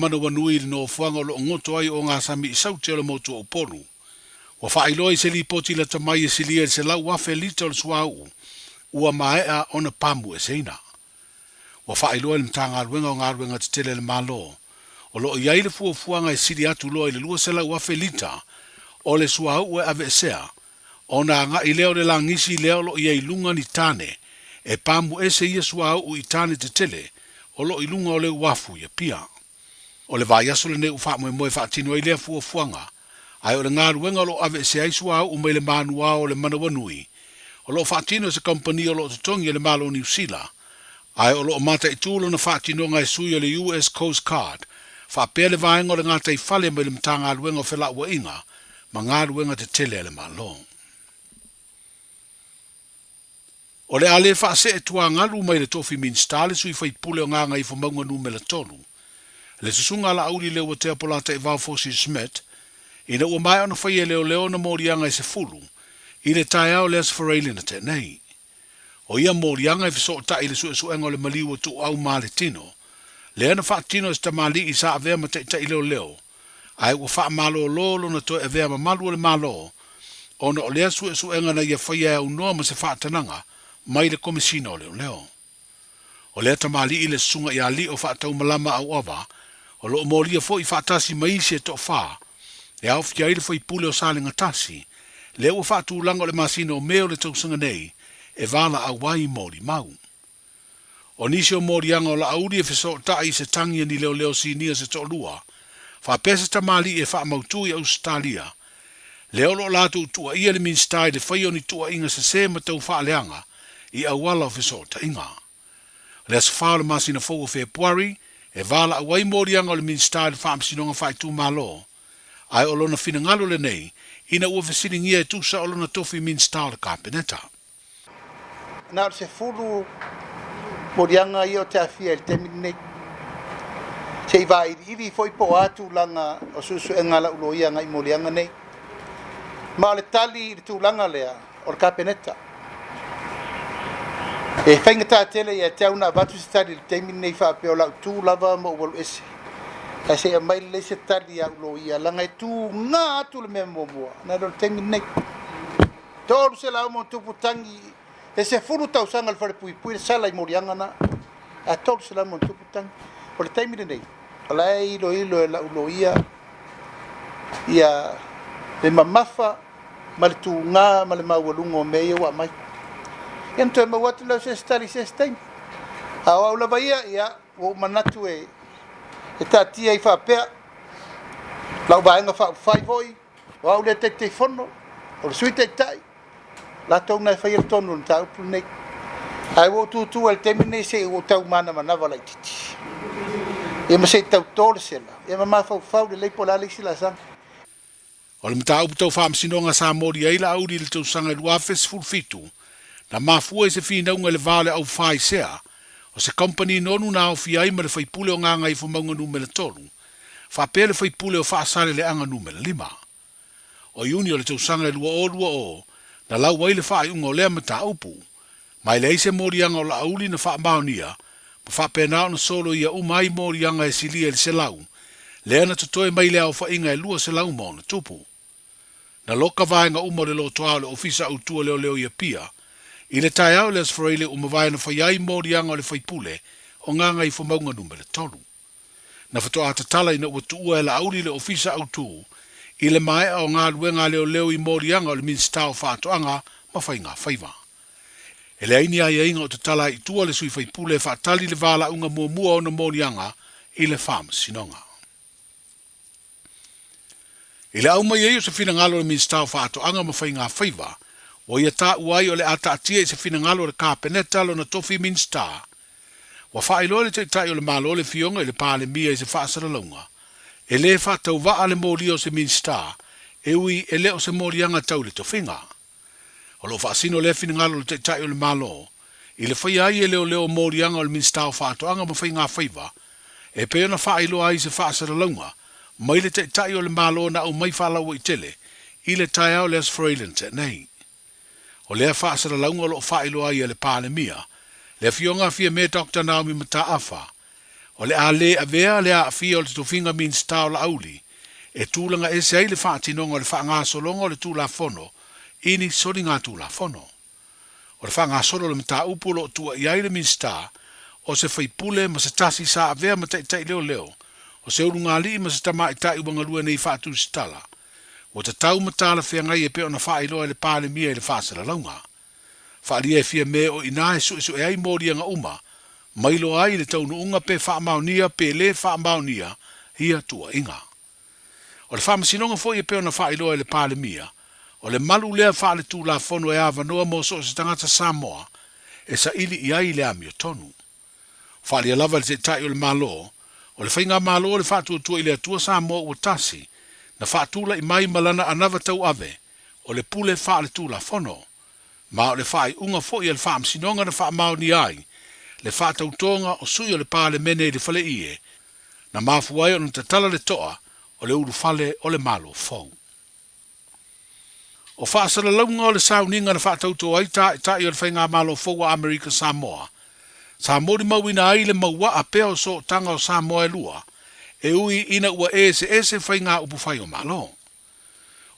Manawanui i le nofoaga o lo o goto ai ogasami i Saute o le motu o Upolu. Ua faailoa i se lipoti lata mai e silia i le 100,000 lita o le suauu ua maea ona pamueseina. Ua faailoa e le Matagaluega o Galuega Tetele a le Malo, o lo o i ai le fuafuaga e sili atu loa i le 200,000 lita o le suauu e aveesea, ona agai lea o le lagisi lea o lo o i ai i luga ni tane e pamuese ia suauu i tane tetele o lo o i luga o le uafu i Apia. O le vaiaso lenei ua faamoemoe e faatino ai lea fuafuaga, ae o le galuega o lo o aveesea ai suauu mai le manuao o le Manawanui, o lo o faatino e se kamupani o lo o totogi e le Malo o Niu Sila, ae o lo o mataitu lona faatinoga e sui o le US Coast Guard faapea le vaega o le gataifale mai le Matagaluega o Felauaiga ma Galuega Tetele a le Malo. O le a le faasee tuagalu mai le tofi Minisita le sui faipule o Gagaifomauga Numera 3, le Susuga a Laauli Leuatea Polataivao Fosi Schmidt, ina ua maea ona faia e leoleo ona moliaga e 10 i le taeao o le Aso Faraile na tea nei. O ia moliaga e fesootai i le suesuega o le maliu o Tuuau ma le tino, lea na faatino e se tamalii sa avea ma taitai leoleo, ae ua faamalolo lona toe avea mamalu o le Malo ona o lea suesuega na ia faia e aunoa ma se faatanaga mai le Komesina o Leoleo. O lea tamalii le Susuga ia Lio Faataumalama Auava, o lo o molia foi faatasi ma isi e toafa, e aofia ai le faipule o Salega Tasi, lea ua faatulaga o le masina o Me o le tausaga nei e valaau ai molimau. O nisi o moliaga o Laauli e fesootai i se tagi a ni leoleo sinia se toalua, faapea se tamalii e faamautu i Ausetalia, lea o lo o latou tuuaia le Minisita i le faia o ni tuuaiga sese ma tau faaleaga i auala o fesootaiga. O le aso 4 o le masina fou o Fepuari, e valaau ai moliaga o le Minisita i le Faamasinoga Faaitumalo, ae o lona finagalo lenei ina ua fesiligia e tusa o lona tofi Minisita o le Kapeneta. Na o le 10 moliaga ia o te afia i le taimi lenei. Se i vailiili foi po o a tulaga o suesuega a lau loia agai i moliaga nei. Ma o le tali i le tulaga lea o le Kapeneta. E faigata tele ia te au ona avatu se tali i le taimi lenei faapea o lau tu lava ma ou alu ese. Ae se i aumai lelei se tali a au loia leaga e tuga atu le mea muamua nai lo le taimi lenei. 300 ma tupu tagi e 10 tausaga le falepuipui le sala i moliaga na ae 300 ma tupu tagi. O le taimi lenei o la e iloilo e lau loia ia le mamafa ma le tuga ma le maualuga o mea ia ua aumai. Ia na toe maua atu lea o se isi tali i se isi taimi. A o au lava ia, ia ua ou manatu e taatia ai faapea lau vaega faaupufai foi, O au lea Taitaifono, o le Sui Taitai, latou na e faia le tonu o le mataupu lenei. Ae ua ou tutu ai i le taimi lenei se i ua ou tau manavanava laitiiti. Ia ma se i tau to le sela, ia ma mafaufau lelei po o le a le isi laasaga. O le mataupu tau faamasinoga sa moli ai Laauli i le tausaga e 2017, na mafua i se finauga i le va o le aufaisea o se kamupani nonu na aofia ai ma le faipule o Gagaifomauga Numera 3, faapea le faipule o Faasaleleaga Numera 5. O Iuni o le tausaga e 2020, na lau ai le faaiuga o lea mataupu, ma e leai se moliaga o Laauli na faamaonia, ma faapena ona soloia uma ai moliaga e silia i le 100, lea na totoe mai le aofaiga e 200 ma ona tupu. Na loka vaega uma o le lotoa o le Ofisa Autu o Leoleo i Apia, i le taeao i le Aso Faraile ua mavae na faia ai moliaga o le faipule o Gagaifomauga Numera 3. Na faatoa tatala ina ua tuua e Laauli le Ofisa Autu i le maea o galuega a leoleo i moliaga o le Minisita o Faatoaga ma Faiga Faiva. E leai ni aiaiga o tatala ai i tua le sui faipule e faatali le valaauga muamua o ona moliaga i le Faamasinoga. I le au mai ai o se finagalo o le Minisita o Faatoaga ma Faiga Faiva, ua ia taua ai o le a taatia i se finagalo o le Kapeneta lona tofi Minisita. Ua faailoa e le Taitai o le Malo le Afioga i le Palemia i se faasalalauga, e le faatauvaa le molia o se Minisita, e ui e le o se moliaga tau i le tofiga. O lo o faasino lea finagalo o le Taitai o le Malo i le faia ai e leoleo moliaga o le Minisita o Faatoaga ma Faiga Faiva e pei ona faailoa ai se faasalalauga mai le Taitai o le Malo na aumai faalauaitele i le taeao o le Aso Faraile na tea nei. O lea faasalalauga o lo o faailoa ai e le Palemia, le Afioga a Fiame Doctor Naomi Mataafa. O le a lē avea le aafia o le tofiga Minisita o Laauli e tulaga ese ai le faatinoga o le faagasologa o le Tulafono i ni soligatulafono. O le faagasolo o le mataupu o lo o tua i ai le Minisita, o se faipule ma se tasi sa avea ma taitai leoleo, o se ulugalii ma se tamaitai ua galue nei faatusitala, ua tatau ma talafeagai e pei ona faailoa e le Palemia i le faasalalauga. Faaalia e Fiame o i ina e suesue ai moliaga uma, ma iloa ai le taunuuga pe faamaonia pe lē faamaonia ia tuuaiga. O le faamasinoga foi e pei ona faailoa e le Palemia, o le malu lea faaletulafono e avanoa mo so o se tagata Samoa e saili i ai le amiotonu. Faaalia lava e le Taitai o le Malo, o le Faigamalo o le Faatuatua i le Atua Samoa ua tasi, na faatula'i mai ma lana anava tauave, o le pule faaletulafono, ma o le faaiuga foi a le Faamasinoga na faamaonia ai le faatautoga o sui o le Palemene i le Faleie, na mafua ai ona tatala le toa o le ulufale o le Malo fou. O faasalalauga o le sauniga na faatauto ai Taitai o le Faigamalo fou a Amerika Samoa, sa molimauina ai le mauaa pea o sootaga o Samoa e lua, e ui ina ua eseese faiga upufai o Malo.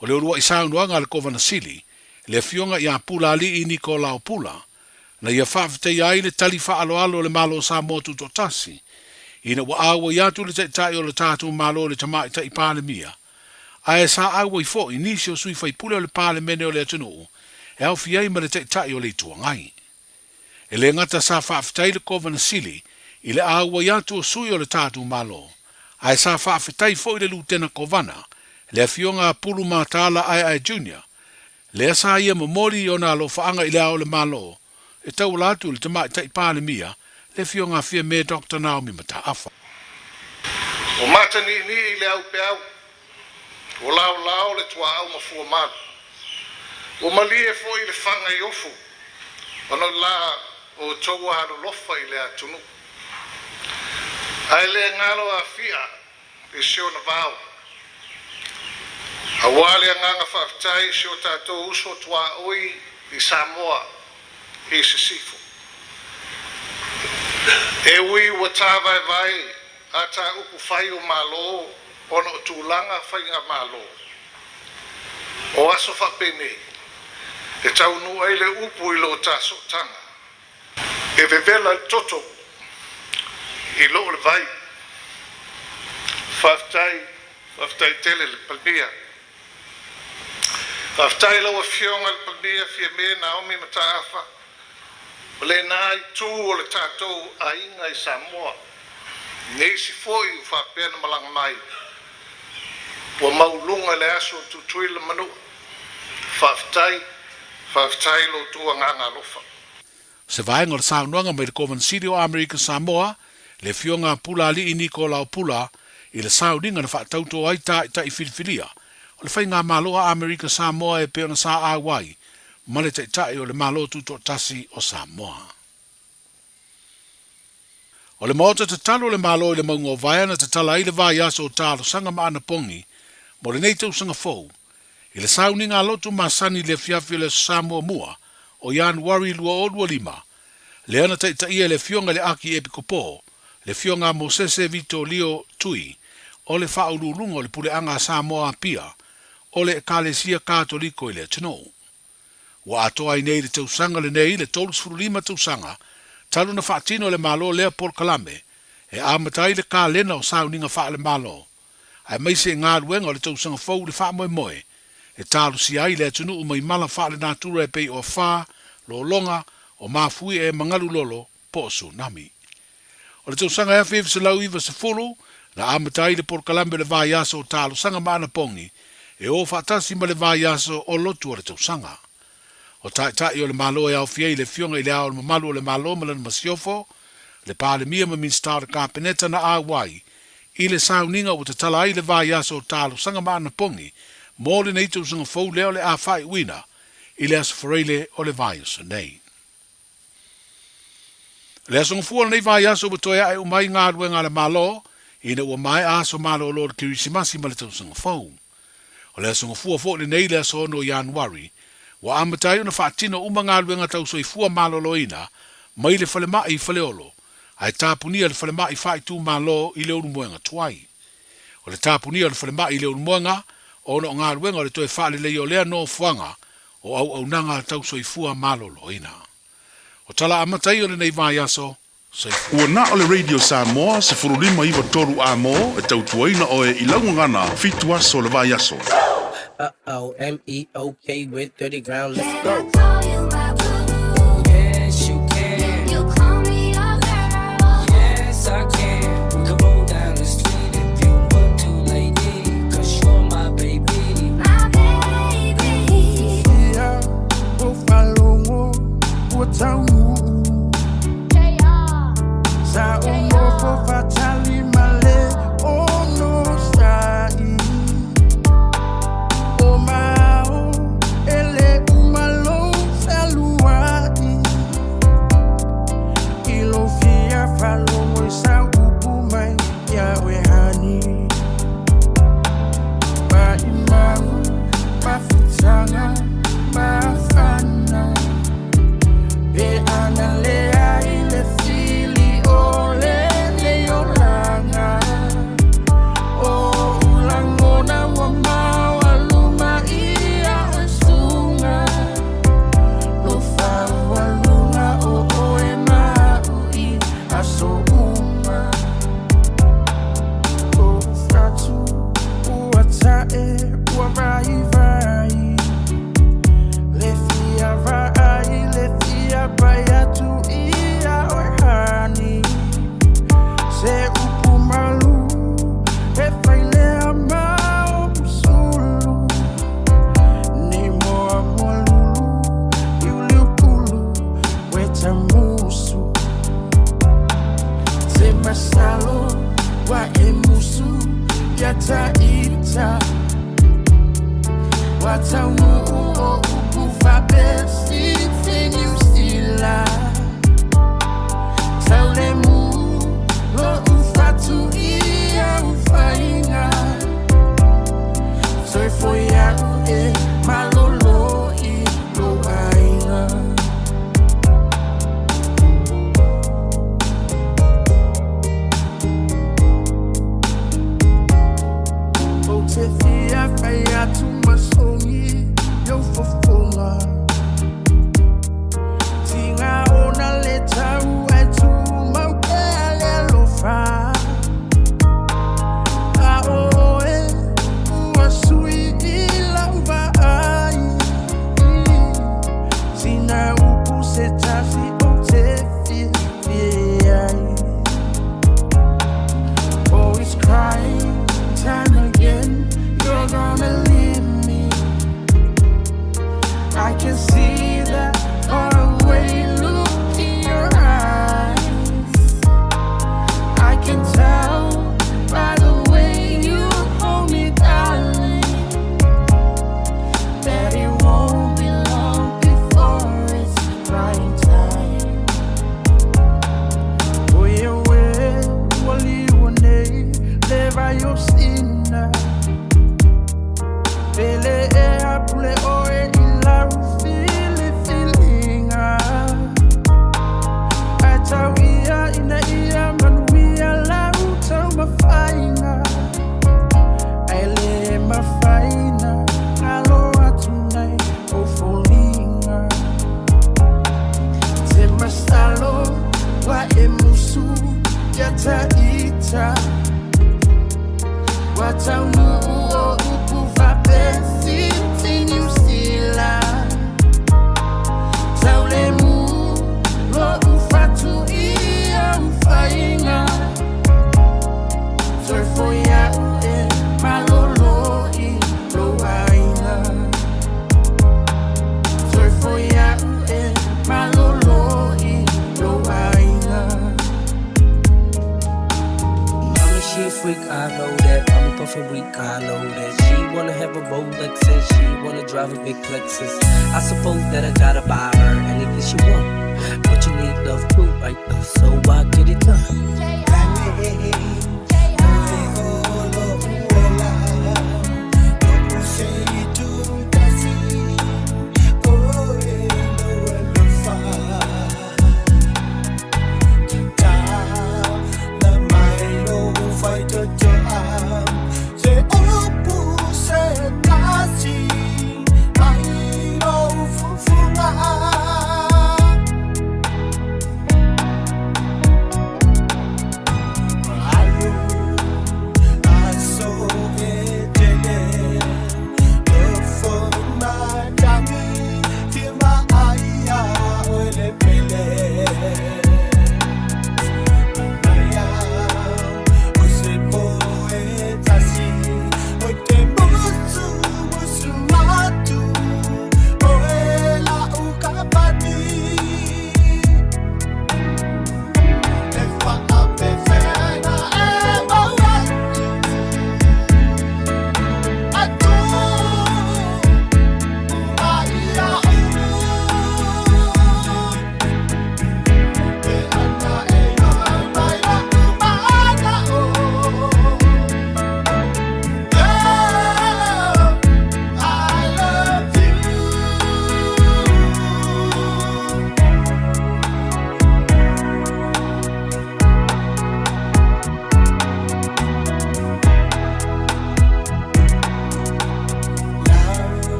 O le uluai saunoaga a le Kovana Sili, le Afioga ia Pulaalii Nikolao Pula, na ia faafetaia ai le tali faaaloalo a le Malo o Samoa Tutoatasi, ina ua auai atu le Taitai o le tatou Malo i le Tamaitai Palemia, ae sa auai foi nisi o sui faipule o le Palemene o le atunuu e aofia ai ma le Taitai o le Itu Agai. E le gata sa faafetai le Kovana Sili i le auai atu o sui o le tatou Malo, ae sa faafetai foi le Lutena Kovana, le Afioga a Pulu Mataala Aeae Junior, lea sa ia momoli i ona alofaaga i Le Ao o le Malo e tauala atu i le Tamaitai Palemia, le Afioga a Fiame Doctor Naomi Mataafa. Ua mataniinii le aupeau, ua laolao le tuaau ma fuamalu. Ua malie foi le faga i ofu, ona o la outou alolofa i le atunuu. Ae le galo Afia i si ona vao. Aua le agaga faafetai i si o tatou uso tuaoi i Samoa i Sisifo. E ui ua tāvaevae a tā upu fai o Malo ona o tulaga faigamalo, o aso faapenei, e taunuu ai le upu i lo ta sootaga. E vevela le toto i loo le vai. Faafetai, faafetai tele le Palemia. Faafetai lau Afioga i le Palemia Fiame Naomi Mataafa o lena itu o le tatou aiga i Samoa. Nisi foi ua faapea na malaga mai ua mauluga le aso o Tutuila Manua. Faafetai, faafetai lo outou agaga alofa. Se vaega o le saunoaga mai le Kovana Sili o Amerika Samoa, le Afioga a Pulaalii Nikolao Pula, i le sauniga na faatauto ai taitai filifilia o le Faigamalo a Amerika Samoa e pei ona sa auai ma le Taitai o le Malo Tutoatasi o Samoa. O le Maota tatalo o le Malo i le mauga o Vaea na tatala ai le vaiaso o Talosaga ma Anapogi mo lenei tausaga fou, i le sauniga a lotu masani i le afiafi o le Aso Sa muamua o Ianuari 2025, lea na taitaia e le Afioga i le Aki Epikopo, le Afioga a Mosese Vito Leo Tui, o le Faauluuluga o le Puleaga a Samoa Apia o le Ekalesia Katoliko i le atunuu. Ua atoa ai nei le tausaga lenei le 35 tausaga talu na faatino e le Malo lea polokalame e amata ai le kalena o sauniga faale-Malo aemaise galuega o le tausaga fou i le faamoemoe e talosia ai le atunuu mai mala faalenatura e pei o afa, lologa, o mafuie ma galu lolo po o tsunami. O le tausaga e 1990 na amata ai le polokalame o le vaiaso o Talosaga ma Anapogi e o faatasi ma le vaiaso o Lotu o le Tausaga. O Taitai o le Malo e aofia ai le Afioga i Le Ao o le Mamalu o le Malo ma lana Masiofo, le Palemia ma Minisita o le Kapeneta na auai i le sauniga ua tatala ai le vaiaso o Talosaga ma Anapogi mo lenei tausaga fou lea o le a faaiuina i le Aso Faraile o le vaiaso nei. O le aso gafua o lenei vaiaso ua toe ae uma ai galuega a le Malo ina ua maea aso malolo o le Kerisimasi ma le tausaga fou. O le aso gafua foi lenei le aso 6 o Ianuari, ua amata ai ona faatino uma galuega tau soifua maloloina mai le falemai i Faleolo, ae tapunia le falemai faaitumalo i Leulumoega tuai. O le tapunia o le falemai i Leulumoega ona o galuega o le toe faaleleia o lea nofoaga o auaunaga tau soifua maloloina. O tala amata ia o lenei vaiaso, soifua. Ua na o le Radio Samoa 15 93 A-mo e tautuaina oe i lau gagana 7 aso o le vaiaso. Uh oh, M E O K with 30 ground. Let's Can I go. call you my boo? Yes, you can. Can you call me your girl? Yes, I can. We can roll down the street if you want to, lady. Cause you're my baby. My baby. Ia o falogo ua taunuu Sa o nofo faatali ma le onosa'i O mao e le uma lou fealua'i I lou fia faalogo i sau upu mai ia oe hani Maʻimau mafutaga mafana Pe ana leai le fili o lenei olaga O lagona ua maualuma ia oe suga Lofaualuga o oe ma a'u i aso uma Ou fatu ua ta'e ua vaivai Le fia vaai le fia pai atu ia oe hani Se upu malu e failea ma o'u sulu Nei moamoa lulu liuliupulu uetamusu Se masalo wa e musu ia ta'ita Wataunuu o upu faapesi Niu Sila Taulemu lo'u fatuia ufaiga Soifo ia'u e malolo i lou aiga. Ou te fia fai atu ma sogi i ou fofoga Tiga ona le tau ae tumau pea le alofa A oe ua sui i lau vaai Sina upu se tasi ou te fiafia ai. Oh, it's crying time again. You're gonna leave me. I can see that faraway look in your eyes. I can tell by the way you hold me, darling, that it won't be long before it's prime time. O ia ue ua liua nei le vai o sina Pele e apule oe i lau filifiliga Ae tau ia ina ia manuia lau taumafaiga Ae lē mafaina galo atu nai ou foliga Te masalo ua e musu ia ta'ita Ua taunuu o upu faapesi Niu Sila Taulemu lo'u fatuia ufaiga Soifo ia'u e malolo i lou aiga. Soifo ia'u e malolo i lou aiga. Mommy, she a freak, I know that. Mommy puffin' weak, I know that. She wanna have a Rolex and she wanna drive a big Lexus. I suppose that I gotta buy her anything she want. But you need love too, right? So I get it done.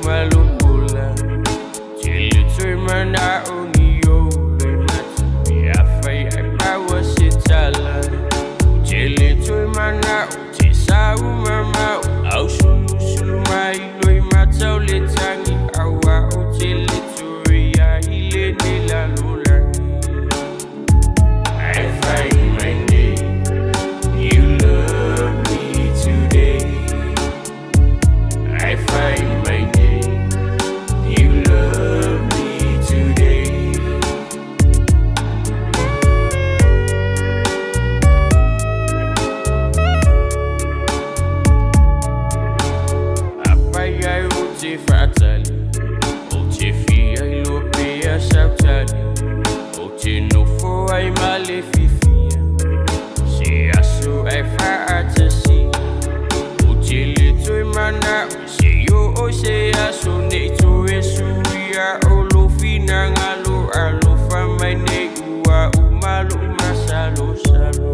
malumula Tili tui mana o ni o le matu Me a whai ai maua se tala Tili tui mana o te sa umama Au sulu sulu mai loi matau le tangi Aua o tili tui a ile ne la lolangi I find my name. You love me today. I find my name. You love me today. Apai ai o te whaatali O te fia i lo pea sautali O te nofo ai ma le fifia Se aso ai whaatasi O te le toi mana o se yo o se aso nei to e suia o lo fina ngalo alofa mai nei ua umalu masalo salo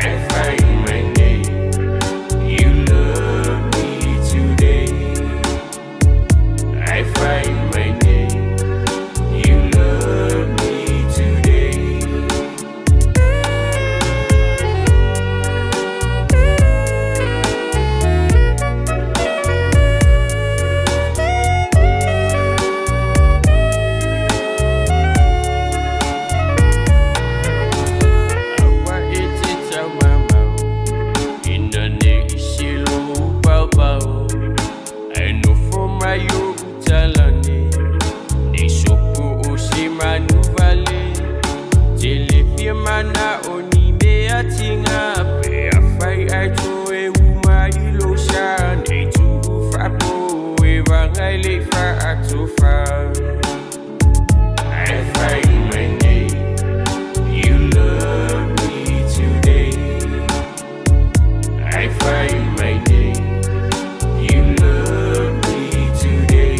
I find my name. You love me today. I find my name. You love me today. Awa e te tau mamau Ina ne i silo pau pau Ai no fo mai o utalani Nei sopo o se manu vale Te le fia mana o ni mea tinga Pe a whai ai to e uma i lo sa Nei tu whapo e wangai le wha atofa I find my name. You love me today. I find my name. You love me today.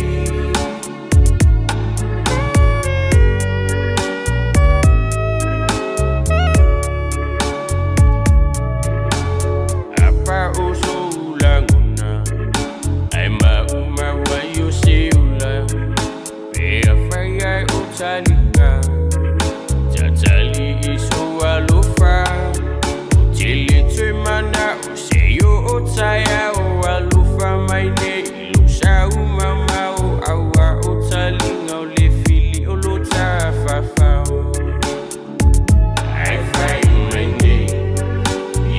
Apa o so ulanguna Ai ma uma wa yo se ula Pe a whai ai o talika Tatali i so alofa O tele tui mana o se yo o taia o alofa mai nei Lo sa umama o aua o talinga o le fili o lo tafafao I find my name.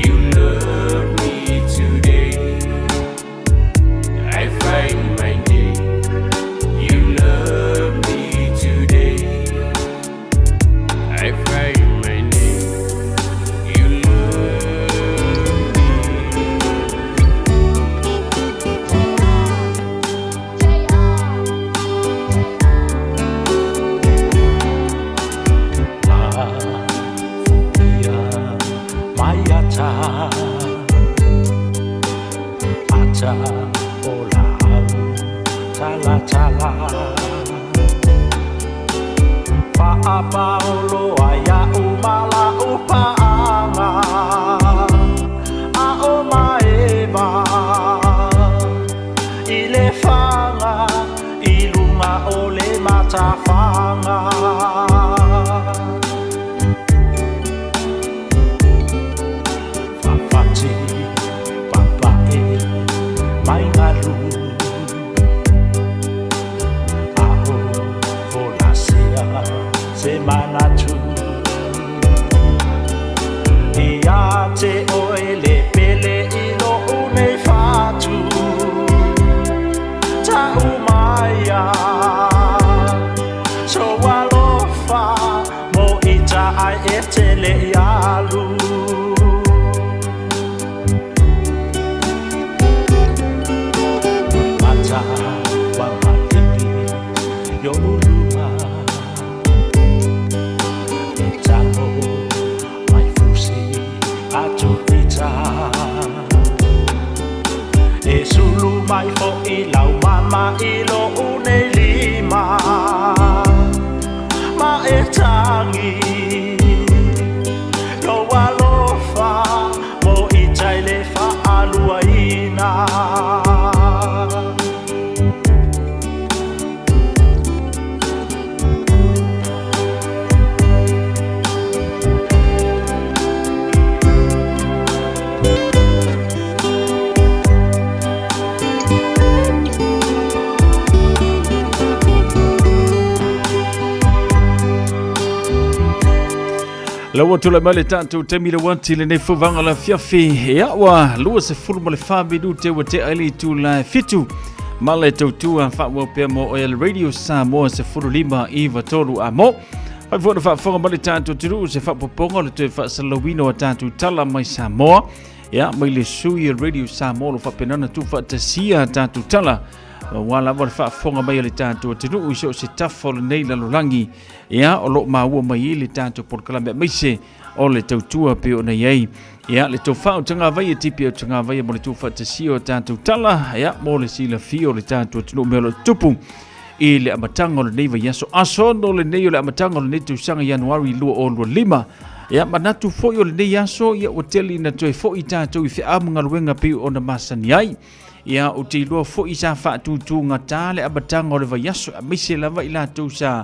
You love me today. I find my name. You love me today. I find my name. You love me. Ia mai ata ata o lau tala tala Faapaolo ai au mala upaanga a o maeva i le faga i luga o le matafaga. Fafati papae mai galu Ao folasia se manatu Ia te oe le pele i lo unei fatu Ta umaia So alofa mo ita ai e tele ialu. Mata wa maliki yo uluma E tango mai fusi atu ita E sulu mai fo i lau mama i lo unei lima Ma e tangi lo alofa mo ita i le faaluaina. La ua tulai mai le tatou taimi le uati lenei fauvaga la fiafi. Ia ua 24 minute ua tea ai le itula e 7 ma le tautua faaauau pea mo oe le Radio Samoa 15 93 a mo. Fai foi na faafofoga mai le tatou atunuu se faapopoga o le toe faasalalauina o a tatou tala mai Samoa. Ia mai le sui o Radio Samoa o lo o faapena ona tuufaatasia a tatou tala aua lava le faafofoga mai a le tatou atunuu i so o se tafa o lenei lalolagi. Ia, o lo o maua mai ai le tatou polokalame aemaise o le tautua pei ona i ai. Ia, le tofa o Tagavai e tipi o Tagavai mo le tuufaatasia o tatou tala, ia, mo le silafia o le tatou atunuu mea o lo o tutupu i le amataga o lenei vaiaso. Aso no lenei o le amataga o lenei tausaga Ianuari 2025. Ia, manatu foi o lenei aso, ia, ua tele ina toe foi tatou i feau ma galuega pei ona masani ai. Ia, ou te iloa foi sa faatutugata le amataga o le vaiaso, aemaise lava i latou sa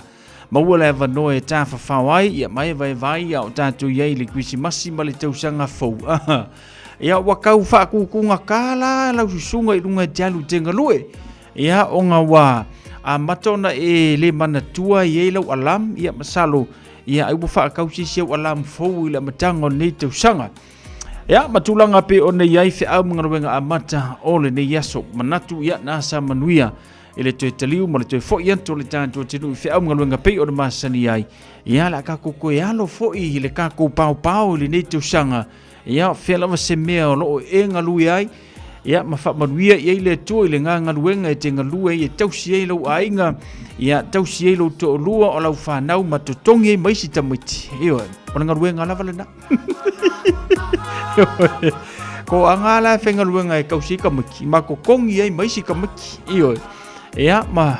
maua le avanoa e tafafao ai, ia ma e vaevae a o tatou i ai i le Kerisimasi ma le tausaga fou. Ia, ua tau faatutugata la lau susuga i luga e te alu i te galue. Ia, ona ua amata ona e le manatua i ai lau alarm, ia masalo, ia ai ua faatau se isi au alarm fou i le amataga o lenei tausaga. Ia, ma tulaga pei ona i ai feau ma galuega amata o lenei aso. Manatu, ia, na sa manuia i le toe taliu ma le toe foi atu o le tatou atunuu i feau ma galuega pei ona masani ai. Ia, le a tatou toe alo foi i le tatou paopao i lenei tausaga. Ia, fea lava se mea o lo o e galue ai, ia, ma faamanuia i ai le Atua i le gagaluega e te galue ai e tausi ai lou aiga, ia, tausi ai lou toalua o lau fanau ma totogi ai ma isi tamaiti. Ioe, o le galuega lava lena. Ko anga la e whengaluenga e kausi ka miki, ma ko kongi ai mai si ka miki, ioe. Ia, ma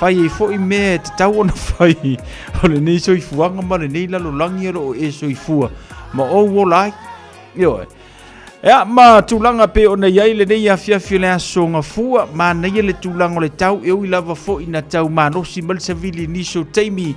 whai e fo i mea e te tau ona whai, o le nei soifuaga ma le nei lalolagi o lo o e soifua, ma o uola ai, ioe. Ia, ma tulaga pe ona i ai lenei afiafi o le aso gafua, manaia le tulaga o le tau, e ui lava foi na tau malosi mai le savili i nisi o taimi,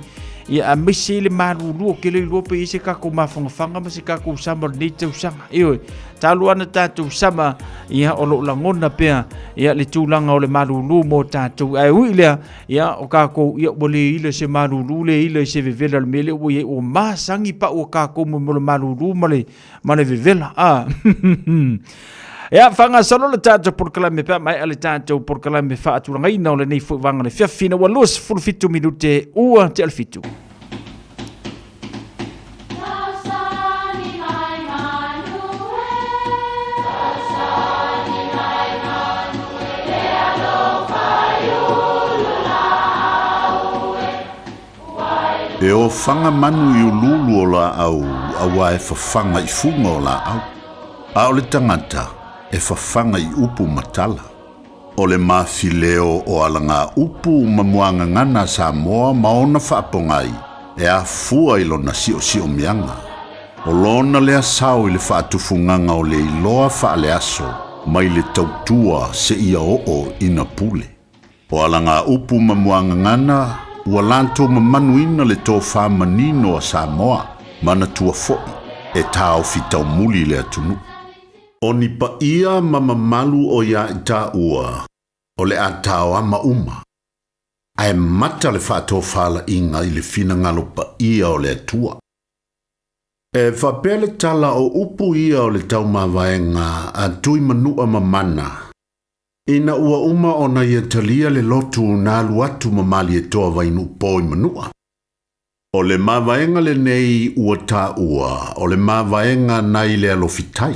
ia aemaise ai le malulu o ke le iloa pe i ai se tatou mafangafaga ma se tatou sama o lenei tausaga. Ioe, talu ana tatou sama, ia o lo o lagona pea ia le tulaga o le malulu mo tatou. Ae ui lea, ia o tatou, ia ua le ila se malulu, le ila i se vevela o le mea lea ua i ai, ua masagi pau o tatou mo le malulu ma le ma le vevela. Ah. Ia, faagasolo le tatou polokalame pe a maea le tatou polokalame faatulagaina o lenei foi vaega o le fiafi ina ua 27 minute ua tea le 7. E ofaga manu i uluulu o laau auā e fafaga i fuga o laau, a o le tagata e fafaga i upu ma tala. O le mafileo o alagaupu ma muagagana a Samoa ma ona faapogai e afua i lona siosiomiaga. O lona lea sao i le faatufugaga o le iloa faaleaso mai le tautua seia oo ina pule. O alagaupu ma muagagana ua latou mamanuina le tofa manino a Samoa, manatua foi e taofi taumuli le atunuu. O ni paia ma mamalu o ia i taua, o le a taoama uma, ae mata le faatofalaiga i le finagalo paia o le Atua. E faapea le tala o upu ia o le taumavaega a Tuimanua Mamana, Ina ua uma ona ia talia le lotu na alu atu ma Malietoa Vainuupo i Manua. O le mavaega lenei ua taua o le mavaega nai le alofitai.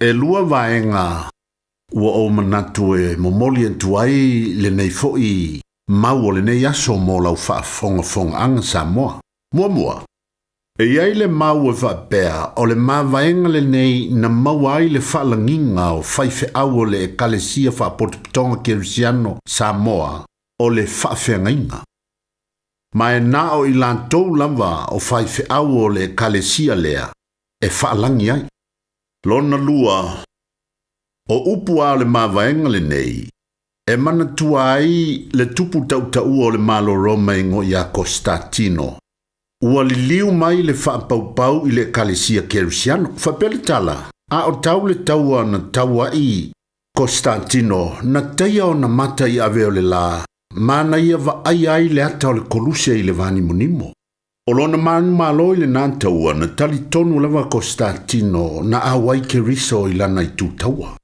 E lua vaega ua ou manatu e momoli atu ai lenei foi mau o lenei aso mo lau faafogafogaaga Samoa. Muamua, E i ai le mau e faapea, o le mavaega lenei na maua ai le faalagiga o faifeau o le Ekalesia Faapotopotoga Kerisiano Samoa o le faafeagaiga. Ma e na o i latou lava o faifeau o le Ekalesia lea e faalagi ai. Lona lua, o upu a o le mavaega lenei, e manatua ai le tupu tautaua o le Malo Roma e igoa ia Kostatino, Ua liliu mai le faapaupau i le Ekalesia Kerisiano. Faapea le tala, A o tau le taua na tau ai Kostatino, na taia ona mata i ave o le la, ma na ia vaaia ai le ata o le koluse i le vanimonimo. O lona manumalo i lenā taua na talitonu lava Kostatino na auai Keriso i lana itu taua.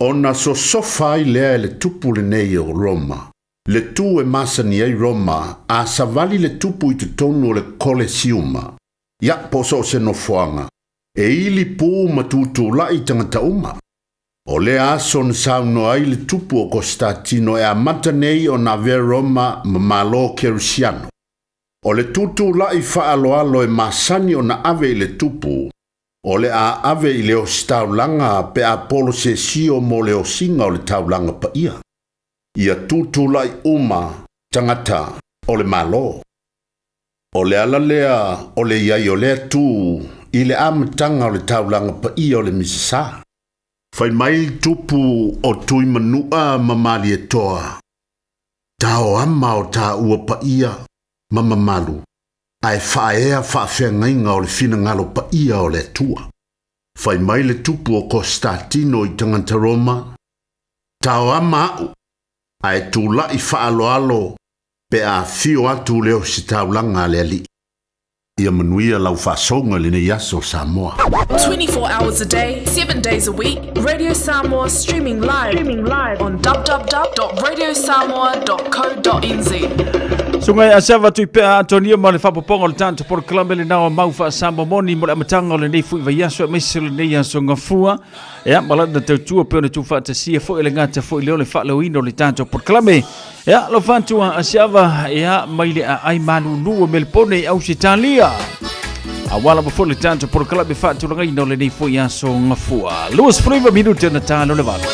Ona sosofa ai lea e le tupu lenei o Roma. Le tu e masani ai Roma a savali le tupu i totonu o le Kolesiuma. Ia po so o se nofoaga e ili pū ma tutulaʻi tagata uma. O lea aso na saunoa ai le tupu o Kostatino e amata nei ona avea Roma ma Malo Kerisiano. O le tutulaʻi faaaloalo e masani ona ave i le tupu, o le a ave i le ositaulaga pe a polosesio mo le osiga o le taulaga paia. Ia tutulaʻi uma tagata o le Malo. O le ala lea o le i ai o lea tu i le amataga o le taulaga paia o le Misasa. Fai mai le tupu o Tuimanua ma Malietoa, Taoama o taua paia ma mamalu, ae faaea faafeagaiga o le finagalo paia o le Atua. Fai mai le tupu o Kostatino i tagata Roma, Taoama a'u, ae tula'i faaaloalo pe a afio atu le ositaulaga a le Alii. Ia manuia lau faasouga i lenei aso Samoa. 24 hours a day, 7 days a week, Radio Samoa streaming live, streaming live on www.radiosamoa.co.nz. Sugai a Sava tui pea Antonio ma le faapopoga o le tatou polokalame lenā o Mau Faa-Samoa Moni mo le amataga o lenei foi vaiaso aemaise o lenei aso gafua. Ia, ma lana tautua pei ona tuufaatasia foi e le gata foi lea o le faaleoina o le tatou polokalame. Ia, lau faatua Asiava, ia, mai le aai malulu o Melebone i Ausetalia. Aua lava foi le tatou polokalame faatulagaina o lenei foi aso gafua. 29 minute ona ta lo le valo.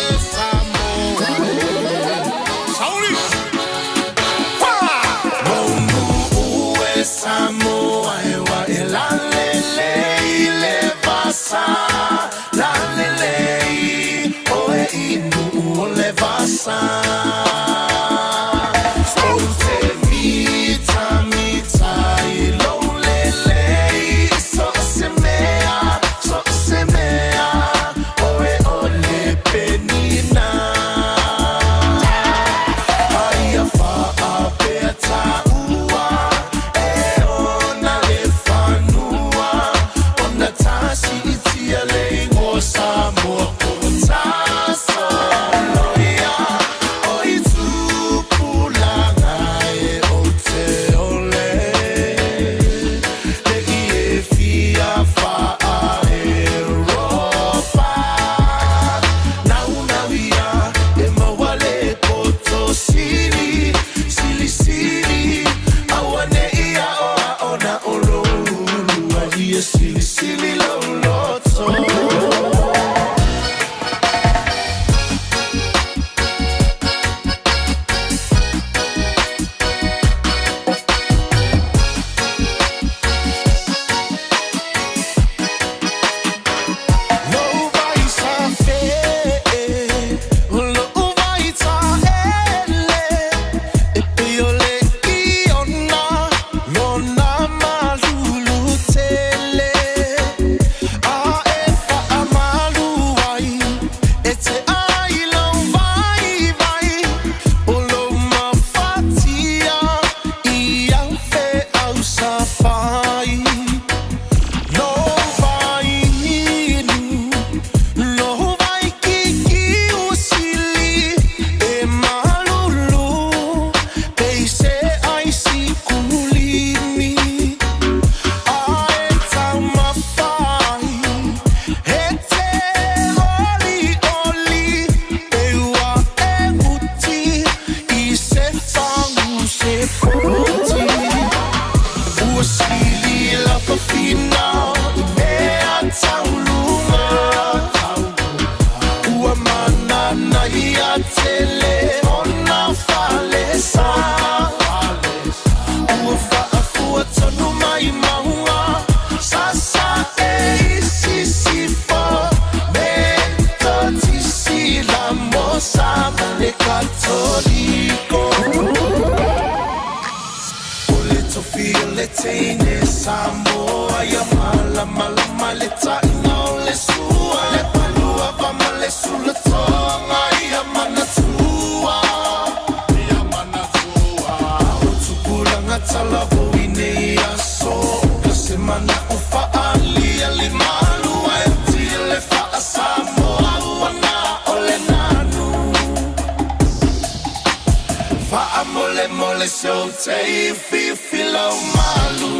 Faamolemole se ou te fifi lau malu.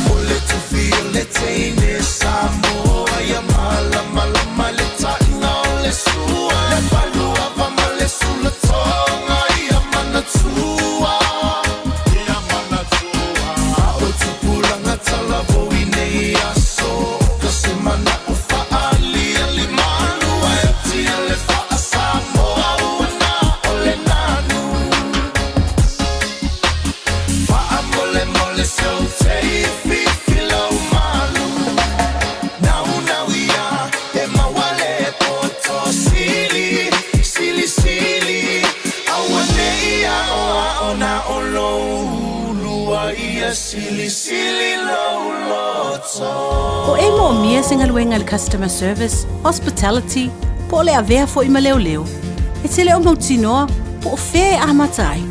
O le tufi o le teine Samoa ia malamalama le taina o le sua. Le paluava ma le sulatoga ia manatua. Ia manatua. A o tupulaga talavou i nei aso. Ka se mana'o fa'aaliali malu ae tia le fa'asamoa ua na o le nanu. Faamolemole se ou te fifi lau malu. Naunau ia e maua le poto sili, sili sili. Aua nei aoao na o lou ulua ia silisili lou loto. O e moomia se galuega i le customer service, hospitality, po o le avea foi ma leoleo. E te le o mautinoa po o fea e amata ai.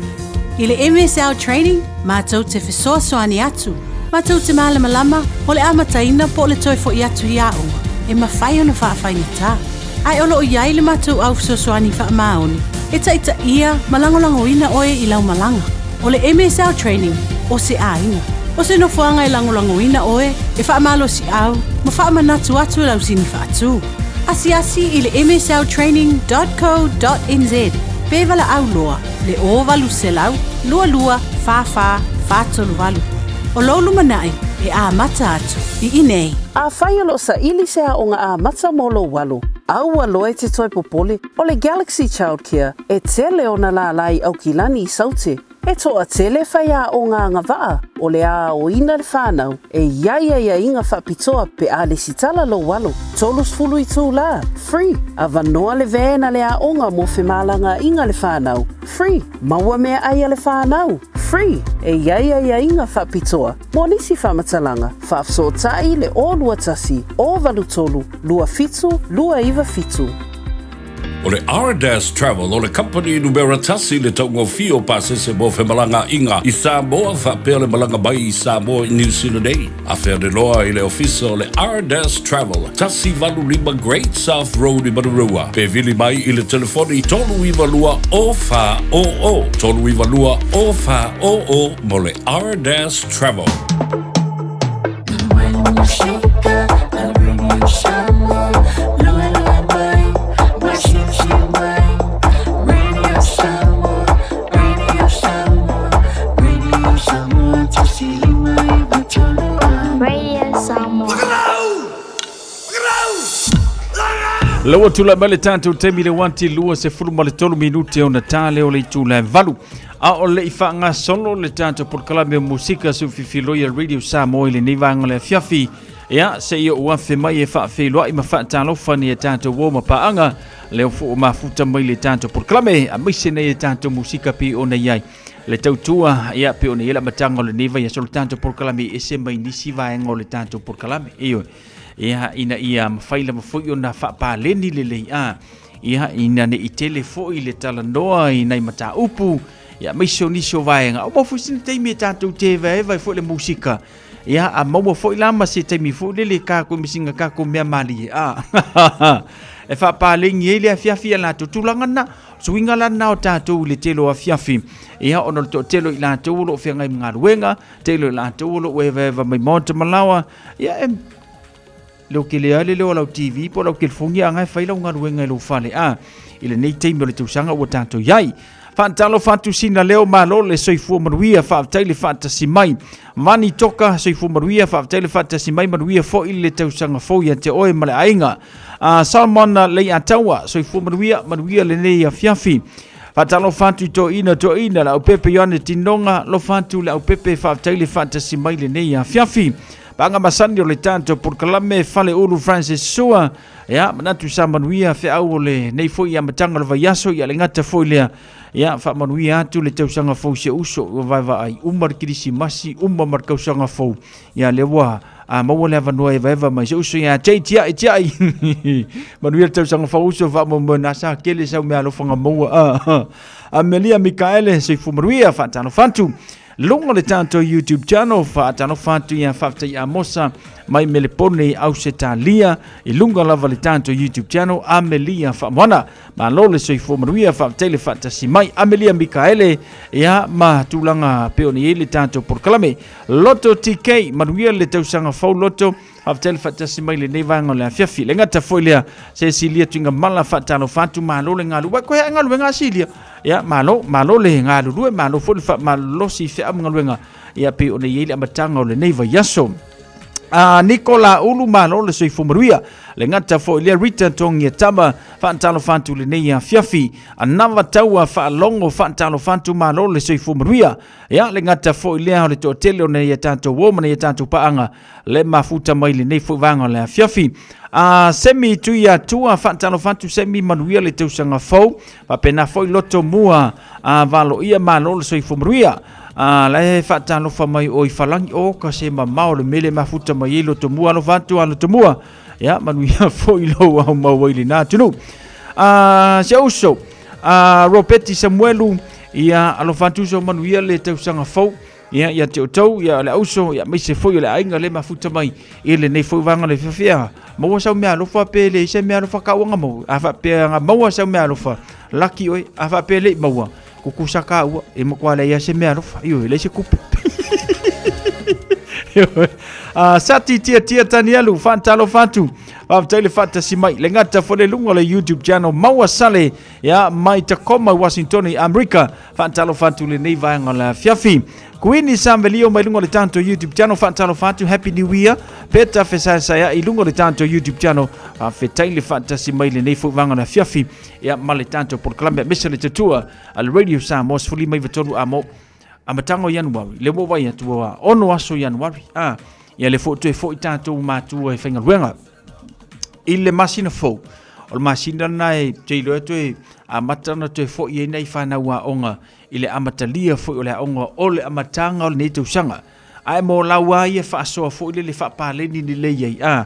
I le MSL Training, matou te fesoasoani atu, matou te malamalama o le amataina po o le toe foi atu i aoga e mafai ona faafaigata. Ae o lo o i ai le matou au fesoasoani faamaoni e taitaia ma lagolagoina oe i lau malaga. O le MSL Training, o se aiga. O se nofoaga e lagolagoina oe, e faamalosiau ma faamanatu atu i lau sini faatu. Asiasi i le msltraining.co.nz pe valaau loa le 0800 22 44 438. O lou lumanai e amata atu i inei. Afai o lo o saili se aoga amata mo lou alo, aua loa e te toe popole, o le Galaxy Childcare e tele ona lālā i Aukilani i Saute. E toatele faiaoga agavaa o le a aoina le whanau e i ai aiaiga faapitoa pe a lesitala lou alo. 30 itulā, free, avanoa le van a le aoga mo femalagaaiga le whanau, free, maua meaai a le whanau, free, e i ai aiaiga faapitoa mo nisi faamatalaga, faafesootai le 021 083 27 297. O le Ardas Travel o le kamupani numera tasi i le taugofie o pasese mo femalagaaiga i Samoa faapea le malaga mai i Samoa i Niu Sila nei. Afe ane loa i le ofisa o le Ardas Travel, 185 Great South Road i Manurewa, pe vili mai i le telefoni 392 0400, 392 0400 mo le Ardas Travel. Laua tulai mai le tatou taimi le wanti 23 minute ona tale o le itula e valu. A o le i faagasolo le tatou polokalame o musika seu fifiloia Radio Samoa i lenei vaega o le afiafi. Ia, se i ou afe mai e faafeiloai ma faatalofa ni a tatou uo ma paaga, lea ua fua mafuta mai le tatou polokalame, aemaise nei a tatou musika pei ona i ai le tautua, ia, pei ona i ai le amataga o lenei vaiaso o le tatou polokalame e ese mai nisi vaega o le tatou polokalame. Ioe. Ia, ina ia mafai lava foi ona faapaleni lelei, a, ia, ina ne i tele foi le talanoa i nai mataupu, ia, aemaise o nisi o vaega. O maua foi sina taimi e tatou te evaeva ai foi le musika, ia, a maua foi la ma se taimi foi lele kako ma sina kako mea malie, a, e faapaleni ai le afiafi a latou tulaga na. Suiga la na o tatou i le tele o afiafi, ia, ona o le toatele o i latou o lo o feagai ma galuega, tele o i latou o lo o evaeva mai maota ma laoa, ia, e leo kele lava le leo o lau TV po o lau telefoni a na e fai lau galuega i lou fale a i lenei taimi o le tausaga ua tatou i ai. Faatalofa atu sina leo malo le soifua manuia, faafetai le faatasi mai. Vani Toka, soifua manuia, faafetai le faatasi mai, manuia foi le tausaga fou ia te oe ma le aiga. Salmon Leiataua, soifua manuia, manuia lenei afiafi. Faatalofa atu i toeaina, toeaina, le aupepe Ioane Tinoga, lofa atu le aupepe, faafetai le faatasi mai lenei afiafi. Paaga masani o le tatou polokalame Faleulu Francis Sua, ia, manatu sa manuia feau o lenei foi amataga o le vaiaso, ia le gata foi lea, ia, faamanuia atu le tausaga fou si ou uso, ua vaevaai uma le kerisimasi, uma ma le tausaga fou, ia, lea ua a maua le avanoa e evaeva mai si ou uso ia Jay Tiai Tiai. Manuia le tausaga fou uso, faamoemoe na sa kele sau meaalofa maua. Amelia Mikaele, soifua manuia, faatalofa atu. Luga o le tatou YouTube channel, faatalofa atu ia Faafetai Amosa mai Melepone i Ausetalia, i luga lava le tatou YouTube channel Amelia Faamoana. Malo le soifua manuia, faafetai le faatasi mai Amelia Mikaele, ia ma tulaga pei ona i ai le tatou polokalame. Loto TK, manuia le tausaga fou Loto, faafetai le faatasi mai lenei vaega o le afiafi. Le gata foi lea, se silia tuigamala faatalofa atu, malo le galulue. Koe ai galuega a Silia. Ia, malo, malo le galulue, malo foi le faamalolosi i feau ma galuega, ia pei ona i ai le amataga o lenei vaiaso. A Nikola Ulu, malo le soifua manuia. Le gata foi lea Rita Tongia Tama, faatalofa atu lenei afiafi. Anava Taua Faalogo, faatalofa atu, malo le soifua manuia. Ia, le gata foi lea o le toatele o nei a tatou uo ma nei a tatou paaga le mafuta mai lenei foi vaega o le afiafi. A Semi Tuiatua, faatalofa atu Semi, manuia le tausaga fou. Faapena foi Loto Mua, a valoia malo le soifua manuia. A la e faatalofa mai o i Falagi, o ka se mamao le mele mafuta mai ai Loto Mua, alofa atu a Loto Mua. Ia, manuia foi lou ao mau ai lena atunuu. A se uso, a Robeti Samuelu, ia alofa atu uso, manuia le tausaga fou. Ia, ia te outou, ia le auso, ia maise foi o le aiga le mafuta mai i lenei foi vaega o le fiafia. Maua sau mea alofa pe leai se mea alofa kauaga maua. A faapea nga maua sau mea alofa, laki oe. A faapea le i maua, kukusa kaua, e matua leai lava se mea alofa. Ioe, leai se kupu. Ioe. Ah, Sati tia tia Tanialu, faatalofa atu. Faafetai le faatasi mai. Le gata foi le luga o le YouTube channel Maua Sale, ia mai Tacoma, Washington i Amerika. Faatalofa atu lenei vaega o le afiafi. Kuini Samelio mai luga o le tatou YouTube channel. Faatalofa atu, Happy New Year. Peta fesaesaea'i i luga o le tatou YouTube channel. Faafetai le faatasi mai lenei foi vaega o le afiafi. Ia ma le tatou polokalame aemaise le tatua a le Radio Samoa 153 amo. Amataga o Ianuari, le ua vai atu ua 6 aso Ianuari. Ah, ia le foi toe foi tatou matua e faigaluega. I le masina fou, o le masina lena e te iloa toe amata ona toe foi ai nai fanau aoga i le amatalia foi o le aoga o le amataga o lenei tausaga. Ae mo lau lava ia faasoa foi lele faapaleni lelei ai, a,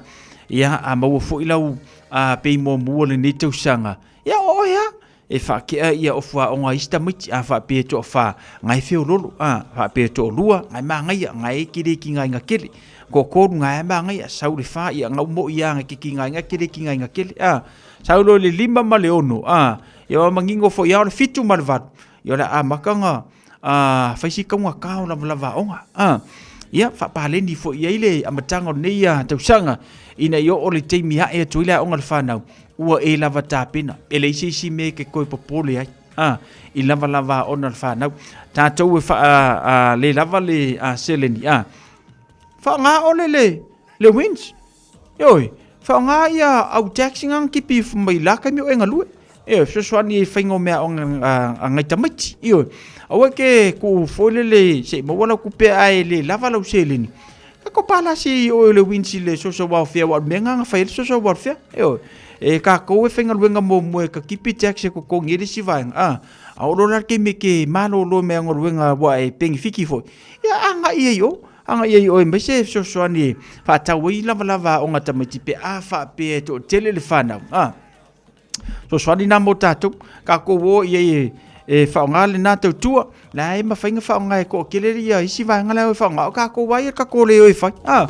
ia, a maua foi lau a, pei muamua o lenei tausaga, ia o oe lava e faakea ia ofu aoga a isi tamaiti, a faapea e toafa, nga e feololo, a faapea e toalua, nga e magaia, nga e kele ki ngaiga kele, toatolu nga e magaia, sau le fa, ia nga umo ia nga ke ki ngaiga kele ki ngaiga kele, a sau loa le 5 ma le 6, a ia wa mangingo foi ia o le 7 ma le 8, ia o le amataga a fai si kauga ka o lavalava aoga, a ia faapaleni foi i ai le amataga o lenei tausaga ina ia oo le taimi ae atu ai le aoga a le fanau, ua e lava tapena, e leai se isi mea e ke toe popole ai, a, i lavalava aoga a le fanau. Tatou e faa, a, le lava le a, seleni, a, faaaoga ole le, le winch, ioe, faaaoga ia au taxi nga kipi mai la taimi o e galue, ioe, fesoasoani i faiga o mea aoga a, a ngai tamaiti, ioe. Aua ke ku foi lele se i maua lau kupe ae le lava lau seleni, Ka ko palasi o le winch le social welfare wa me nga fai le social welfare e o e ka ko e whenga luenga mo mo e ka kipi tax e ko ko ngere si vaenga a a o lo la ke me ke malo lo me ngo luenga wa e pengi fiki foi ia a nga ia yo a nga ia yo e me se so ni fa ta wei lava lava o nga tamaiti pe a fa pe to tele le whanau a Fesoasoani nā mō tātou, kākou o ia e, e whaonga le nā tautua, la e mawhainga whaonga e koa kele ia isi vaenga la e whaonga o kākou ai e ka kōle o e whai. Ah.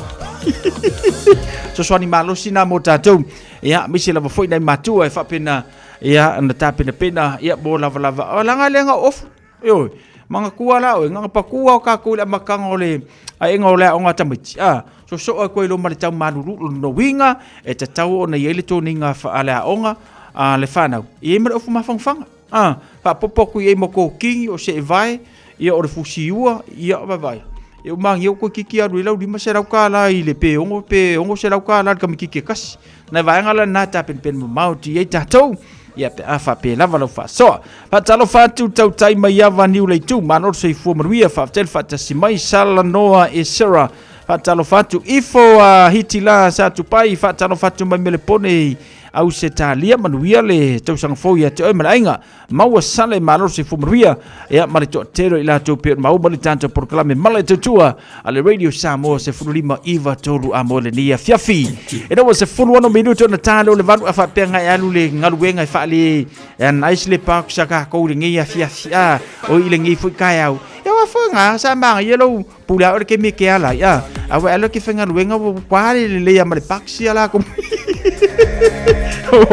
Fesoasoani malosi nā mō tātou, ia, mise lava foi nai matua e whapena, ia, na tāpena pena, ia, mō lava lava, o langa lenga ofu, Ioe, mangakua la oe, nganga pakua o kākou i le amataga o le aʻega o le aoga a tamaiti, a, soosoo ai koe i loma le tau malulu, lona uiga, e tatau ona i ai le toniga a le aoga a le fanau, e i ai ma le ofu mafanafana, a, faaopoopo atu i ai ma kokini, o seevae, ia o le fusiua, ia vaevae. E umagia ua toeitiiti alu ai lau $500 i le pe 6 pe $600 le tamaitiiti e tasi. Nai vaega la lena e tapenapena mamao atu i ai tatou. Ia pe a faapea lava lau faasoa. Faatalofa atu tautai mai ava niu le itu. Malo le soifua manuia. Faafetai le faatasi mai. Salanoa e Sarah. Faatalofa atu ifo a Hiti la sa tupai. Faatalofa atu mai Melepone Ausetalia. Manuia le tausaga fou ia te oe ma le aiga. Maua sale malo le soifua manuia ia ma le toatele i latou pei ona maua le tatou polokalame mala e tautua a le Radio Samoa 15 9 3 a mo lenei afiafi. E naua 16 minuto ona tā leo le valu a faapea ngai alu le galuega e faale e nice le park sa kākou i lenei afiafi a o i lenei foi taeao. wa fo nga sa ma ye lo pula o ke me ke ala ya a wa ala ke fenga luenga wo kwa le le ya ma le paksi ala ko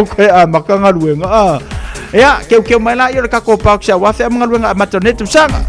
o ke a makanga luenga a ya ke ke mai la yo ka ko paksi wa fe mga luenga ma tone tu sanga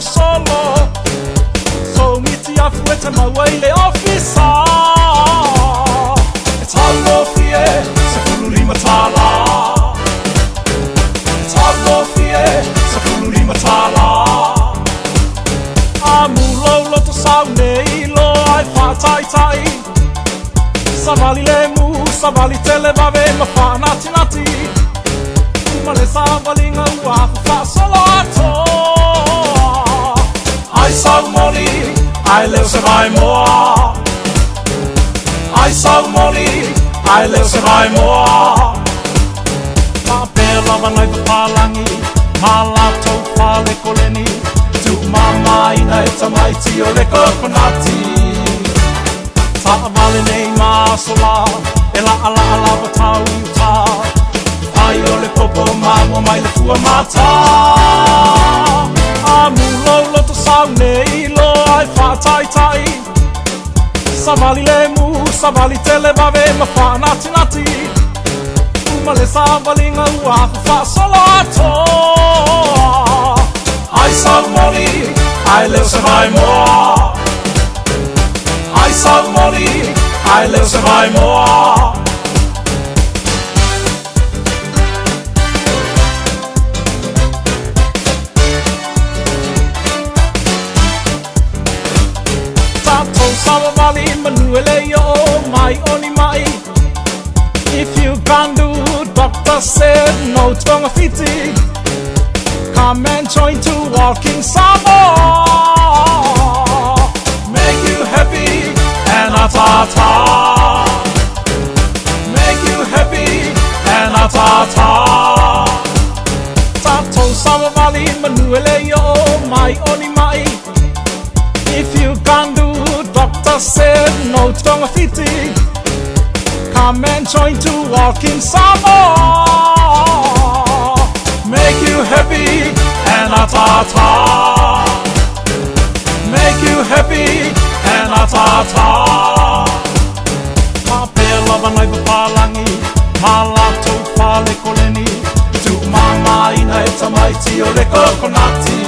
Solo. So miti afu e te maua i le ofisa. sau nei loa e faataitai. Savali le mu, savali tele vave ma faanatinati. Uma le savaliga ua afu faasolo atoa. Ai sau moli, ai leo se vaemoa. Ai sau moli, ai leo se vaemoa. Faapea lava nai papalagi ma latou falekoleni tuumamaina e tamaiti o le kokonati. Taavale nei ma aso la e laalaa lava tau i uta. Ai o le popo maua mai le fua mata. Amu lou loto sau nei loa e faataitai. Savali le mu, savali tele vave ma faanatinati. Uma le savaliga ua afu faasolo atoa. Ai sau moli, ai leo se vaemoa. Ai sau moli, ai leo se vaemoa. Tatou savavali manu e le oo mai o ni mai. If you can't do, doctor said no togafiti. Come and join to walking Samoa. Make you happy and a ta ta. Make you happy and a ta ta. Tatou savavali manu e le oo mai o ni mai. If you can't do, doctor said no togafiti. Come and join to walking Samoa. Make you happy and a ta ta. Make you happy and a ta ta. Faapea lava nai papalagi ma latou falekoleni tuumamaina e tamaiti o le kokonati.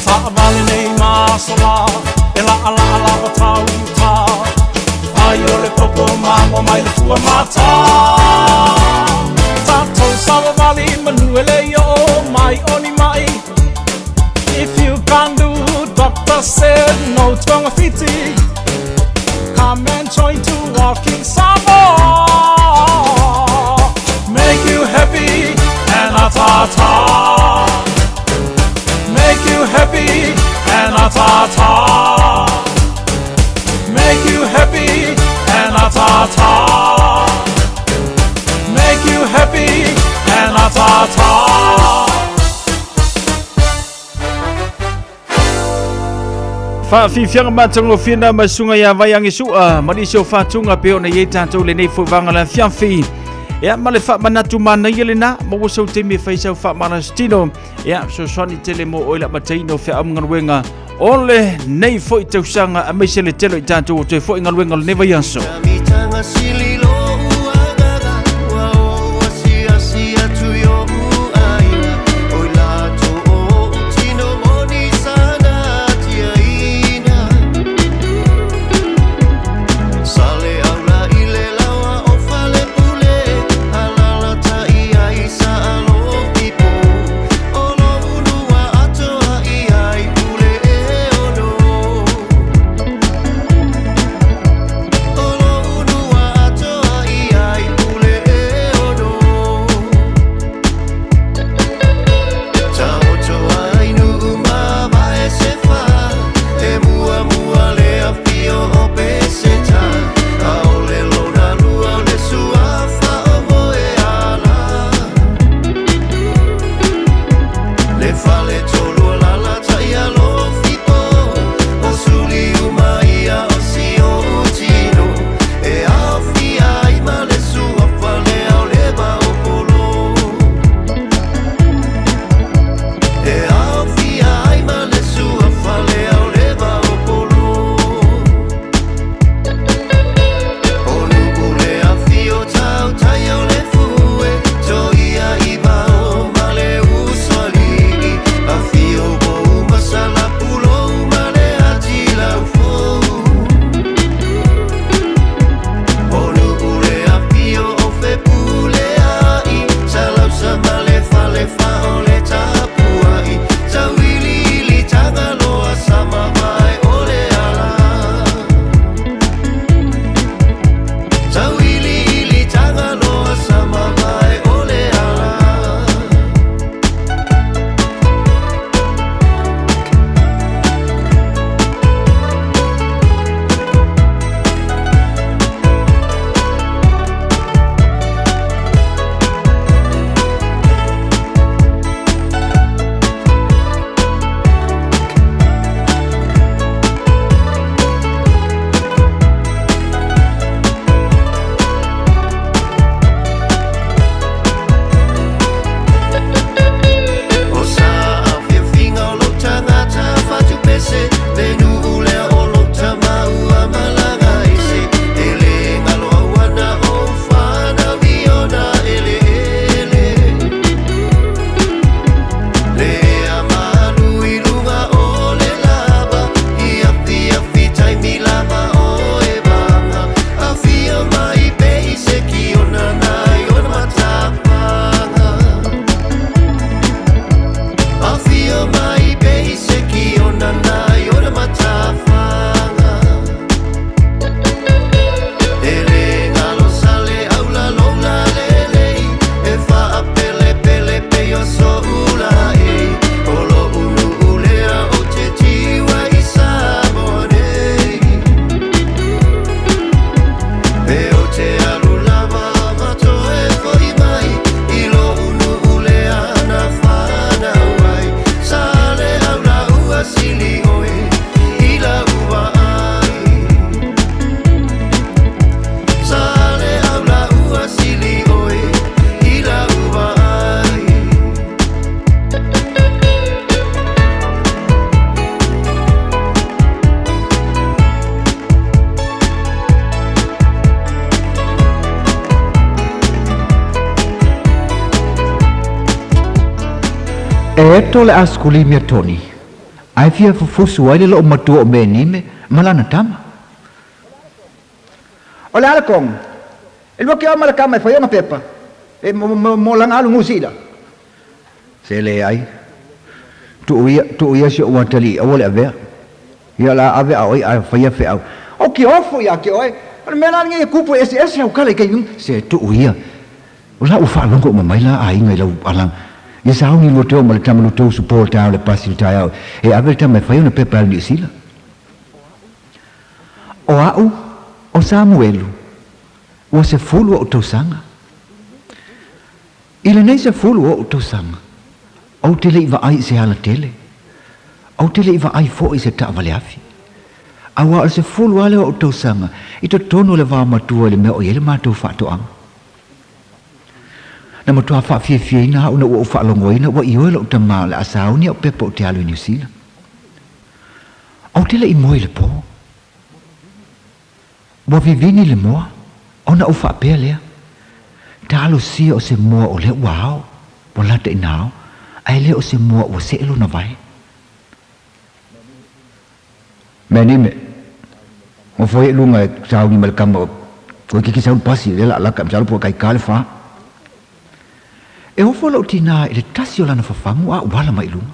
Taavale nei ma aso la e laalaa lava tau i uta. Ai o le popo mamoa mai le fua mata. Tatou savavali manu e le oo mai o ni mai. If you can't do, doctor said no togafiti. Come and join to walking Samoa. Make you happy and a ta ta. Make you happy and a ta ta. Make you happy and a ta ta. Make you happy and a ta ta. Faafiafiaga matagofie na masuga ia vaiagi su'a ma nisi o fatuga pe ona iai tatou lenei foivaga le afiafi. Ia ma le faamanatu manaia lenā ma ua sau taimi e faisau faamalositino. Ia fesoasoani tele mo oe le amataina o feaʻaugaluega o lenei foʻi tausaga amaise le tele o i tatou o toe foʻi galuega o lenei vaiaso. Mitaga sili lo'u agaga ua ou asiasi atu i o'u aiga o i latou o'u tino moni sana tiaina sa le aula'i le laoa o falepule alalata'i ai sa alofi pou o lo'u lua atoa'i ai pule e ono o lo'u lua atoa'i. E eto le asekulimi a Tony, ae fia fufusu ai le loomatua o Menime ma lana tama. O le a le kong, e lua ke oma le kama e fai ona pepa, e mo lana alu Nusila. Se leai. Tuu ia, tuu ia si ou atalii aua le avea. Ia o le a ave a oi ae faia feau. O ke ofo ia ke oe, o le mea la lenei e kupu e eseese au kala i kai luga. Se tuu ia. O la ua faalogo uma mai la aiga i lau alaga. Ia sauni lua teo ma le tama lua usu po le taeao le pasi le taeao e ave le tama e fai ona pepa e alu i Niusila. O a'u, o Samuelu, ua 10 o'u tausaga. I lenei 10 o'u tausaga, ou te le i vaai i se alatele, ou te le i vaai foi i se taavale afi. Auā o le 10 lava lea o'u tausaga i totonu o le vaomatua i le mea o i ai le matou faatoaga. Na matua faafiafiaina a'u ina ua ou faalogoina ua ioe lo'u tamā o le a sauni a'u pepa ou te alu i Niu Sila. Ou te le i moe i le pō. Ua vivini le moa, ona ou faapea lea, Talosia o se moa o lea ua ao, ua lata ina ao, ae le o se moa ua see lona vae. Mea nei me, ua foi i luga e sauni ma le kama o koe kiki sau le pasi, lea la laka masalo po o kai ka le fa. E ofo lou tinā i le tasi o lana fafagu a ua ala mai i luga.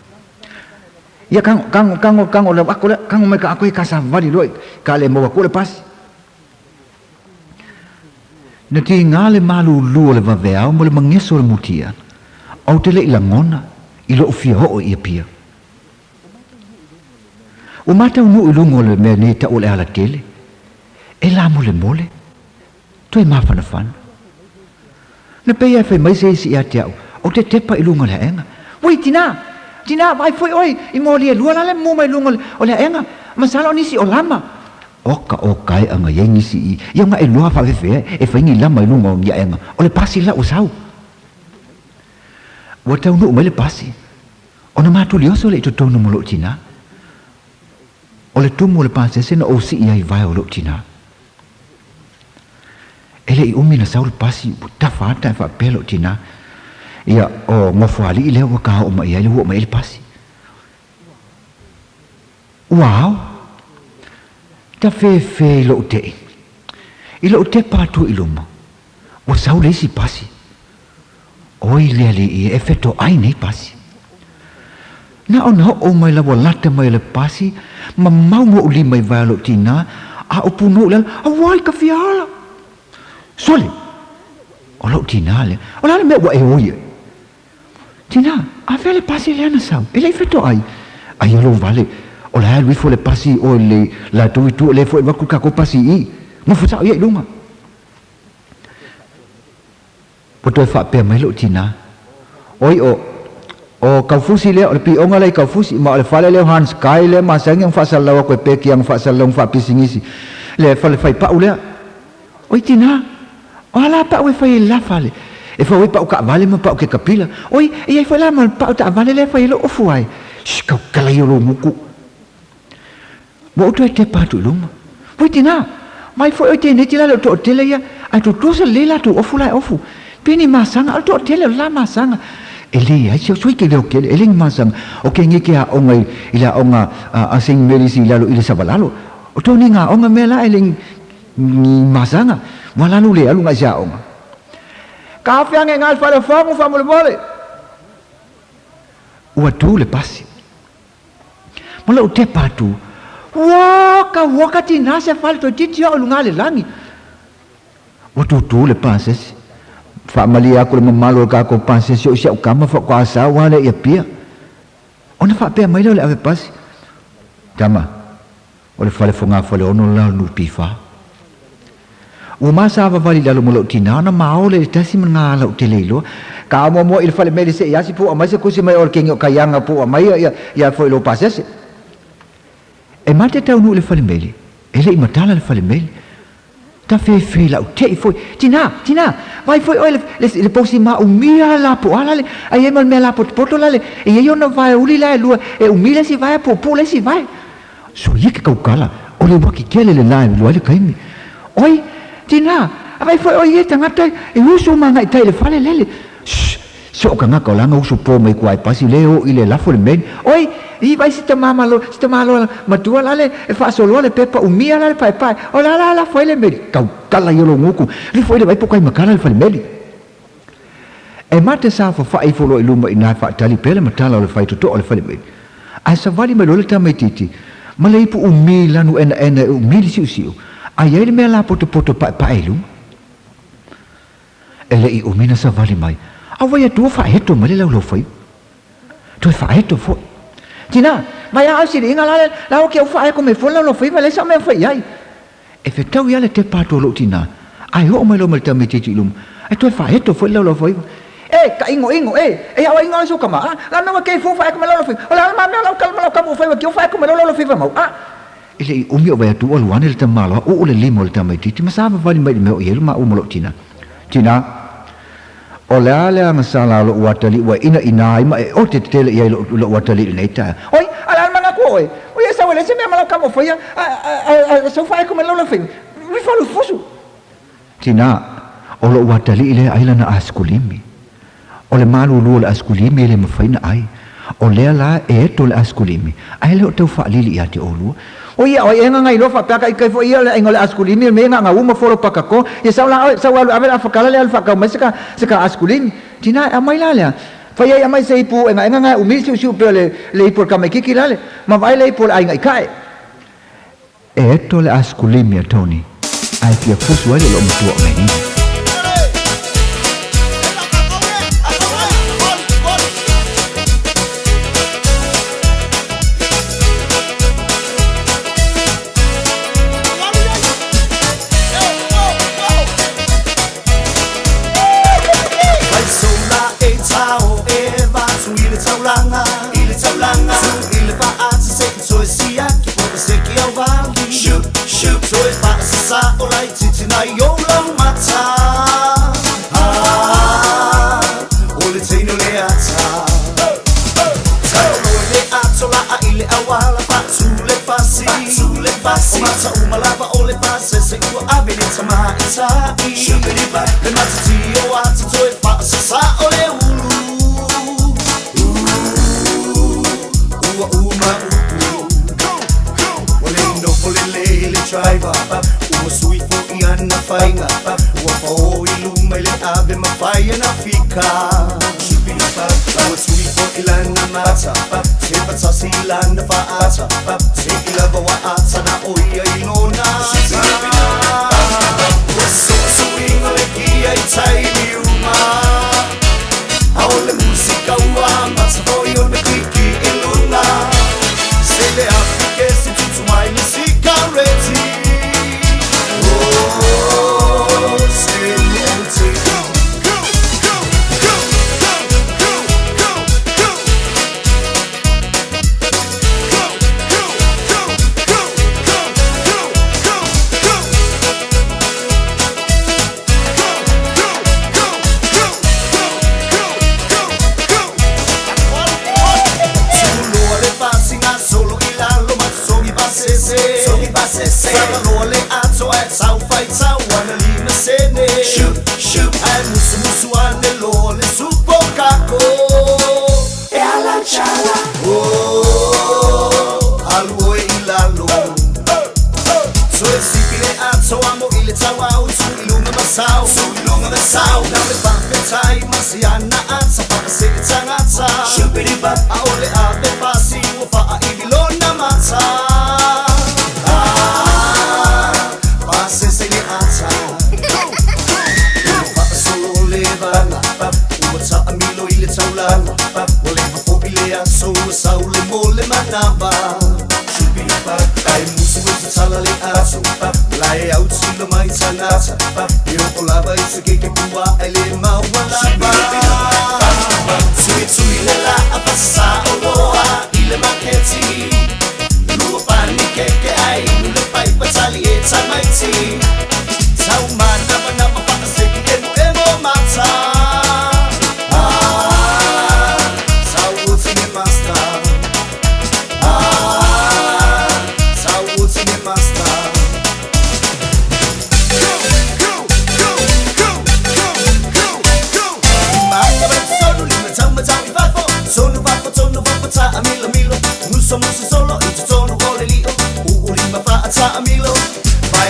Ia kango, kango, kango, kango le ako lea, kango mai ka ako i ka savali loa i ka le maua aku le pasi. Na tiga le malūlū o le vaveao ma le mageso o le mutia, ou te le i lagona i lo'u fia oo i Apia. Ua mataunuu i luga o le mea nei ta'u o le alatele, e lamolemole, toe mafanafana. Na pei e fai mai se isi ia te a'u, Ou te tepa i luga o le aega. Ui, tinā! Tinā, vaai foi oe i moli e lua la le mumu mai luga o le aega. Masalo o nisi o lama. Oka o kaeʻaga i ai nisi i ia ona e lua faafefea e fai ni lama i luga o ni aega. O le pasi la ua sau. Ua taunuu mai le pasi. Ona matulioso lea i totonu mo lou tinā. O le tumu o le pasese na ou sii ai i vae o lou tinā. E le i umi na sau le pasi ua tafa ata e faapea lou tinā, Ia, o Gofoalii lea ua ka oo mai i ai, lea ua oo mai ai le pasi. Ua ao. Tafefe i lou tei. I lou tepa atu i luma, ua sau le isi pasi. Oi le alii e fetoai nei pasi. Na ona oo mai la ua lata mai o le pasi, ma mau moʻu lima i vae o lou tinā, a o punou i lalo, Auai ka fia ala! Sole! O lou tinā lea. O le a le mea ua e oi ai? Tinā, a fea le pasi lea na sau? E le i fetoai. Aia lou vale, o la e alu ifo le pasi i o i le latou i tua, o lea foi e alu atu le tatou pasi i i. Nofo sao ia i luga. Ua toe faapea mai lou tinā, Oi, o, o Kaufusi lea, o le pioga lea i Kaufusi, ma o le fale lea o Hans Kai lea masani ona faasalalau atu e peki ana faasalalau faapisinisi, le fale faipau lea. Oi tinā, o a la pau e fai ai le la fale? E fau ai pau taavale ma pau kekapila. Oi, e i ai foi la ma le pau taavale lea e fai ai lou ofu ai. Shh, kaukala ia o lou muku. Ua ou toe tepa atu i luma. Oi tinā! Mai foi oi tēnei te lale o toatele ia, ae tutusa lelei latou ofu la e ofu. Pēnei masaga, o le toatele o le la masaga. E leai se sui ke leo kele, e le ni masaga. O ke nge ke aoga i, i le aoga a, a Saint Mary's i lalo i le Savalalo. O tō ni ngā aoga mea la e le ni masaga. Ua lalo le alu ngai se aoga. Ka awhea nge ngai whare whangu whamolemole. Ua tū le pasi. Ma lou tepa atu, Ua ka ua ka tinā se fale toeitiiti au i luga le lagi. Ua tūtū le pasese. Faamalie aku le mamalu o le kākou pasese o i si au kama faatoa sau lava lea i Apia. Ona faapea mai lea o le ave pasi, Tama, O le fale fogafaleono le la o le NPF. Ua masavavali i lalo ma lou tinā ona maole i le tasi ma ngā ala ou te le iloa. Ka amoamoa i le fale meli se i asi po ua aumai se kusi mai o le kengi o Kaianga po ua aumai ia ia foi i lou pasese. E mate taunuu i le fale meli, e le i matala le fale meli. Tafefe lau te'i foi. Tinā! Tinā! Vaai foi oe le, le, le posi ma umia la po a lale, a i ai ma le mea lapotopoto lale, e i ai ona vae uli la e lua, e umi le isi vae a puupuu le isi vae. So ia ke kaukala, o le uaki kele le la e lua ai le kaimi. Oi! Tinā! Vaai foi oe i e tagata e usu ma agai tai i le fale lele. Shh! So o kangaka o langa uso po mai kuai pasi le o i le lafo le meli. Oi, i vai si tama malo, si tama loa matua la le e faasoloa le pepa umia la le paepae. O la la lafo ai le meli. Tautala i o loguku. Lifo i le vai po kai makala le fale meli. E mate sa fafa'i ifo loa i luma i ina e fa'atali pea le matala o le faitoto'a o le fale meli. Ae savali mai loa le tamaitiiti ma le ipu umi lanu enaena e umi le si'usi'u, a i ai le mea lapotopoto pa'epa'e i luma. E le i umi na savali mai, a ua ia tua fa'aeto mai le laulaufaiva. Toe fa'aeto fo'i. Tinā, mai a au sili'iga la le la o ke au fa'aeko mai fua le laulaufaiva e leai sa'u mea e fai i ai. E fetau ia le tepa atu o lo'u tinā, ae oo mai loa ma le tamaitiiti i luma, e toe fa'aeto fo'i le laulaufaiva. E, ka igoigo, e, e au aiga oe so kama, a, la mea ua kei fua fa'aeko mai laulaufaiva, o le a le ma mea lau kala ma lau kama ua fai ua kio fa'aeko mai laulaufaiva mau, a. E le i umi o vai atu ua alu ane le tamaloa, uu le lima o le tamaitiiti ma savavali mai i le mea o i ai lo maua ma lo'u tinā. Tinā, O le a le agasala o lo'u atalii ua inaina ai ma e ote tetele i ai lo'u atalii i lenei taeao? Oi, a le a le manatu o oe, oi e sau e leai se mea ma lau kama o faia, a sau faaeko mai lau laufaiva, rifa lufusu. Tinā, o lo'u atalii lea ai lana asikulimi. O le malūlū o le asikulimi e le mafai na ai. O lea la e eto le asikulimi, ae le o tau faalili ia te olua. O ia oi e gaga iloa faapea ka ikai foi ia le aiga o le asikulimi le mea gaga uma folo pakako ia sau la oi sau alu ave le afakala le alu faakau mai se ka se ka asikulimi. Tina e aumai la lea. Fai ai aumai se ipu e gaga gaga umi siusiu pea le le ipu o le kamaikiki la le ma vaai le ipu o le aiga i kae. E eto le asikulimi a Tony ae fia fusu ai le loomatua o Melina.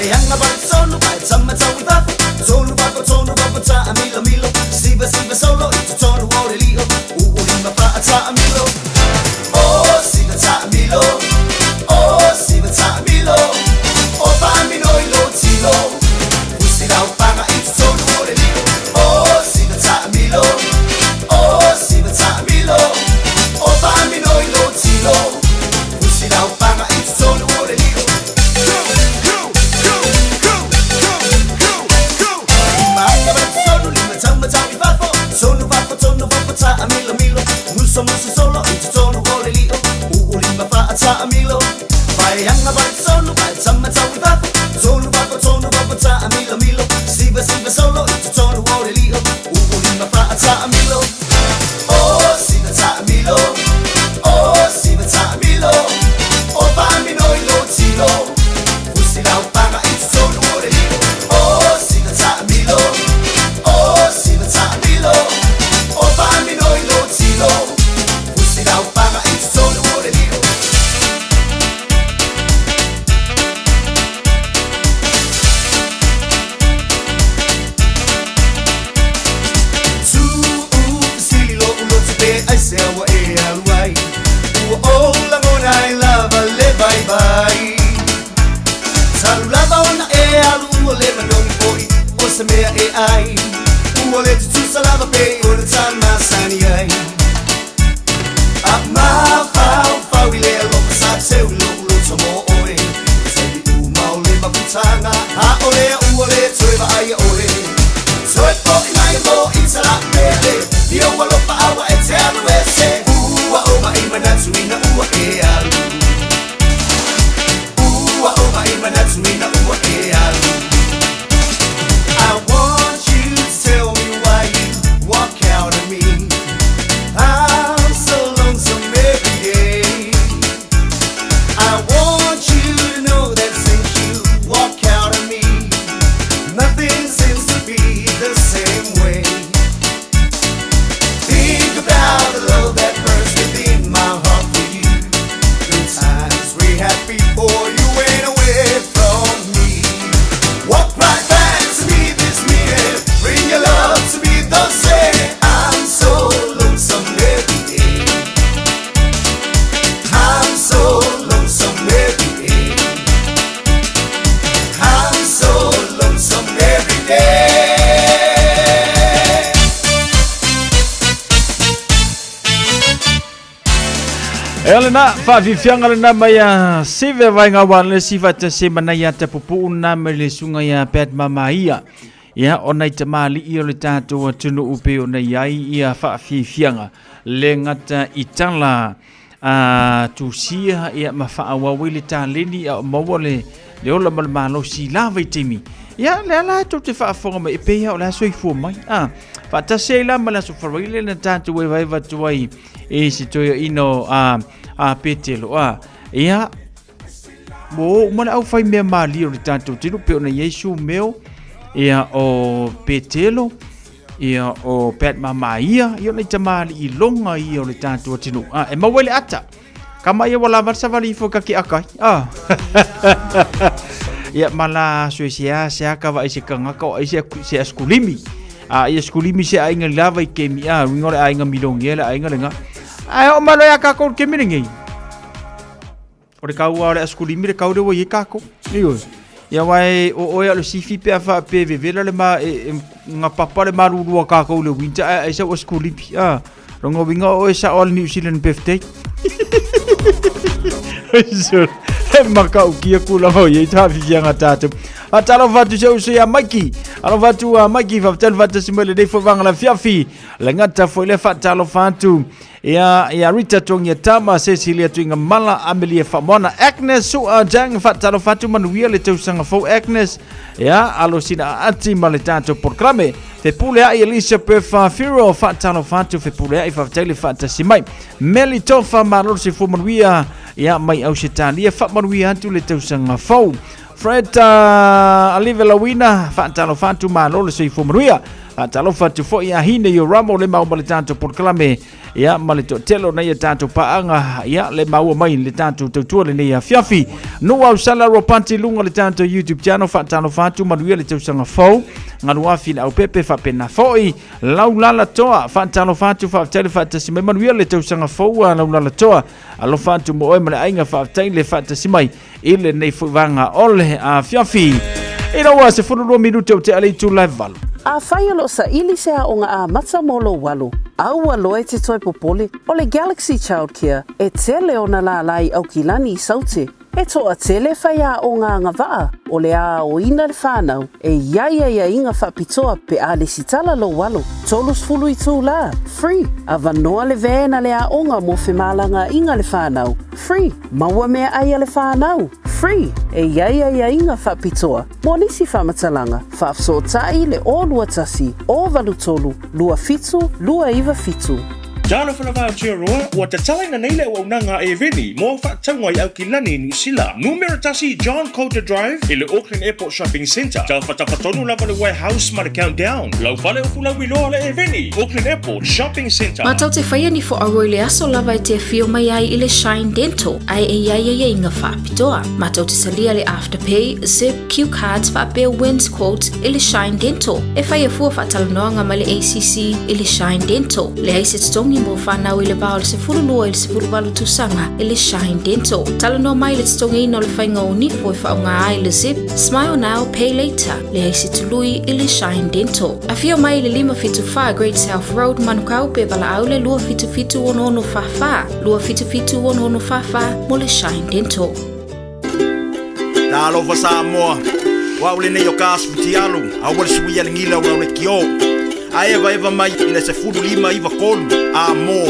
Vaianga vai solo vai tama tau i fafo Tolu fafo tolu fafo ta a milo milo Siva siva solo i te tonu o le lio U o lima fa a ta a milo Oh siva ta a milo Oh siva ta a milo O pa a mino i lo tilo Usi lau panga i te tonu o le lio Oh siva ta a milo Oh siva ta a milo O pa a mino i lo tilo Usi lau panga i te tonu o le lio Tonu fafo, tonu fafo, ta a milo milo Musa musa solo, i te tonu o le lio U o lima fa a ta a milo Vaianga vai solo, vai tama tau i fafo Tonu fafo, tonu fafo, ta a milo milo Siva siva solo, i te tonu o le lio U o lima fa a ta a milo Oh, siva ta a milo Oh, siva ta a milo O pa a mino i lo tilo Usi lau panga i te tonu o le lio Oh, siva ta a milo Oh, siva ta a milo O pa a mino i lo tilo Usi lau panga i te tonu o le lio Tu'u fesili lo'u loto pe ai se ua e alu ai Ua ou lagona ai lava le vaivai Talu lava ona e alu ua le manogi fo'i o se mea e ai Ua le tutusa lava pei ona sa masani ai A mafaufau i le alofa sa seu i lo'u loto mo oe Taimi uma o le mafutaga a o lea ua le toe vaaia oe Toe fo'i mai mo i tala'umele I ou alofa aua e te alu ese Ua ou ma'i manatuina ua e alu Ua ou ma'i manatuina ua e alu I want you to tell me why you walk out of me I'm so lonesome every day I want you to know that since you walk out of me Nothing seems to be the same way Think about the love that burns within my heart for you The times we had before you went away from me Walk right back to me this minute Bring your love to me the same I'm so lonesome every day I'm so lonesome every day I'm so lonesome every day E ole na faafiafiaga lena mai a sive vaega ua le si faatasi mana ia te pupu'u na mai le suga ia Pat Mamaia ia ona i tamali'i o le tatou atunuu pei ona i ai ia faafiafiaga le gata i tala a tusia ia ma faaauau ai le taleni a o maua le le ola ma le malosi i la vaitaimi ia le ala e tou te faafofoga mai e pei lava o le a soifua mai a faatasi ai la ma le aso Faraile na tatou evaeva atu ai e se toeaina o a a Petelo a ia ua oo uma le aufai mea malie o le tatou tino pei ona i ai Sumeo ia o Petelo ia o Pat Mamaia ia o nai tamalii loga ia o le tatou atunuu a e maua i le ata kama ia ua lava le savali ifo i ka keʻaka ai a ia ma la aso e seasea ka vaai se kagaka o ai se se askulimi a ia skulimi se aiga i lava i kemi a uiga o le aiga milonea le aiga lega ae oo mai loa iā kākou i le kemi lenei O le kaua o le askulimi le kau le ua i ai kākou. Ioe. Ia wae o oe a o le sifi pe a faapea e vevela le ma e, e gapapa le malulu a kākou i le winter ae ai sau askulimi. Ah, longa uiga o oe sao a le New Zealand birthday. He makaukia kulaga o i ai taafifiaga tatou. Faatalofa atu si ou uso ia Maiki. Alofa atu a Maiki, faafetai le faatasi mai lenei foi vaega le afiafi. Le gata foi lea faatalofa atu Ia, ia Rita Tongia Tama, Cecilia Tuinga Mala, Amelia Famoana, Agnes Sua Jang, faatalofa atu manuia le tausaga fou Agnes. Ia, alo sina aati ma le tatou polokalame. Fepuleai Elizabeth Firo, faatalofa atu Fepuleai, faafetai le faatasi mai. Meli Tofa, malo le soifua manuia, ia mai Ausetalia, faamanuia atu le tausaga fou. Fred Alive Lawina, faatalofa atu malo le soifua manuia. Faatalofa atu foi ia Hine i o Ramo le mau ma le tatou polokalame ia ma le toatele o nei a tatou paaga ia le maua mai le tatou tautua lenei afiafi. Nuu Ausala Ropati luga le tatou YouTube channel faatalofa atu manuia le tausaga fou galuafi le aupepe faapena foi Laulala Toa faatalofa atu faafetai le faatasi mai manuia le tausaga fou a Laulala Toa alofa atu mo oe ma le aiga faafetai le faatasi mai i lenei foi vaega o le afiafi. I lau 12 minute o te ale itu live valu. Afai o lo o saili se aoga amata mo lou alo, aua loa e te toe popole, o le Galaxy Childcare e tele ona lālā i Aukilani i Saute. E toatele faiaoga agavaa o le aoina le whanau e i ai aiaiga faapitoa pe a lesitala lou alo. 30 itulā, free, avanoa le van a le aoga mo femalagaaiga le whanau, free, maua meaai a le whanau, free, e i ai aiaiga faapitoa mo nisi faamatalaga, faafesootai le 021 083 27 297. Talofa lava Aotearoa, ua tatalaina nei le auaunaga a Airveni mo au faatauga i Aukilani i Niu Sila. Numera 1 John Coulter Drive i le Auckland Airport Shopping Centre. Tafatafa tonu lava le Warehouse ma le Countdown. Lau fale o Fulauiloa le Airveni, Auckland Airport Shopping Centre. Mātou te whaia ni whoauroi le aso lava e te awhio mai ai i le Shine Dental, ai e iai ai inga whaapitoa. Mātou te salia le Afterpay, Zip, Q Cards whaapea Wins Quotes i le Shine Dental. E whaia fua whaatalanoanga mai le ACC i le Shine Dental. Leai se totogi mo whanau i le va o le 12 i le 18 tausaga i le Shine Dental. Talanoa mai le totogiina o le faiga o nifo e faaaoga ai le Zip, Smile Now, Pay Later, leai se tului i le Shine Dental. Afio mai i le 574 Great South Road, Manukau, pe valaau le 277 6644, 277 6644 mo le Shine Dental. Talofa Samoa, o au lenei o ka asu fitialu, aua le suia le gila o lau lekiō. A evaeva mai i le 15 93 a mo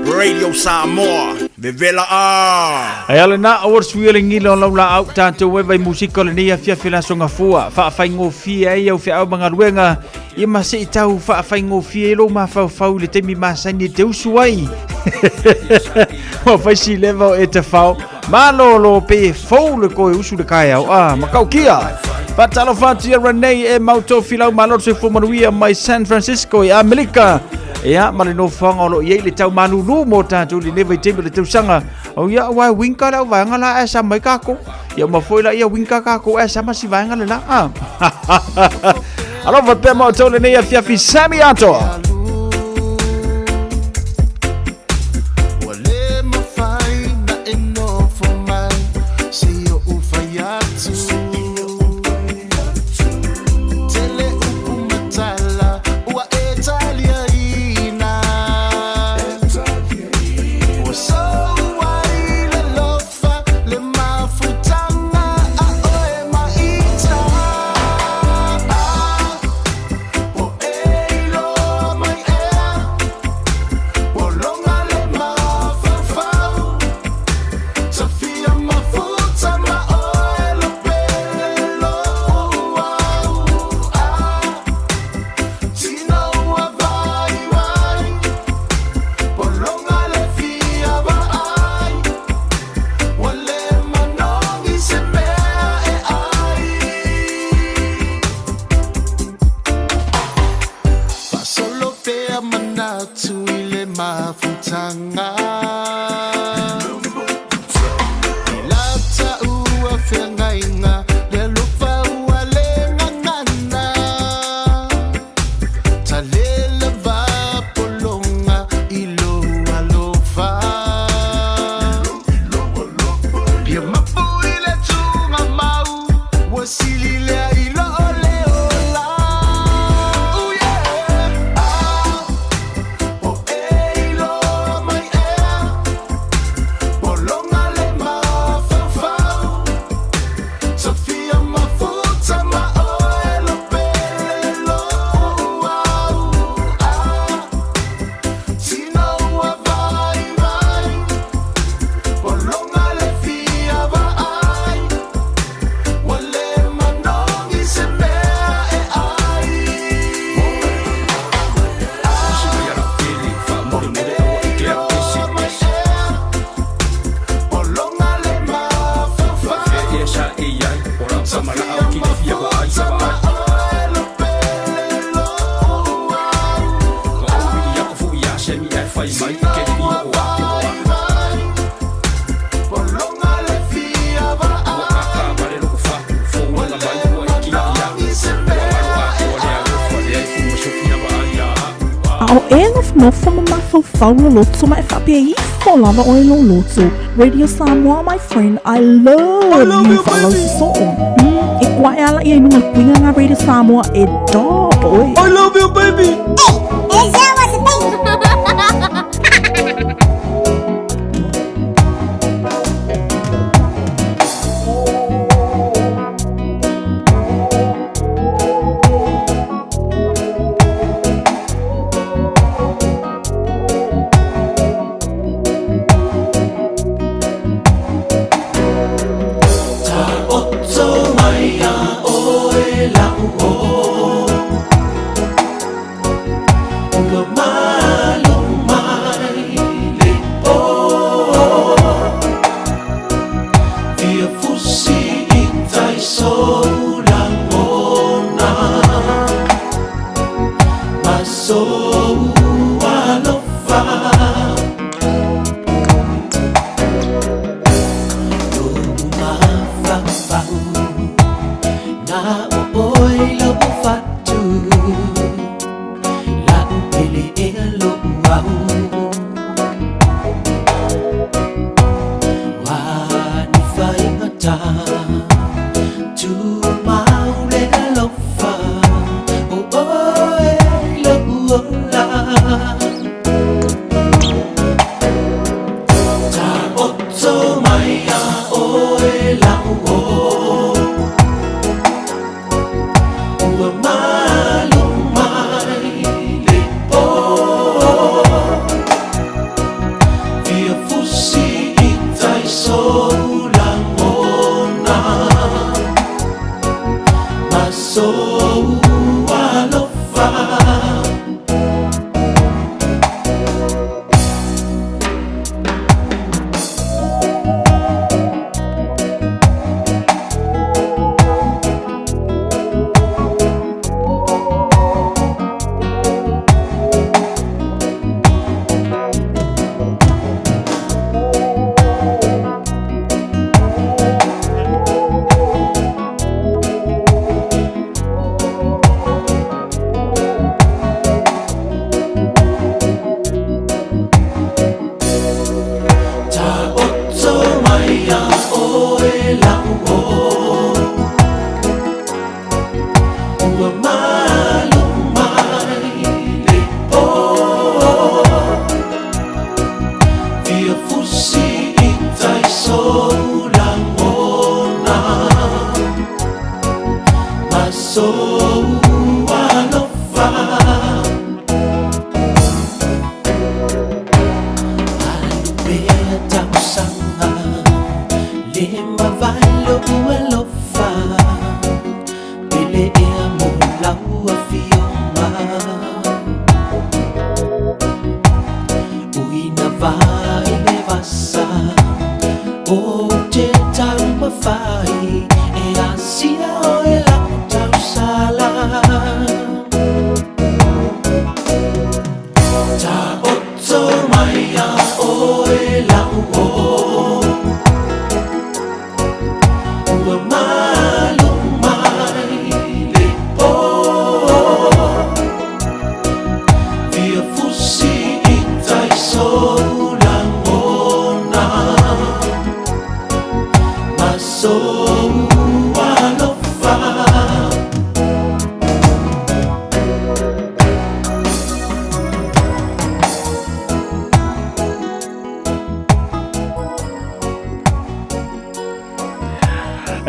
Radio Samoa, vevela a! E ala na aua le suia le gila o lau laau tatou eva i musika o lenei afiafi le aso gafua faafaigofie ai au feau ma galuega ia ma se i tau faafaigofie ai lou mafaufau i le taimi masani e te usu ai ua fai si leva o e tafao Malolo pe e fou le koe usu le kaeao a makaukia. Faatalofa atu ia Renee e mau tofilau malo le soifua manuia mai San Francisco i Amerika. Ia, ma le nofoaga o lo o i ai le tau malulu mo tatou i lenei vaitaimi o le tausaga. O ia, aua e winka le au vaega la ae sa mai kākou. Ia uma foi la ia winka kākou ae sama si vaega le la. Ah. Alofa pea ma outou lenei afiafi Sammy Atoa. Ua le mafai na e nofo mai se i oʻu fai atu Tele upu matala ua e taliaina Ua sou ai le alofa le mafutaga a oe ma ita Po e iloa mai ea Pologa le mafaufau Tafia mafuta ma oe lo pele lou au a Tino ua vaivai Pologa le fia vaai Ua le manogi se mea e ai Faasolo pea manatu i le mafutaga I lata ua feagaiga le alofa ua le gagana Talela va pologa i lou alofa Pia mapu i le tugamau ua sili lea i loo le ola Ooh yeah ah, Po e iloa mai ea Pologa le mafaufau Tafia mafuta ma oe lo pele lou au ah, Tino ua vaivai Pologa le fia vaai Ua le manogi se mea e ai Pologa le mafaufau Tafia mafuta ma oe lo pele lou A o e nofonofo ma mafaufau loloto ma e faapea ifo lava oe i lou loto. Radio Samoa my friend, I love, I love you, baby. Soo. E kuae ala ia i luga o le puiga nga Radio Samoa e dog oe. I love you, baby.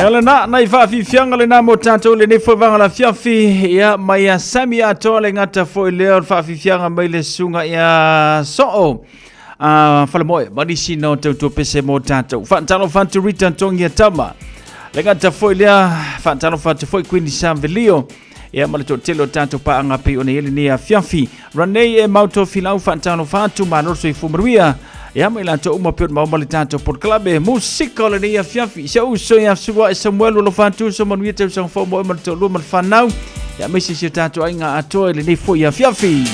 E o lena nai faafiafiaga lenā mo tatou lenei foevaga lafiafi ia mai ia Sami atoa le gata foi lea o le faafiafiaga mai le susuga ia Soo a Falemoe ma nisi na o tautua pese mo tatou. Faatalofa atu Rita Tongia Tama. Le gata foi lea faatalofa atu foi Queen Sam Velio ia ma le toatele o tatou paaga pei ona i ai lenei afiafi. Ranei e mau tofilau faatalofa atu malo le soifua manuia. Ia ma i latou uma pei ona maua ma le tatou polokalame musika o lenei afiafi. Si ou uso ia Sulua'i Samuelu alofa atu so manuia tausaga fou mo oe ma le toalua ma le fanau. Ia aemaise si o tatou aiga atoa i lenei foi afiafi.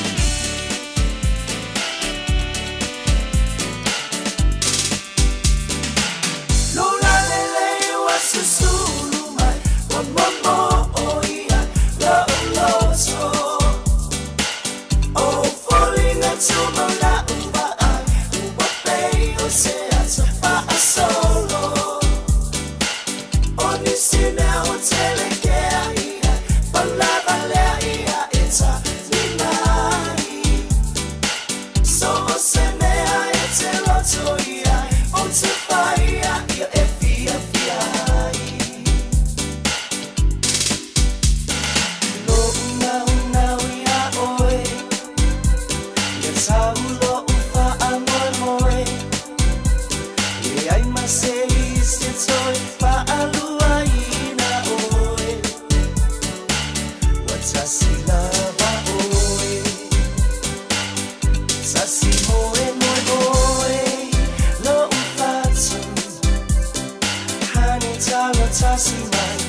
talo tasi mai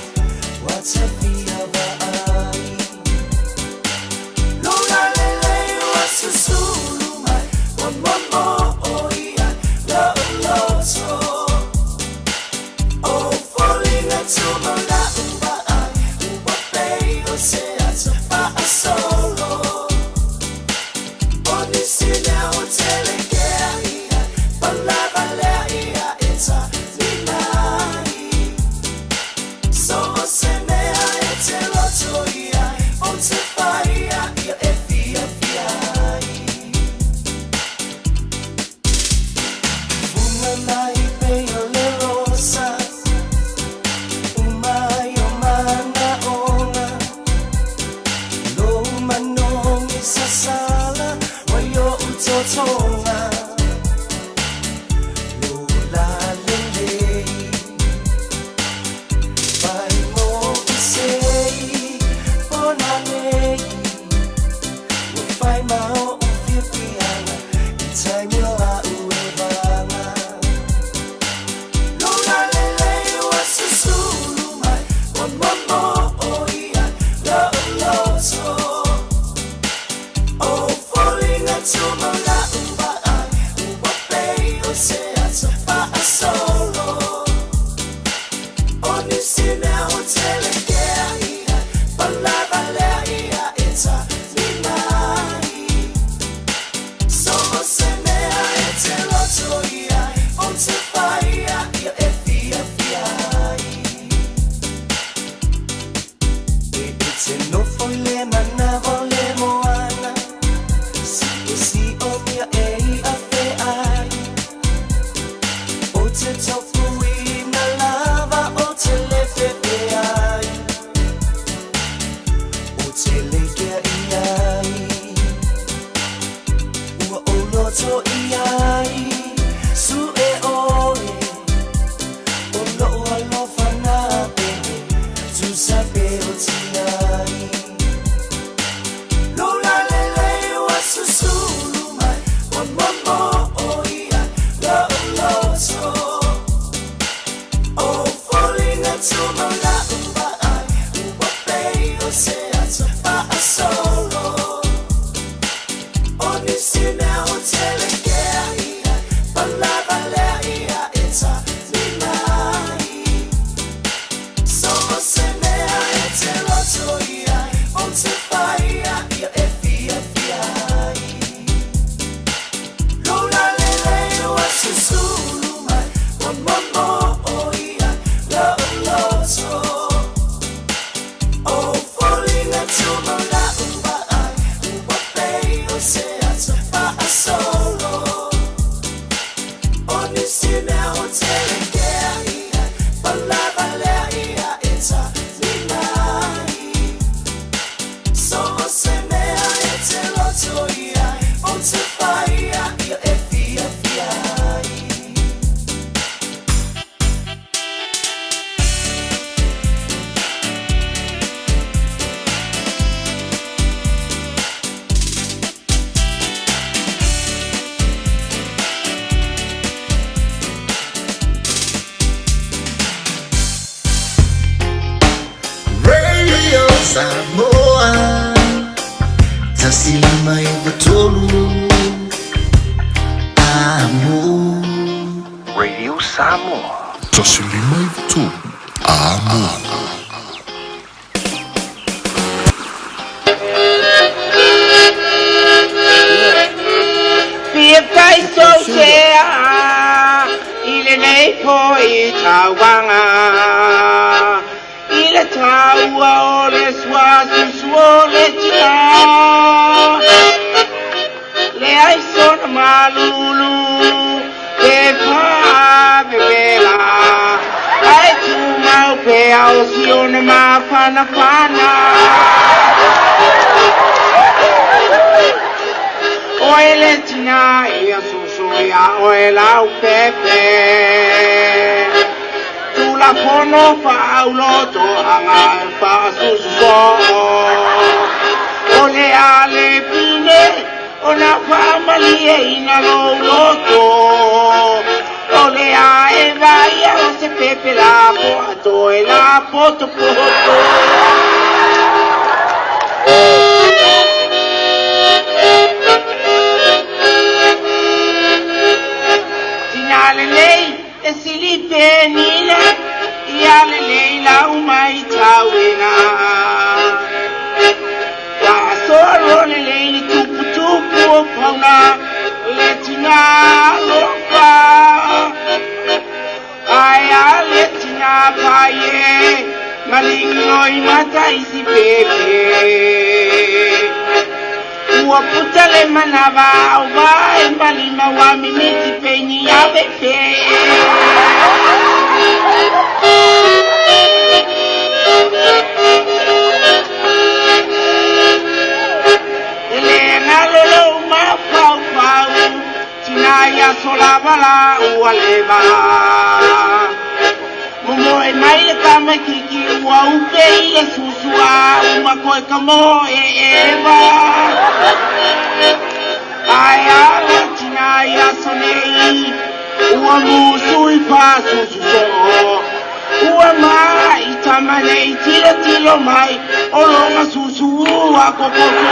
Wa te fia vaai Lula lele wa susulu mai Wa momo o ia lo loto O folinga tuma la ua ai Ua pei o se ata pa a solo O nisi mea o tele kea ia Palava lea ia e ta limai So o se mea e te loto ia O te whaia ia e fia fia ai Funga mai pe o le rosa Umai o mana ona Lo manongi sasala Wa yo utotonga Lo la lele Vai mo sei Pona nei Wa whai mao o whiawhianga I taimi o a ue vanga Lula lele wa susulu mai Wa momo o ia lo loto O folinga tuma la ua ai Ua pei o se ata pa a solo O nisi mea o tele kea ia Palava lea ia e ta limai So o se mea e te loto ia O te whaia ia e fia fia ai E e te nofo i le manawa o le moana Si o si o mea e i a fe ai O te tofu i na lava o te lefe pe ai O te leke i ai Ua o loto i ai Su e oe O loo alofa nā pe Tu sa pe o ti ai Lula lele wa susulu mai Wa momo o ia lo loto O folinga tuma la ua ai Ua pei o se ata pa a solo O nisi mea o tele kea ia Palava lea ia e ta limai So o se mea e te loto ia O te whaia ia e fia fia ai Lula lele wa susulu mai Wa momo o ia lo loto O folinga tuma la ua ai Ua pei o se ata pa a solo O nisi mea o tele kea ia Palava lea ia e ta limai So o se mea e te loto ia O te whaia ia e fia fia ai Radio Samoa 153 Amo Radio Samoa 153 Amo. Fia tai so sea I le nei po i tauanga I le taua o le sua susu o le tina Le ai sona malulu Te pā bebela Ai tu mau pe au si ona mawhana whana Oe le tina ia susu ia oe lau pepe Tula pono whaauloto anga e whaasusu soo O le ale pine o na whaamalie ina louloto O le a e vaia o se pepe la po a toe la poto poto. Tina lelei e silipe nila ia lelei lau mai tauina. La solo lelei ni tupu tupu o pauna le tina lofa. Ai a le tina paie malingo i mata isi pepe. Ua puta le manava au vai malima wa mimiti peini ave fe. Ele ngalo lo ma pau pau tina ia sola vala ua leva. Momo e mai le kama kiki ua upe i le susua uma koe ka mo e eva. Ai a le tina ia sonei ua musu i pa susu so. Ua mai tamane i tilo tilo mai o longa susu ua kokoto.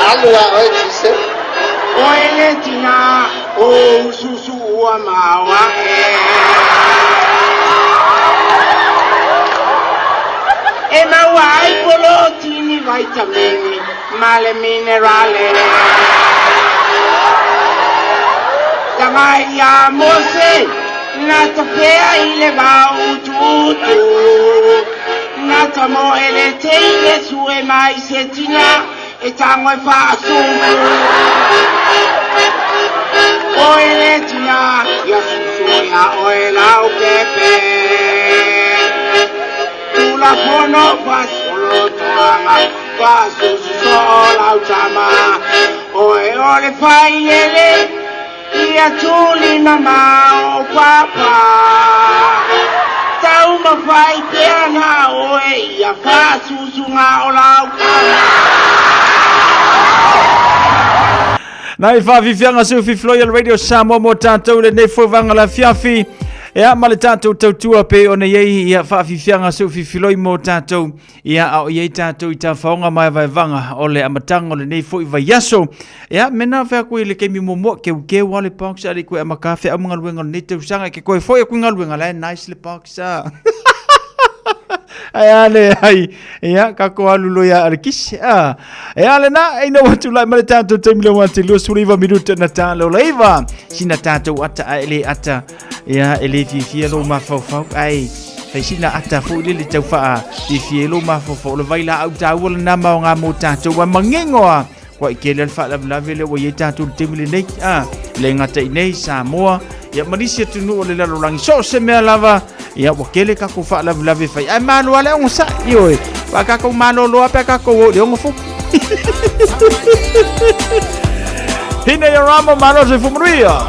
Alu a oe tise. O ele tina o susu ua maua e. E maua ai polotini vitamini male minerale. Tangai ia mose na tafea i le vau tutu. Na tamo ele te i le sue mai se tina e tango e whaasufu. O ele tina ia susu ia oe lau pepe. Tula pono whasolo toanga whasusu so lau tama. Oe ole whailele ia tuli mama o papa. Tau mawhai pea ngā oe ia whasusu ngā o lau kama. Nai whaafifianga seu fifiloi al Radio Samoa mo tātou le nei fauvaga la fiafi. Ia ma le tātou tautua pe ona iai ia whaafifianga seu fifiloi mo tātou. Ia ao iai tātou i tāwhaonga mai vaevaga o le amataga o lenei foi vaiaso. Ia mena whea koe le keimi muamua keu keu a le box a le koe amaka whea au galuega o lenei tausaga ke koe foi aku galuega la e nice le box a. Ai ale ai ia ka ko alu lo ia ale kisi a. E ale na e no atu lai ma le tātou taimi le wati 29 minuta na tā lo leiva. Sina tātou ata a ele ata ia ele fiafia lo mafaufau ai. Fai sina ata fo le le tau faa fiafia lo mafaufau le vai la au tāua le nama o ngā mō tātou a mangengoa. Kua i kele le whaalavelawe le ua i tātou le taimi lenei a. Le ngata i nei Samoa ia manisi atu o le lalolagi so se mea lava ia ua kele kako faalavelave fai ai malo ale ongo sa ioe wa kako malo loa pe kako o le ongo fu. Hina ia ramo malo se fumanuia.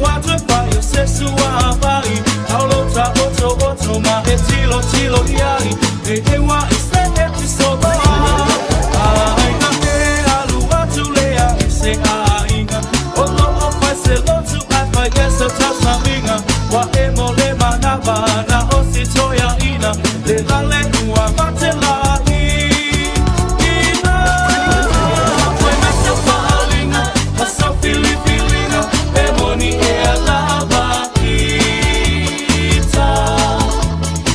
atu e fai o se sua vai Taulo ta oto oto ma e tilo tilo iai E ewa i se e ti soba Aiga e alu atu lea i se aiga O lo o fai se lotu ai fai e se tausaminga Wa e mo le manava na o si toia ina Le lale ua mate la i ina Fai mai se whaalinga ma sau filifilinga E moni e a lava ita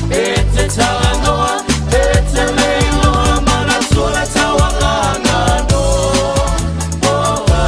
E te talanoa, e te leiloa Mana tua taualanga no oa.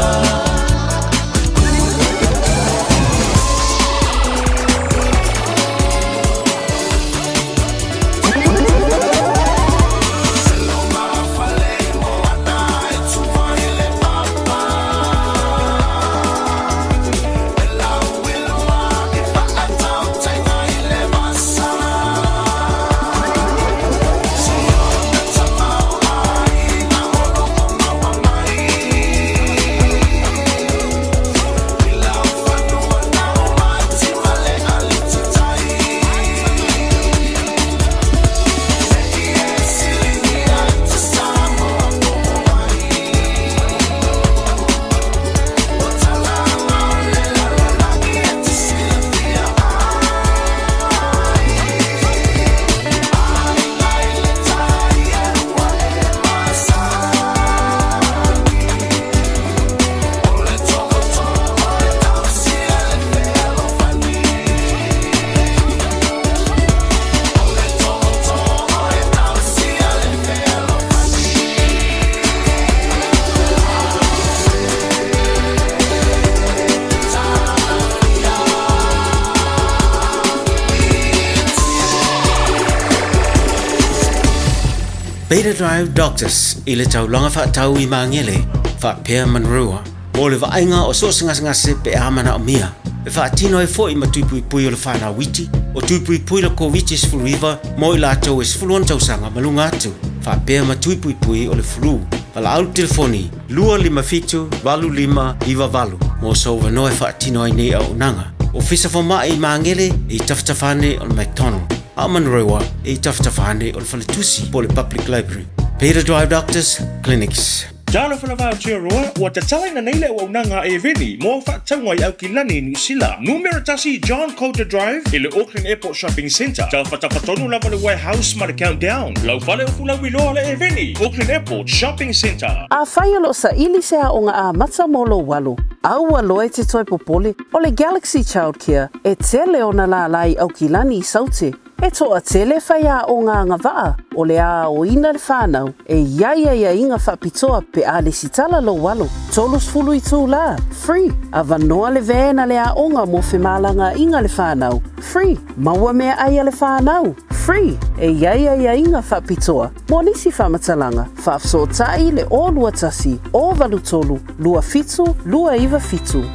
Beta Drive Doctors i le taulaga faatau i Magele, faapea Manurewa, mo le vaaiga o so o se gasegase pe a manaomia. E faatino ai foi ma tui puipui o le faanauiti, o tui puipui le Koviti-19 mo i latou e 16 tausaga ma luga atu, faapea ma tui puipui o le flu. Valaau le telefoni 257 8598 mo sou avanoa e faatino ai nei auaunaga. Ofisa Fomai i Magele e i tafatafa ane o le McDonald, a o Manurewa e i tafatafa ane o le Faletusi po o le Public Library. Beta Drive Doctors Clinics. Talofa lava Aotearoa, ua tatalaina nei le auaunaga a Eveni mo au faatauga i Aukilani i Niu Sila. Numera tasi John Coulter Drive i le Auckland Airport Shopping Centre. Tafatafa tonu lava le Warehouse ma le Countdown. Lau fale o Fulauiloa le Eveni, Auckland Airport Shopping Centre. Afai o lo o saili se aoga amata mo lou alo, aua loa e te toe popole, o le Galaxy Childcare e tele ona lālā i Aukilani i Saute. E toatele faiaoga agavaa o le aoina le whanau e i ai aiaiga faapitoa pe a lesitala lou alo. 30 itulā, free, avanoa le van a le aoga mo femalagaaiga le whanau, free, maua meaai a le whanau, free, e i ai aiaiga faapitoa mo nisi faamatalaga, faafesootai le 021 083 27 297.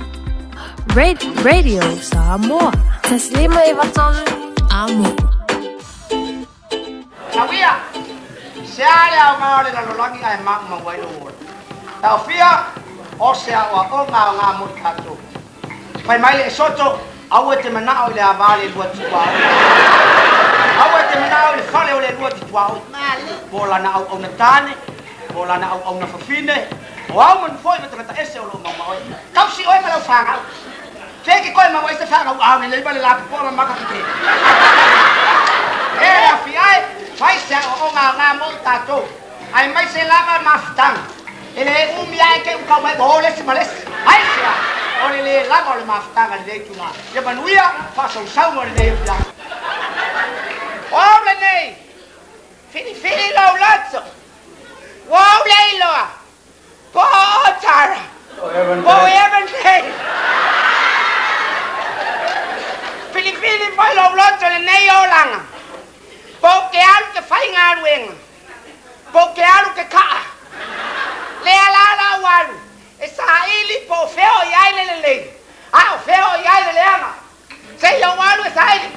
Radio Samoa. Taslima e vatolu amo. Tauia, se a le aoga o le lalolagi ae maumau ai lou ola. Taofia, o se aoaoga aoga mo i tatou. Fai mai le Esoto, aua e te manao i le ava a le lua tuaoi. Aua e te manao i le fale o le lua te tuaoi. Po o lana auauna tane, po o lana auauna fafine, o ao manu foi ma tagata ese o lo o maumau ai. Tausi oe ma lau fanau. Fe ke koe maua ai se fanau ao lelei ma le lapopoa ma maka keke. E le afi ae, fai se aoaoga aoga mo i tatou. Aemaise lava mafutaga. E le umi ae ke u kau mai ua o le isi ma le isi. Aisea? O le le lava o le mafutaga i lenei itula. Ia manuia faasausauga o lenei afiafi. O au lenei, filifili lou loto. Ua ou le iloa po o Tara, po o Evan nei. Filifili foi lou loto lenei olaga, po o ke alu ke faigaluega, po o ke alu ke kaa. Lea la lau alu e saili po o fea o i ai le lelei, a o fea o i ai le leaga. Se i ou alu e saili.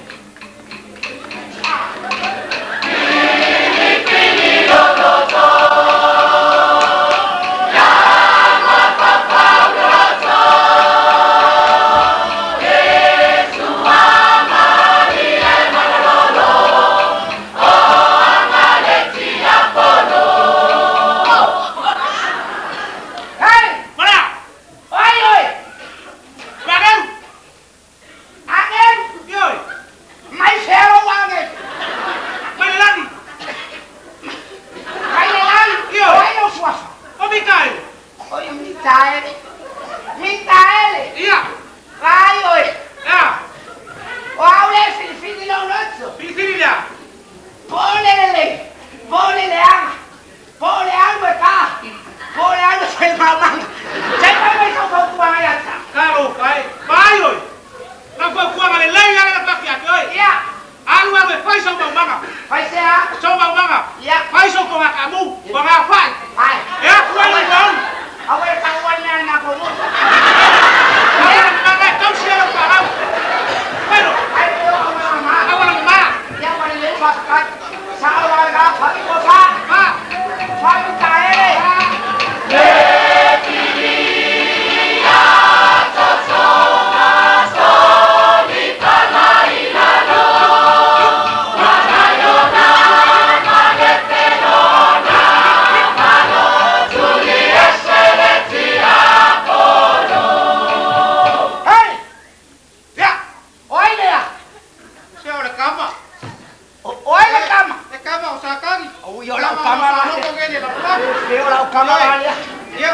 Pe o lau kama la lea.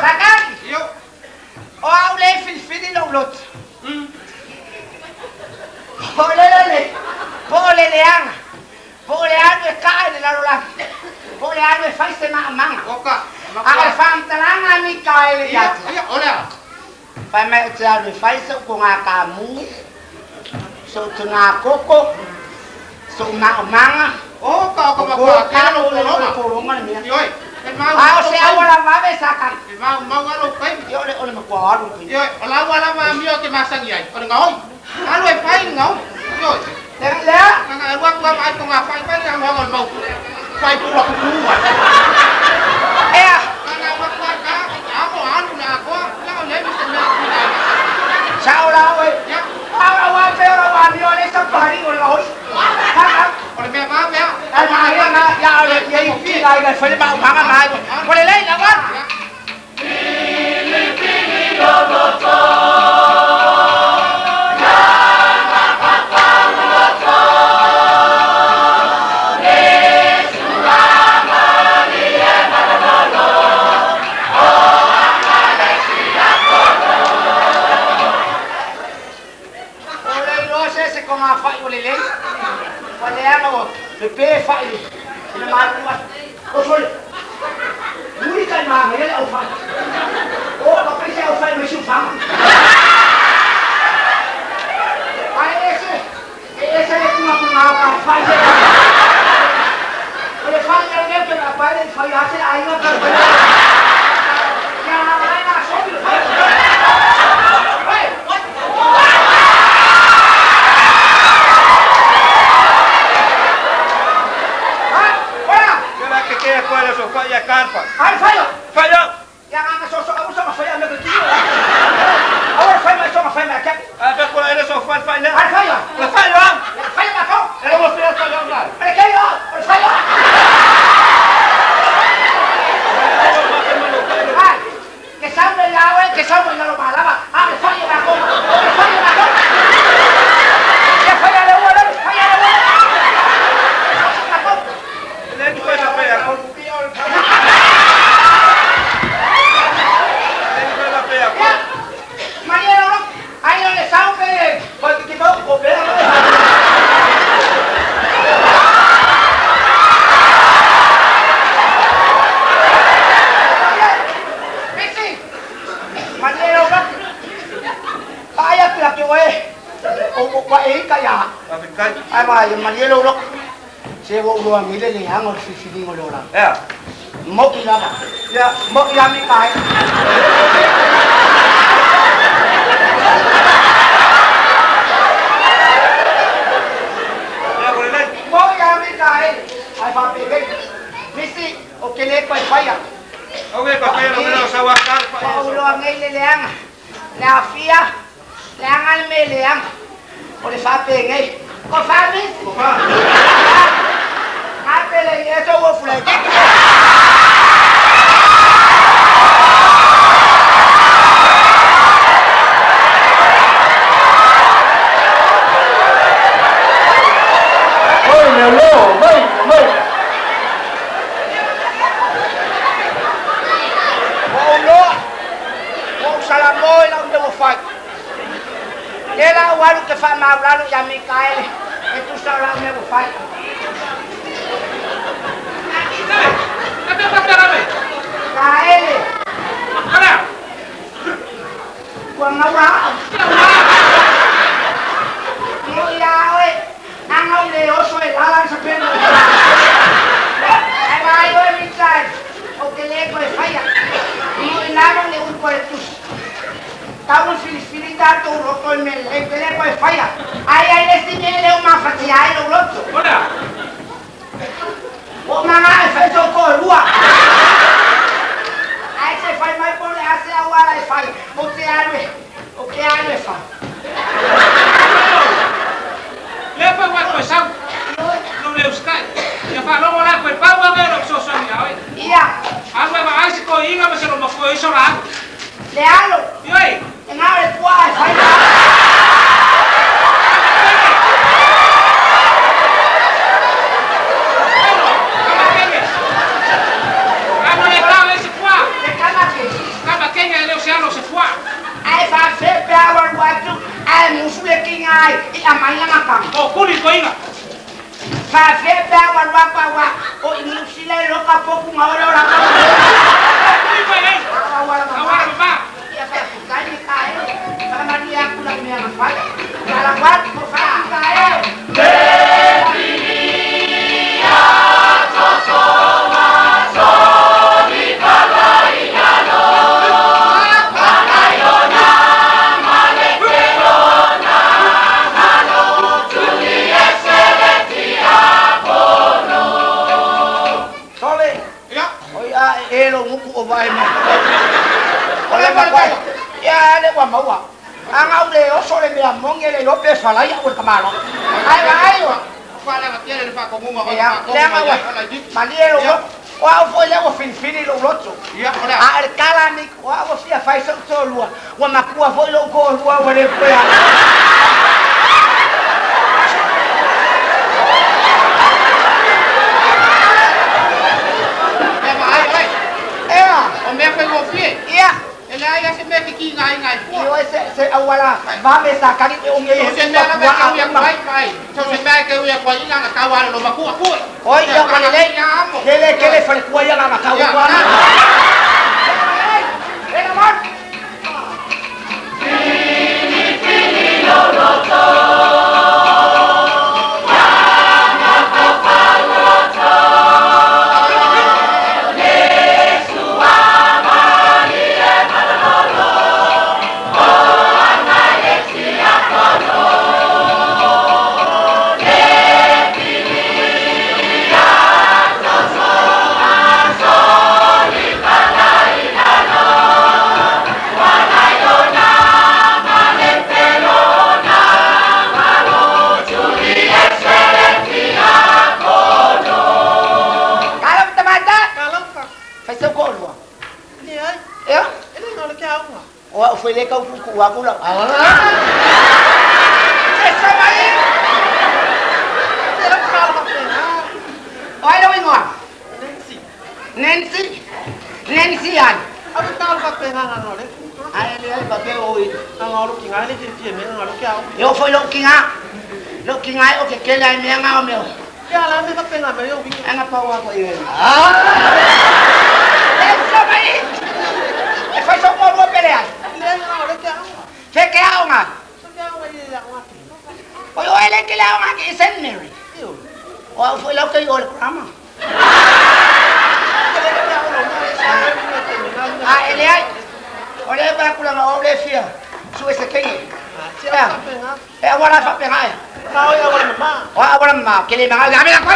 Sakaki. O au le filifili lou loto. Po o le lelei, po o le leaga, po o le alu e kaa i le lalolagi, po o le alu e fai se maamaga. A o le faamatalaga a Mikaele ia te au, fai mai ou te alu e fai sou togākamu, sou togākoko, sou maomaga, o talo o le pologa le mea. A o se auala vave sa kagi. Ia o le matua alu le taimi. O lau lava amio e te masani ai, o le gaoi. Alu e fai le gaoi. Ioe. Lea. Aga alu atu lava ai toga fai fai le agoaga o le mau. Fai pula kuku ai. Ea. Aga alu atu ai ka, amo alu le atoa, ia o le mi se mea kuina ai. Sao la oe. A o lau ape o lau amio le sa pari o le gaoi. O le mea vave a. Ai ma ia na ia o le ia i ki ai le fai le maomaga ma ai. O le lei lau alu. O le iloa se se ko ngā whai o le lei. Ua leaga ua pepe whai i le malulu atu. O sole, muli kai maga ia le au whai. O ka paise au whai mai siufaga. Ae ese, e ese le pungapunga o ka whai se. O le whai ia le pe na pai le whai a se aiga ka whai. Ia na mai na sopi le whai. Whai! Ia la ke ke koe le so fai ia karpa. Ai whai o! Fai o! Ia ngā so so au so ma whai a me ko tio. Au e whai mai so ma whai mai kia. A pe koe le so fai fai le. Ai whai o! Le fai o! Le whai ma ko! Le mo fai fai o la. Le kei o! Le whai o! Ai, ke sau le lau e, ke sau le lalo malava. A le whai o ma ko! Le whai o ma ko! Ia whai a le ua le, whai a le ua le. Ma ko! Le ni fai fai a ko. Maria Laura, ai o le sau pe, pa ki pau ko pe. Misi. Maria Laura. Ai a pila ke oe. O o pa e ka ya. Ai ma Maria Laura. Se wo lo ngile le hang o filifiliga o le olaga. Ea. Mo'i lava. Ia. Mo'i a Mikaele. Ia ko le lei. Mo'i a Mikaele. Ai faapelei. Misi o ke le koe faia. Au e pa fai lo mea o sau a karpa. Ua ou loa nei le leaga. Le afia, leaga le mea leaga. O le faapenei. Ko fa misi. Ko fa. Gape le e so ua fulai. Oi, meu lo, mai, mai. Ua ou loa, ua ou salamo i lau mea ua fai. Le la ua alu ke faamaulalo ia Mikaele e tusa o lau mea ua fai. Kaele. Ua gaua au. Mo ia oe, aga o le oso e lala sa pena. Ai mai oe Mikaele, o te le koe whaia. Mo i nalo le upo e tusi. Tau na filifili tātou roto i me le te le koe whaia. Ai ai le si me leo mawhati ai lo roto. O manga e whai tō koe rua. Ai se whai mai po le ase au ala e whai. O te alu e, o ke alu e whai. Le fai wa koe sau. Lo le uskai. Ia fa longo la koe pau a mea lo sosoani a oe. Ia. Alu e ma ai se koe inga ma se lo makoe iso la alu. Le alo. Ioi. E ngā le pua e whai la. Alu le tau e se mai i amainga makaga. O kuli toaiga. Faafea pe a ua alu aku auā o i Niu Sila e loka popu ma ole o laka. Kuli toaiga. Auala mamā. Auala mamā. Ia faafetai Mikaele. Faamalie aku lau mea mafai. Talakuatu po fai Mikaele. Sole. Ia. Oi a e lo nguku o vai mai. O le makuai. Ia le ua maua. Anga u le oso le mea mongi le lope falai au le kamalo. Ai ai wa. Faalaga tele le faakomuga Ia, leaga ua malie lou loto. O au foi lea ua filifili lou loto. Ia, o le a? A o le tala ni, o au ua fia fai so'u toalua, ua makua foi lou toalua ua le pea. Ia vaai oe. Ea. O mea faigofie. Ia. E leai lava se mea e fekigaina ai fua. Ioe se auala vave sa kali e onge So se mea lava e tau ia ku ai, vaai. So se mea e tau ia ku ai ina na tau ala lo makua fua. Oi, ia ua lelei. Ia amo. Kele kele falekua ia na tau Ia. ua. Ela mon. Kalau tamata. Kalau ka. Fai seu toalua. Leai. Ia. E le igoa o le keauga. O au foi le kau kuku aku lau. Se sama i. Se lau kala faapena. O ai lou igoa? Nancy. Nancy. Nancy ai. Ave talo faapena na no le. Ai le ai pa pe o i. Aga o lo kinga le fiafia mea aga o lo keauga. E oo foi lou kiga. Lou kiga e o ke kele ai mea ga o mea. Ke ala mea faapena mea o uiga. Aga pau ako i. E sama i. E fai sau toalua pele ai. Leai aga o le keauga. Fe ke aoga. Se keauga i le aoga atu. Oi oe le ke le aoga ki i St. Mary. Io. O au foi lau ke i o le kurama. A e leai. O le pa kula o le fia. Su e se kenge. Se au faapena. E awala faapena e. Ka o ia wala mama. O awala ma ke le manga ga me la kwa.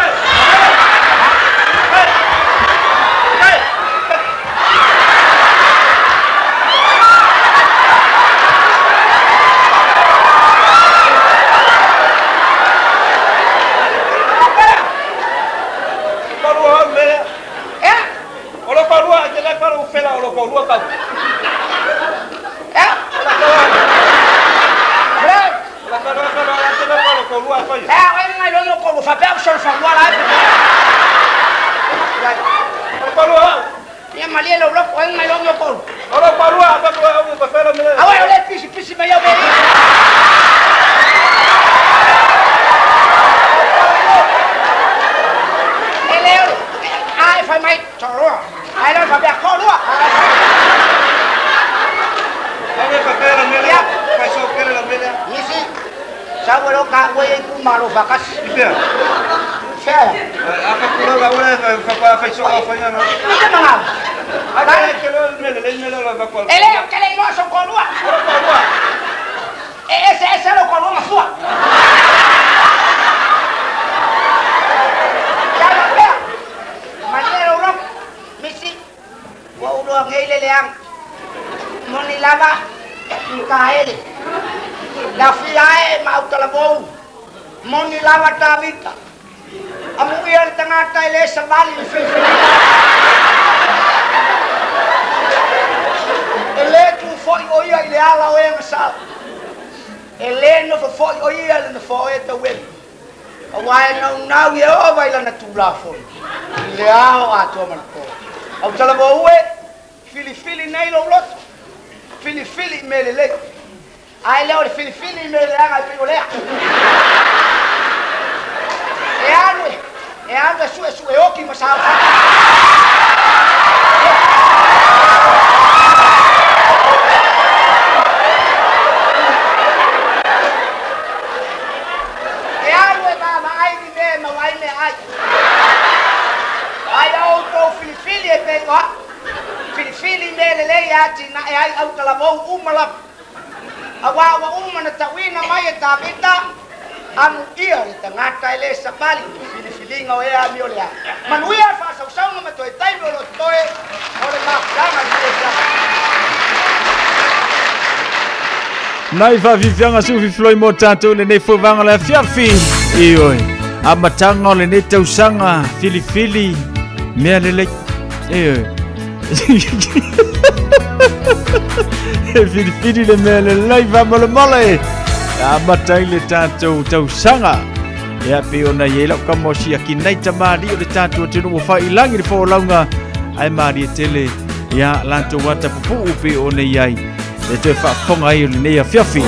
Palua au mea. Ea. O lo palua, te le palu fela o lo palua kau. Ea. Bre. La palua palua la te le palu palua fai. Ea, oi ngai lo ko fa pe au sol fa wala. O palua au. Ia malie lo lo oi ngai lo ko. O lo palua pa ko au pa fela mea. Awe o le pisi pisi mai au me. Ele ai fai mai toroa. Ai lo fa pe ko lua. Ave pa fela mea. Fai so kele la mea. Nisi. Sa wo lo ka wo e ku malo fa kasi. Ipea. Fea. A ka kula la ua fa pa fai so au fai na. Ite manga. Ai ke lo mele le mele la va ko. Ele o ke le no so ko lua. O lo palua. E ese ese lo ko lua mafua. Ya lo pea. Malie lo lo. Misi. Ua uloa ngei le leaga. Moni lava. Mikaele. La fia e ma utalavou. Moni lava Tavita. Amu ia le tagata e lē savali le filifiliga. E lē tufo'i o ia i le ala o e gasala. E lē nofofo'i o ia le nofoa o e tauelu. Auā e naunau ie ova i lana tulafono. I le ao atoa ma le po. Au talavou e, filifili nei lou loto. Filifili i mea lelei. Ae le o le filifili i mea leaga e pei o lea. E alu e, e alu e suesue oki ma saosaoa. E alu e vaavaai ni mea e maua ai meaai. Ae ia outou filifili e pei o a'u. Filifili mea lelei e atinae ai autalavou uma lava. Auā ua uma ona tauina mai e Tavita, Amuia le tagata e lē savali i le filifiliga o e amioleaga. Manuia le faasausauga ma toe taimi o lo o totoe o le mafutaga i lenei afiafi. Nai faafiafiaga sufifiloi mo tatou i lenei fauvaga o le afiafi. Ioe, amataga o lenei tausaga filifili mea lelei. Ioe. E filifili le mea lelei faamolemole. Amata ai le tatou tausaga. Ia pei ona i ai lau kama o siaki nei tamalii o le tatou atunuu ua faiilagi le folauga ae malie tele ia latou ata pupuu pei ona i ai le toe faafofoga ai o lenei afiafi.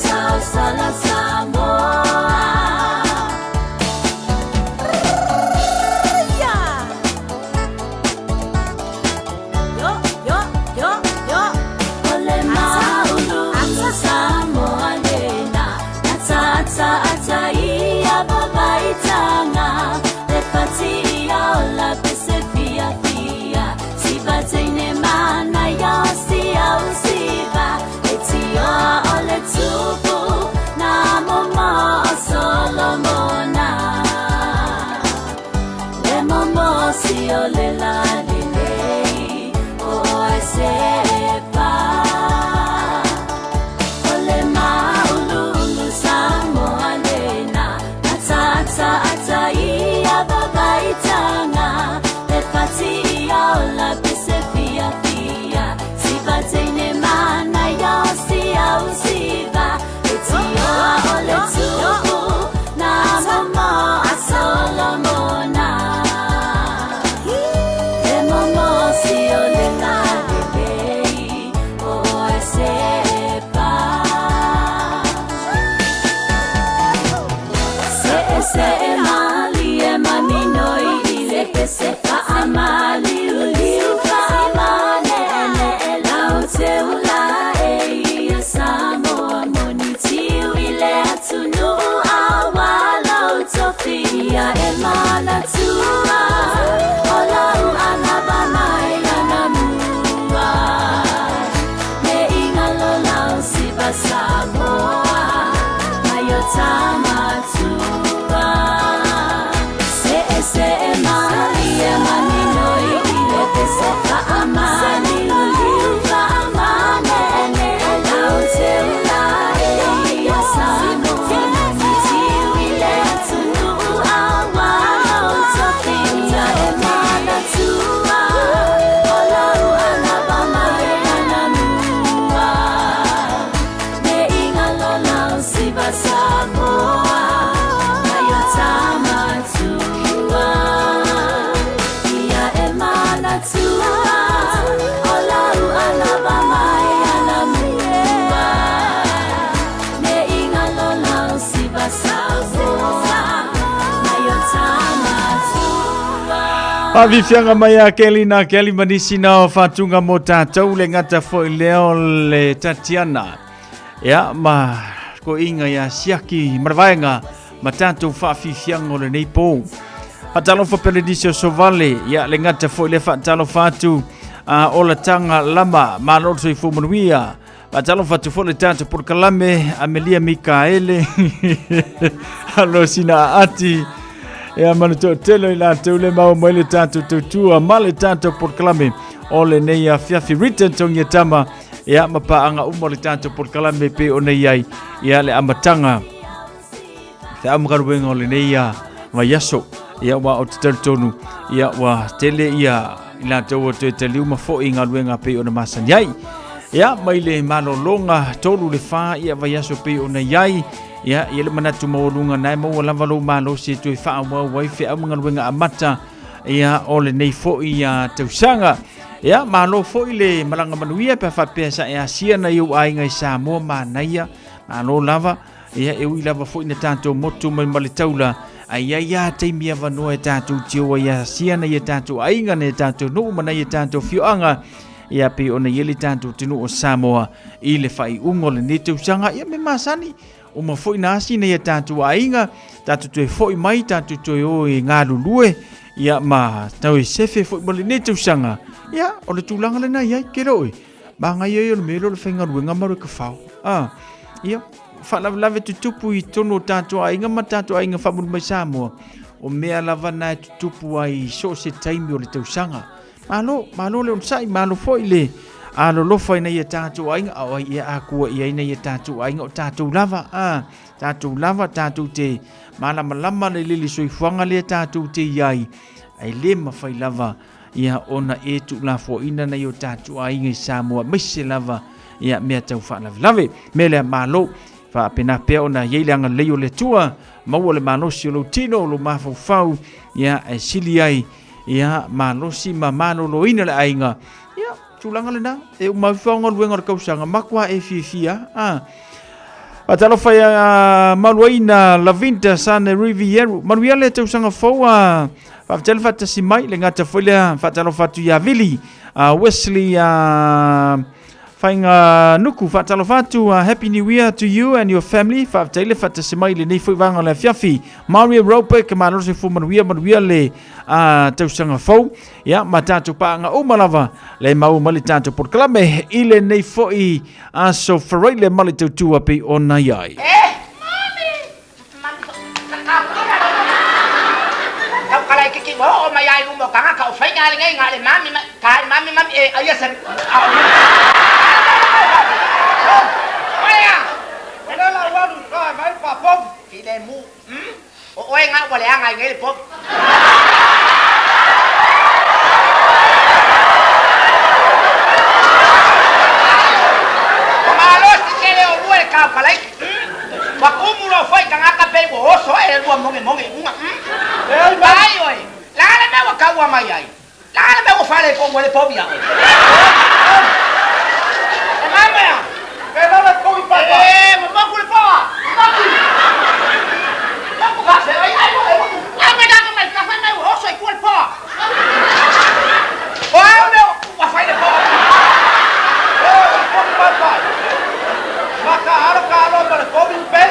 tausala Samoa. Yo, yo, yo, yo. O le maulu Samoa lena. Ata, ata, ata ia babaitanga. Le fatia o la pese fia fia. Siva teine mana ia o sia o siva. E tioa o le tupu na momo o Solomona. Le momo si o le la lelei o e sepa. O le maululu Samoa lena. Ata, ata, ata ia babaitanga. Le fatia o la pese fia fia. Siva teine mana ia o sia o siva. E tioa o le tupu na momo a Solomona. Le momo si o le la lelei o e sepa. Se e se e mali e maminoi i le pese faamali uliu faamane ene e lau te ula e ia Samoa moni tiu i le atunu a walau tofi ia e manatua o lau anava mai ana mua. Me ingalo lau siva Samoa mai o tamatua. Se e se e mali e maminoi i le pese faamali uliu faamane ene e lau te ula e ia Samoa moni tiu i le atunu a walau tofi ia e manatua o lau anava mai ana mua. Me ingalo lau siva Samoa mai o tamatua. Ia e manatua o lau anava mai ana mua. Me ingalo lau siva Samoa mai o tamatua. Faafiafiaga mai a Keli na Keli manisi na o faatuga mo tatou le gata foi lea o le Tatiana. Ia ma koiga ia siaki ma le vaega ma tatou faafiafiaga o lenei po. Faatalofa pele nisi o Sovale, ia le gata foi lea faatalofa atu a olataga lama malo le soifua manuia. Faatalofa atu foi le tatou polokalame Amelia Mikaele alo sina ati ia ma le toatele o i latou le maua mai le tatou tautua ma le tatou polokalame o lenei afiafi written tongia tama ia ma paaga uma o le tatou polokalame pei ona i ai ia le amataga feau ma galuega o lenei vaiaso ia ua o te talitonu ia ua tele ia i latou o toe taliu ma foi i galuega pei ona masani ai ia mai le malologa 3 le 4 ia vaiaso pei ona i ai ia ia le manatu maualuga na e maua lava lou malosi e toe faaauau ai feau ma galuega amata ia o lenei foi ia tausaga. Ia malo foi le malaga manuia pe faapea sa e asia nai ou aiga i Samoa manaia malo lava ia e ui lava foi na tatou motu mai ma le taula ai ai ia taimi avanoa e tatou tio ai asia nai e tatou aiga nai e tatou nuu ma nai e tatou fioaga ia pei ona i ai le tatou atunuu o Samoa i le faaiuga o lenei tausaga ia me masani uma foi na asi nei a tatou aiga tatou toe foi mai tatou toe o e galulue ia ma tau e sefe foi ma lenei tausaga ia o le tulaga lena i ai ke leo e magai ai o le mea lea o le faigaluega ma le kafao a ia faalavelave tutupu i totonu o tatou aiga ma tatou aiga faamuli mai Samoa o mea lava na e tutupu ai i so o se taimi o le tausaga Malo, malo le onosai, malo foi le alolofa ina ia tatou aiga, a o ai ea akua i ai ina ia tatou aiga, o tatou lava, a, tatou lava, tatou te malamalama le lele soifuaga lea tatou te i ai, ae le mafai lava ia ona e tuulafoaina nai o tatou aiga i Samoa, aemaise lava ia mea tau faalavelave. Mea lea, malo, faapena pea ona i ai le agalelei o le Atua, maua le malosi o lou tino, o lou mafaufau, ia, e sili ai Ia, malosi ma maloloina le aiga. Ia, tulaga lena. E uma ifo galuega o le tausaga, matua e fiafia. Ah. Faatalofa ia Maluaina Lavinda Sane Rivieru. Manuia le tausaga fou a faafetai le faatasi mai le gata foi lea faatalofa atu ia Vili Wesley Faiga nuku faatalofa atu Happy New Year to you and your family. Faafetai le faatasi mai lenei foi vaega o le afiafi. Maria Rope ka malo soifua manuia manuia le tausaga fou. Ia ma tatou paaga uma lava le mau ma le tatou polokalame i lenei foi aso Faraile ma le tautua pei ona i ai. Tau kala kiki mo o mai ai lumo kanga ka o whainga le ngai ngā le mami ka ai mami mami e ai asa. Oia! Ela la walu ka mai pa pop. File mu. O oe ngā wale anga i ngai le pop. O malosi ke le o lua le kau kalai. Wa kumu lo foi ka ngaka pe wo oso e lua monge monge unga. Vai oi. La le me wa kau mai ai. La le me wa fale ko le pobi ai. E mama ya. E la le pobi pa. E mo mo ku le poa. Mo ku. Mo ku ka se ai ai. Ai me da mai ka fa mai oso e ku le poa. O ai me wa fai le poa. E pobi pa pa. Maka alo ka alo ma le pobi pe.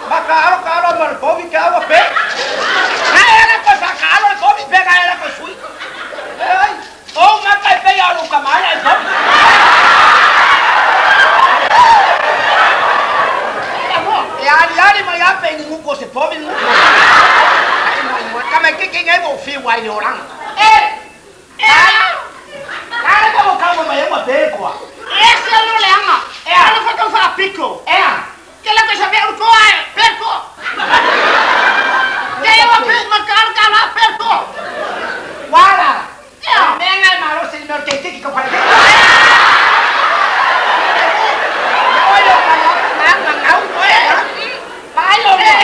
Maka alo ka alo ma le pobi ka wa pe. Ka era ko sa ka alo le pobi pe ka era ko sui. Ai. O maka pe ya lu ka mai ai pobi. E ali ali mai a pe ni ko se pobi ni. Ai mo mo ka mai ke ke ngai mo fi wai yo lang. E. E. Ka ka mo ka mo mai mo pe ko. Ese é o leanga. É. Ela foi que eu pico. É. Que ela que sabe o coa, perco. Que eu a pe macar cala perco. Wala. É. Me ngai malo se me ke ke ko pa. É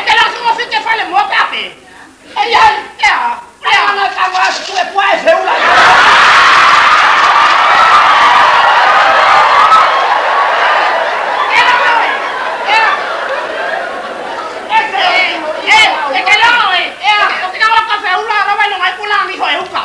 que ela só fica fale mo pape. E ya, ya. Ya na ka wa su e pua e feula. É que não, é. É que ela café ula, ela vai não vai pular ni foi uca.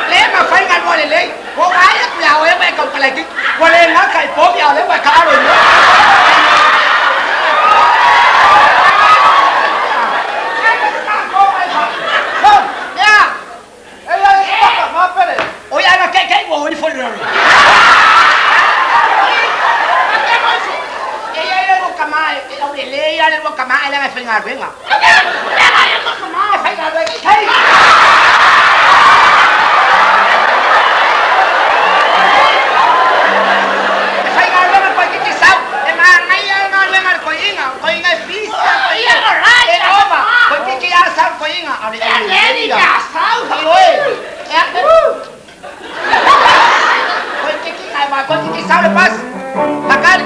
Le ma fai ngai mo le le. Ko ai ku ya o e ka ka le ki. Ko le na kai po ya le wa ka ro ni. Ya. Ela le pa ma pele. O ya na ke ke wo ni fo le ro. E ya le mo ka mai, e o le le ya le mo ka mai le mai fai ngai wenga. Fai ngai wenga. Kai. Fai ngai wenga ko ki sau. E ma ngai ya ngai wenga ko inga, ko inga fisa ko inga. E ova, ko ki ki ya sau ko inga. Ale E ya sau. Oi. E ko ki ki ai ma ko ki ki sau le pas. Takal.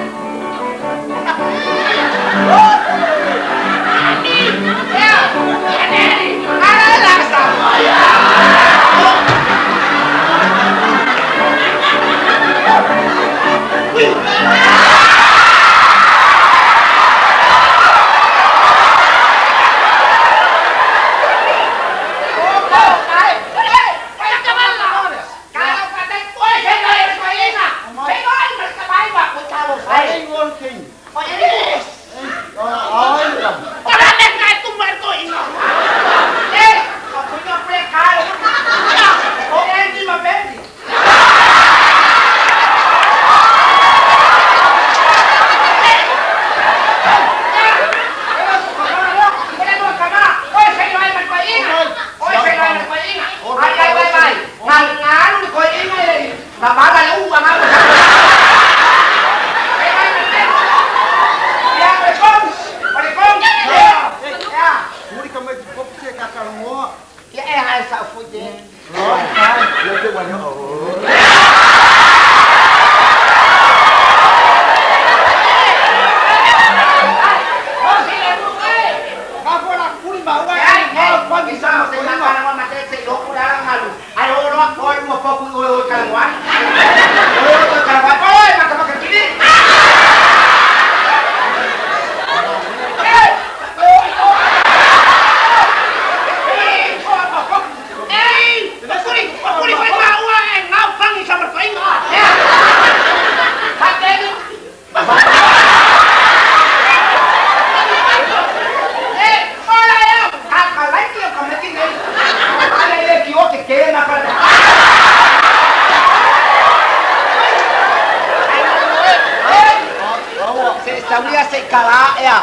se i kala ea.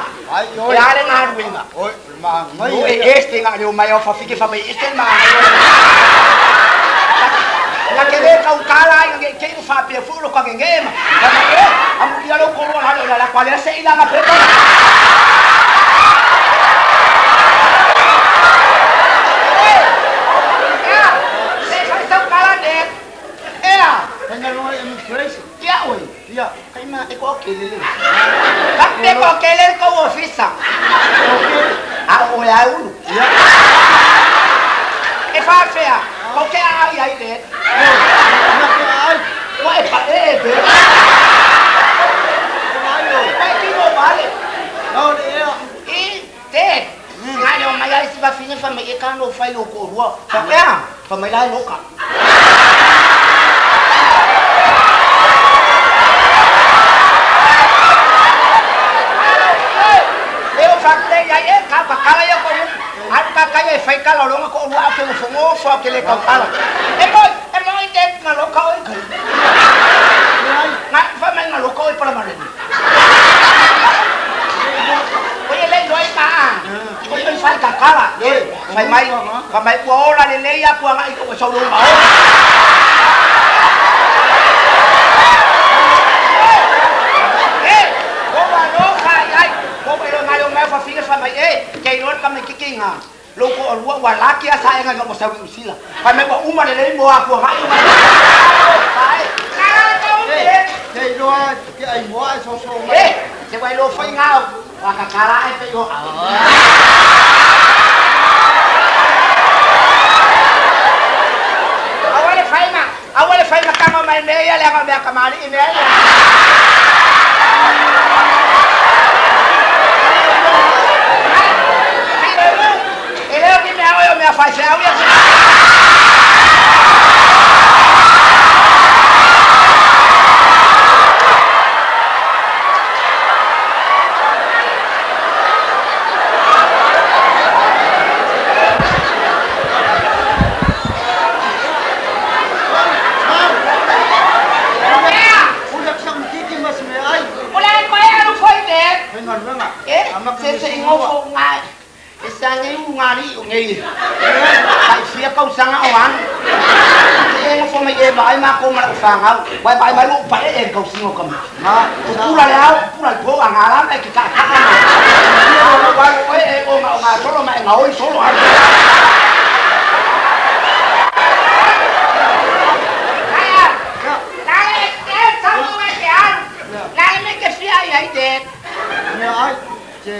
E a le galuega. O e este nga leo mai au fafike fa mai este le maangai. Nga ke le kau kala ai nga ke ke fa pe fu lo ka nge ma. Ka e amu ia lo ko lo la la la kwa le se ila nga pe ko. Se fai sau kala ne. Ea. Ia oi. Ia, kai ma e ko ke le. Ka pe ko ke le ko ofisa. A o ia ulu. Ia. E fa fea. Ko ke ai ai le. Na ke ai. Wa e pa e be. Ai ki mo vale. No le ea. I te. Nga le o mai ai si va fine fa me e ka no fai lo ko rua. Fa ea. Fa mai lai loka. Leo fa te ia e ka pa kala ia ko alu ka kai e fai kala longa ko lua ke mo fongo fo ke le ka kala. E mo i te nga lo ka oi kai. Nga fa mai nga lo ka oi para mare. Oi le loi ka. Oi oi fai ka kala. Fai mai fa mai ua ola le le ia pua nga i ko sau lo ma. Eh, ko wa lo ka ai. Ko mai lo nga lo mai fa finga fa mai e ke lo ka mai kiki nga. Lo ko lua ua laki a sa enga nga mo sau usila. Fa mai ua uma le le mo a pua nga i. Ai. Te iloa ke ai moa e soso mai. Eh, se vai lo fai nga wa ka kala e pe yo. Awale fai ma, awale fai ma kama mai me ia le nga me kamali i me ia. E leo ki mea oe o mea fai se au ia. Ula O le koe alu foi te. Faigaluega. E, se se ingo fo nga. E sa ngai u ngari o ngai. Ai fia kau sanga o an. Se ingo fo mai e mai ma ko ma u fangau. Wai mai mai u pa e e kau singo kam. Ma Pula le au, pula le po a ngala mai ki ka ka. Wa o e o nga o nga solo mai nga oi solo a. Lale e sa mo mai ke alu. Lale me ke fia ai ai te. Mea ai te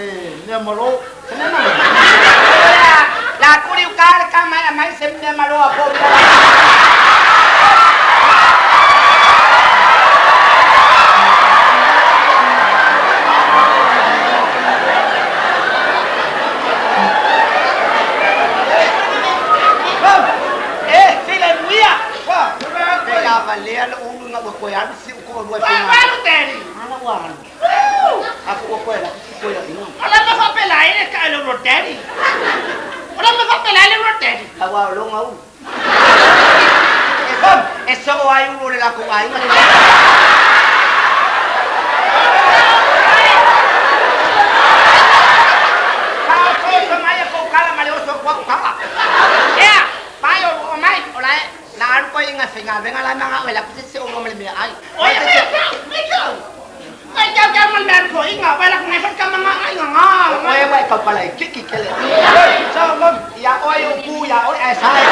mea malo. Se mea malo. La kuri u kare ka mai mai se mea malo a po. Eh, fila muia. Te ia valea le ulu nga ua koe alu si u ko lua Wa wa lo teri. Ala ua alu. Aku ua koe la ki koe la inga. Ola me fa pela ele ka le ro teri. Ola me fa pela ele ro teri. A ua longa ulu. E so o ai ulu le la ko ai nga le. Ka o so so mai ko kala ma le o so kwa kala. Ea, pai o o mai o la la alu koe inga finga venga la manga o la kuse se o ngomle me ai. Oi me me ka. Ai ka ka mal me ko inga wa la ngai fa ka manga ai nga. Oe wai ka pala ki ki kele. Sa mam. Ia oe o ku ia oe ai sai.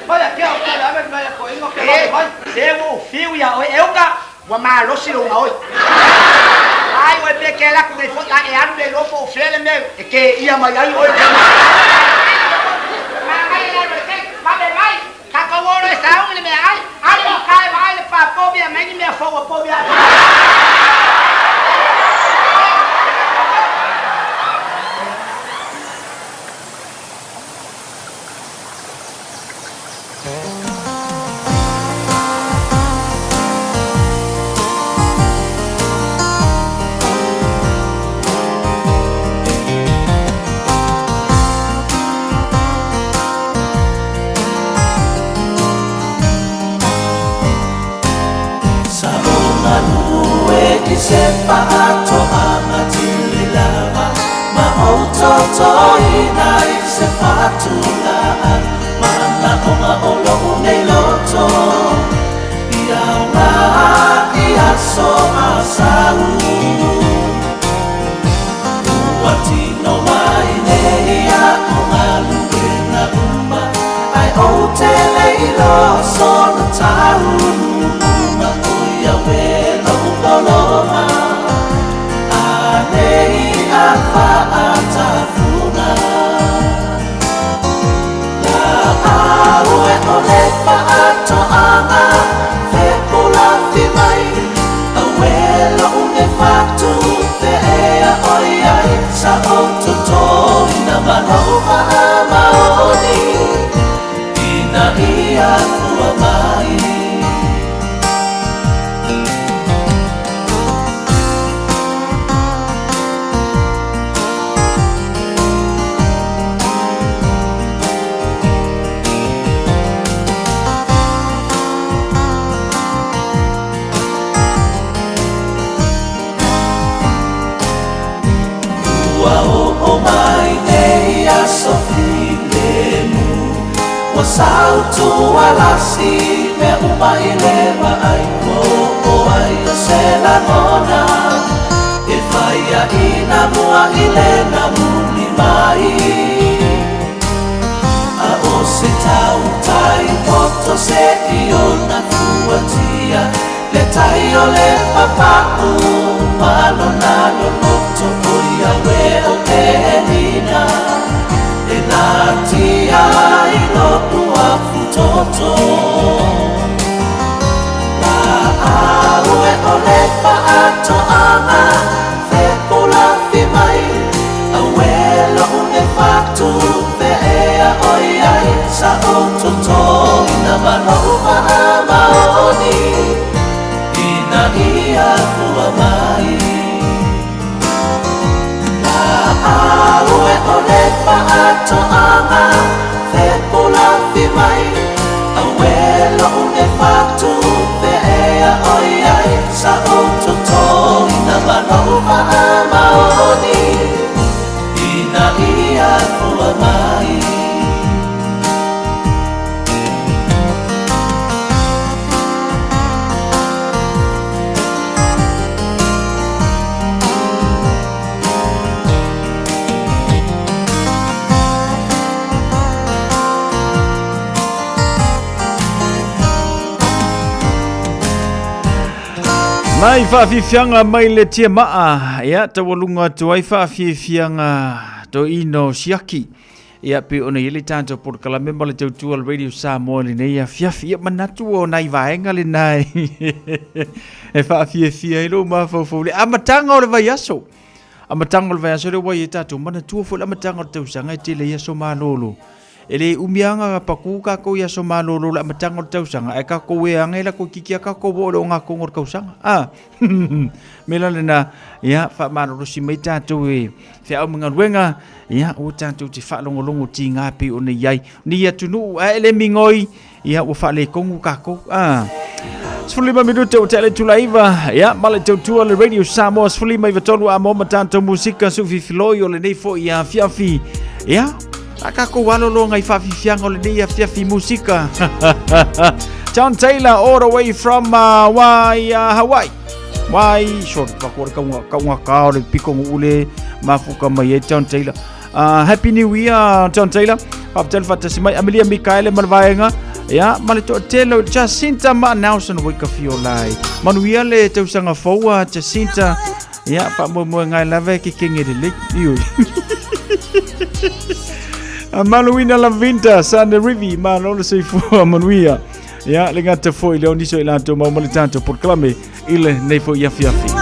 Mai ke au ke la me mai ko ingo ke mai. Se wo fiu ia oe eu ka ua malosi louga oe. Ai oe pe ke la ku nei fo'i ae alu le iloa po o fea le mea e kēia mai ai oe. Magai le alu le vave mai. Takou o le sauga le mea ai. Alu i kae vaai le papovi a mai ni mea fou a povi a. se faatoaga tele lava ma ou totoina i se fatulaa manaoga o lou nei loto ia aogā i aso asau ua tino mai nei aʻu galuega uma ae ou te le iloa sona taunuuga o ia oe lou poloma anei a faatafuna laau e o le faatoaga fepulafi mai aue lou nei fatupe ea oi ai sa ou totoina ma lou faamaoni ina ia fua mai. Ua oo mai nei aso filemu ua sautualasi mea uma i le vaai ua oo ai o se lagona e faiaʻina mua i le namuli mai a o se tautai poto se i ona fuatia le tai o le papaʻu ma lona loloto o ia oe o penina e natia i loʻu afutoto laau e o le faatoaga fepulafi mai aue lou nei fatupe ea oi ai sa ou totoina ma lou faamaoni ina ia fua mai laau e o le faatoaga fepulafi mai aue lou nei fatupe ea oi ai sa ou totoina ma lou faamaoni ina ia fua mai. Mai faafiafiaga mai le tiamaa ia taualuga atu ai faafiafiaga toeaina o siaki ia pe ona i ai le tatou polokalame ma le tautua o le Radio Samoa i lenei afiafi. Ia manatu o nai vaega lena e faafiafia ai lou mafaufau i le amataga o le vaiaso. Amataga o le vaiaso lea ua i ai tatou manatua foi le amataga o le tausaga e tele ai aso malolo. E le umi lava ona paku kākou i aso malolo o le amataga o le tausaga, ae kākou e aga e lako itiiti lava kākou ua oo i le ogatoga o le tausaga. A! Me la lena, ia, faamalolosi mai tatou e feau ma galuega, ia, aua tatou te faalogologo tiga pei ona i ai nei atunuu, ae le migoi, ia, ua faaletonu kākou. A! 15 minute ua tea le itula 9, ia, ma le tautua le Radio Samoa 15 93 a mo ma tatou musika suufifiloi o lenei foi afiafi. Ia, a kākou alologa i faafiafiaga o lenei afiafi musika. John Taylor all the way from wai, Hawaii. Wai, sorry, whakore kaunga, kaunga kā o le piko ule mafuka mai e John Taylor. Happy New Year, John Taylor. Whapatele whatasi mai, Amelia Mikaele ma le vaega. Ia, ma le toatele o Jacinta ma Nelson Wika Fiolai. Manuia le tausaga fou a Jacinta. Ia, whaamoemoe ngai lava e ke kenge lelei. Ioi. Maluina Lavinta, Sane Rivi, ma lolo soifua manuia. Ia, le gata foi le oniso i latou mau ma le tatou polokalame i lenei foi afiafi.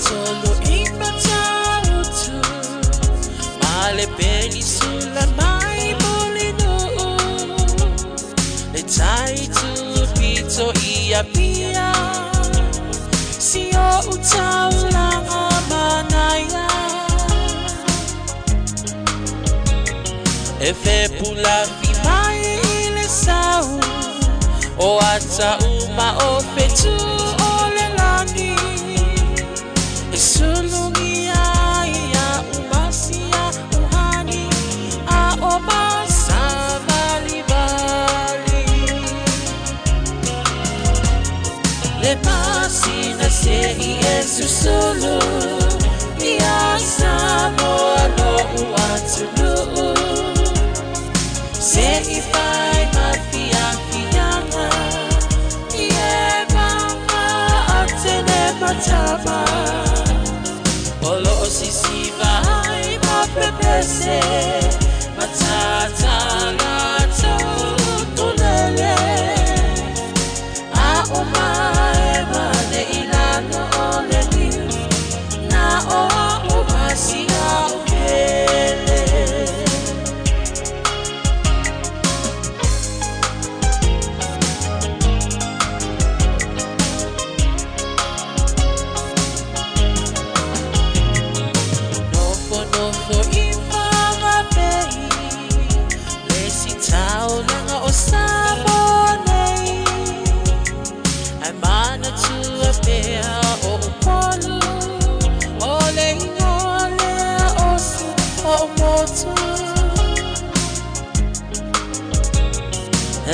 tolu i Matautu Ma le penisula mai Mulinuu Le tai tu pito i Apia Si o utaulanga manaia E fepula fi mai i le sau O ata uma o fetu o le lani E sulungi ai ia umasia uhani A o masa vali vali Le masina se i e susulu Ia Samoa lo uatunuu Se i fai ma fiafiaga I e manga a tene matama O lo o sisiva ai ma pepese Matata latou ukulele A o mae mane i lalo o le niu Na o a o masia o pele. Nofo nofo i Whangape Le si taulaga o Samoa nei Ae manatua pea o Upolu O le igoa lea o si o'u motu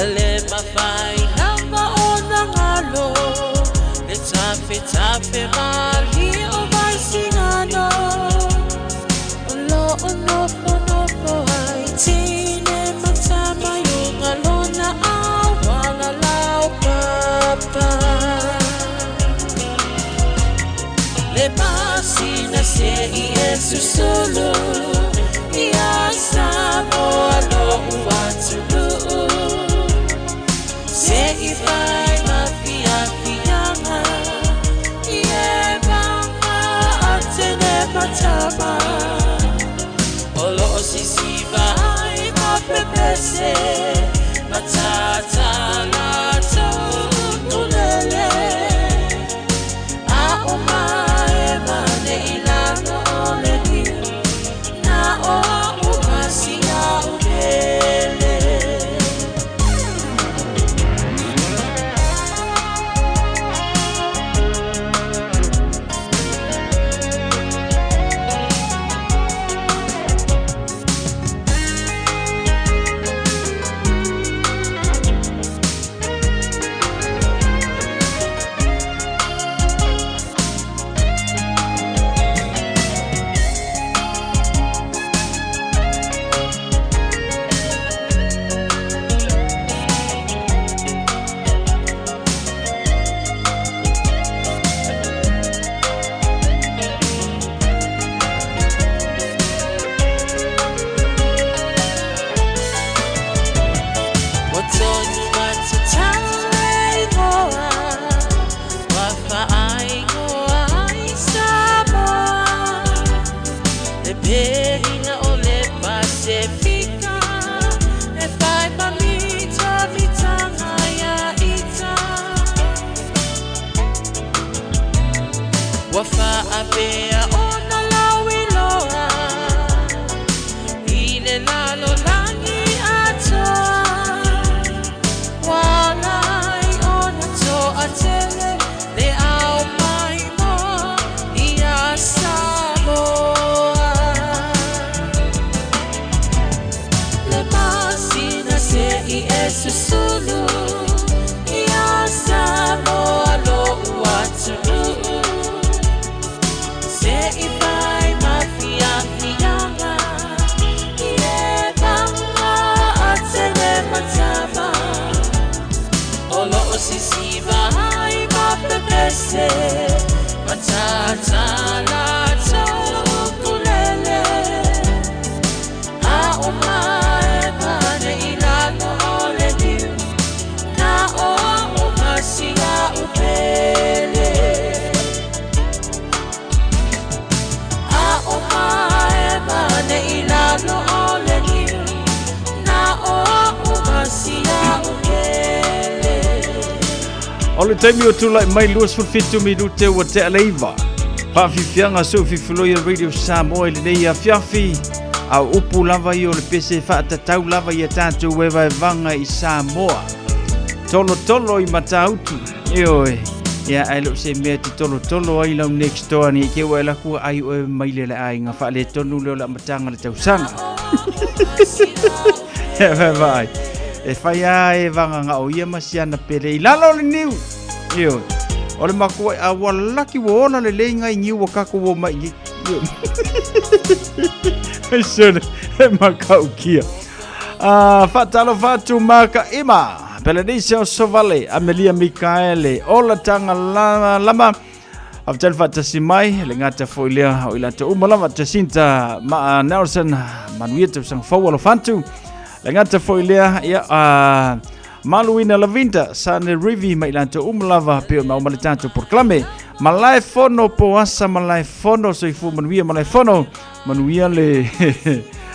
E le mafai lava ona galo Le tafetafe malie o Vaisigano O loo nofonofo ai teine ma tama i uga lona auala laupapa Le masina se'i e susulu Ia Samoa lo'u atunuu Se'i fai ma fiafiaga I e maga a tene ma tama O loo sisiva ai ma pepese Matata latou ukulele A o mae mane i lalo o le niu Na o a umasia o pele. Ua tonu matatau le igoa Ua faaigoa ai Samoa Le perina o le Pasefika E fai ma mitamitanga ia ita Ua faapea ona lauiloa I le lalolagi atoa Ua ala ai ona toatele Le ao maimoa ia Samoa Le masina se'i e susulu Ia Samoa lo'u atunuu Se'i fai ma fiafiaga I e maga a tele ma tama O loo sisiva ai ma pepese Matata latou ukulele A o mae mane i lalo o le niu Na o a o masia o pele. O le taimi o tulai mai 27 minute ua tea le iva. Faafiafiaga sou fifiloi o Radio Samoa i lenei afiafi. A o upu lava ia o le pese e faatatau lava i a tatou evaevaga i Samoa. Tolotolo i Matautu. Ioe. Ia, ae le o se mea te tolotolo ai lau next door ni ke ua e laku ai oe mai le le aiga faaletonu lea o le amataga le tausaga. Ia, vai vai. E fai a e vaganga o ia ma siana pele i lalo o le niu. Ioe. O le makua a ua laki ua ola le leiga i niu ua kako ua mai i. Ioe. Ai sone, e makaukia. Ah, faatalofa atu ma ka ima. Peleneisia o Sovale, Amelia Mikaele, Ola Tanga Lama, Lama. Faafetai le faatasi mai, le gata foi lea o i latou uma lava, Jacinta ma Nelson, manuia tausaga fou alofa atu. Le gata foi lea, ia, Maluina Lavinda, Sane Rivi ma i latou uma lava, pe o mauma le tatou porokalame. Malae fono po asa malae fono, soifua manuia malae fono, manuia le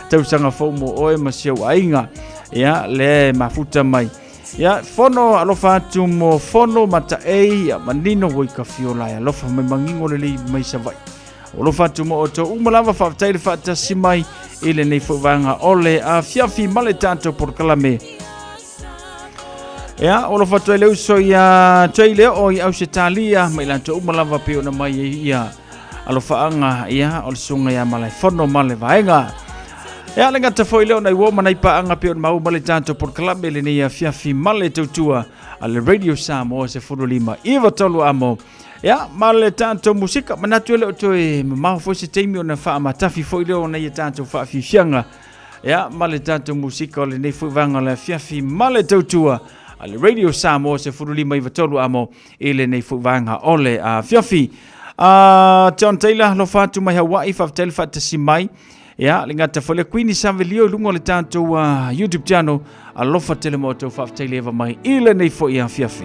tausaga fou mo oe ma si ou aiga. Ia, le mafuta mai. Ia, fono alofa atu mo fono mataei, ia manino ua i ka fiola e alofa mai mangingo lelei mai Savaii. Alofa atu mo outou uma lava, faafetai le faatasi mai i lenei foi vaega o le afiafi ma le tatou porokalame. Ia, o alofa atu ai le uso ia Jay Leo i Ausetalia, ma i latou uma lava pei ona mai ai ia alofaaga, ia, o le susuga ia Malaefono ma le vaega. Ia, le gata foi lea o nai uo ma nai paaga pei ona maua ma le tatou porokalame lenei afiafi ma le tautua a le Radio Samoa 15 93 amo. Ia, ma le tatou musika, manatu e le o toe mamao foi se taimi ona faamatafi foi lea o nai a tatou faafiafiaga. Ia, ma le tatou musika o lenei foi vaega o le afiafi ma le tautua a le Radio Samoa 15 93 amo i lenei foi vaega o le afiafi. John Taylor, alofa atu mai Hawaii, faafetai le faatasi mai. Ia, le gata foi le Queen Savelio i luga o le tatou YouTube channel. Alofa tele mo outou, faafetai le eva mai i lenei foi afiafi.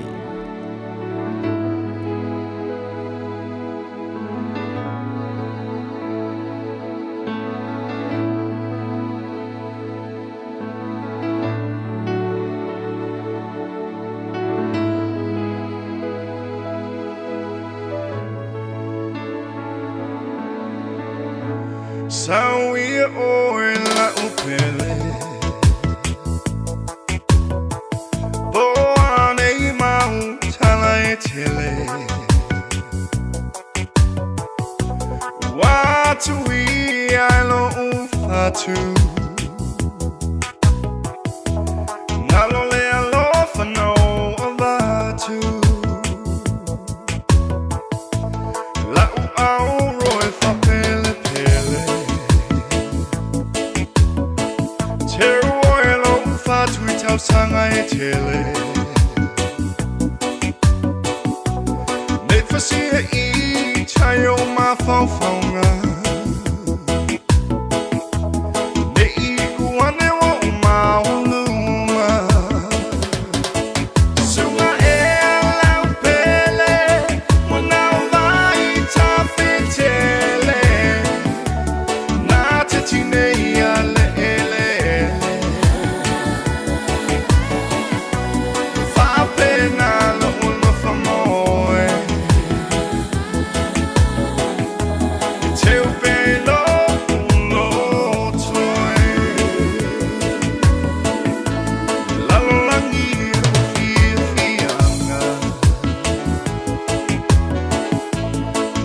Sauia oe la'u pele Po anei mau tala e tele Ua tuia e lo'u fatu Nalo le alofa no avatu La'u auro e faapelepele Teu oe lo'u fatu i tausaga e tele Nei fasia i tai o mafaufauga Nei iu ane oʻu maoluma Suga e lau pele Ua vai tafetele Na te tinei a le ele Faapena lo'u alofa moe Teu pe lo'u loto e Lalolagi o fiafiaga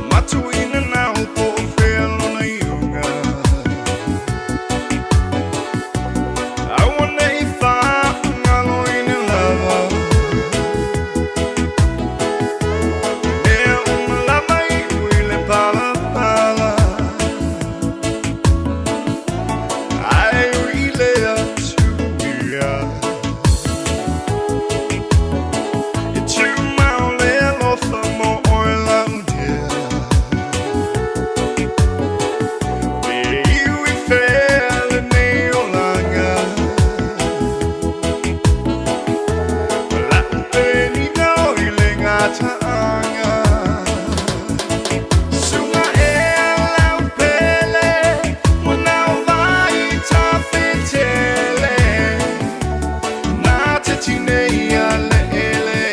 Matuina nao po o fea lona iuga Aua nei faagaloina lava Mea uma lava iu i le palapala Ae ui i le atu ia E tumau le alofa mo oe lau dear Pe iu i fea lenei olaga La'u penina o i le gataaga Suga e lau pele Ua nao vai tafetele Na te tinei a le ele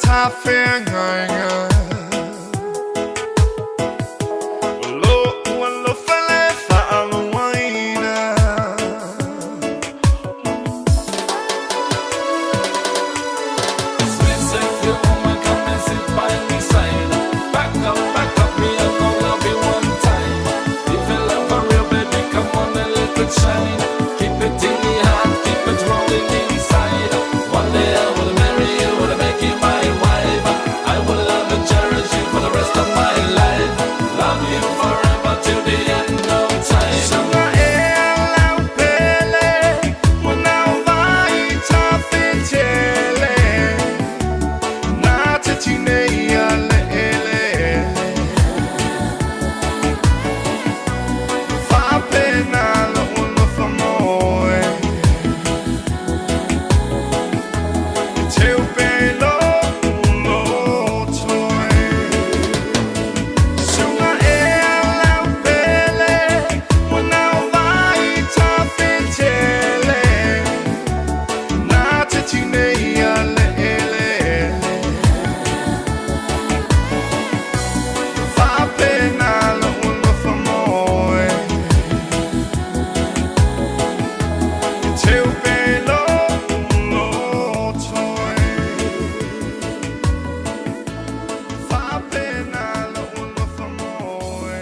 Tafeagaiga O lo'u alofa le fa'aluaina. Sweet sexy woman, come and sit by me side. Back up, back up, me I'm gonna love you one time. If you love for real, baby, come on and let it shine. Keep it in the heart, keep it rolling inside. One day I will marry you, will make you my wife. I will love and cherish you for the rest of my life. Love you forever till the end of time. Suga e lau pele, manao vai tafetele. Na te tinei a le ele. Whapena lo alofa moe. Te upe lo ulotoe. Suga e lau pele, manao vai tafetele. Na te tinei a le ele. Whapena lo alofa moe. Te upe lo ulotoe. Whapena lo alofa moe.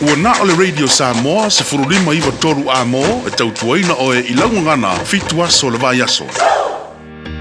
Ua na o le Radio Samoa 1593 a mo e tautuaina oe i laugagana 7 aso le vai aso.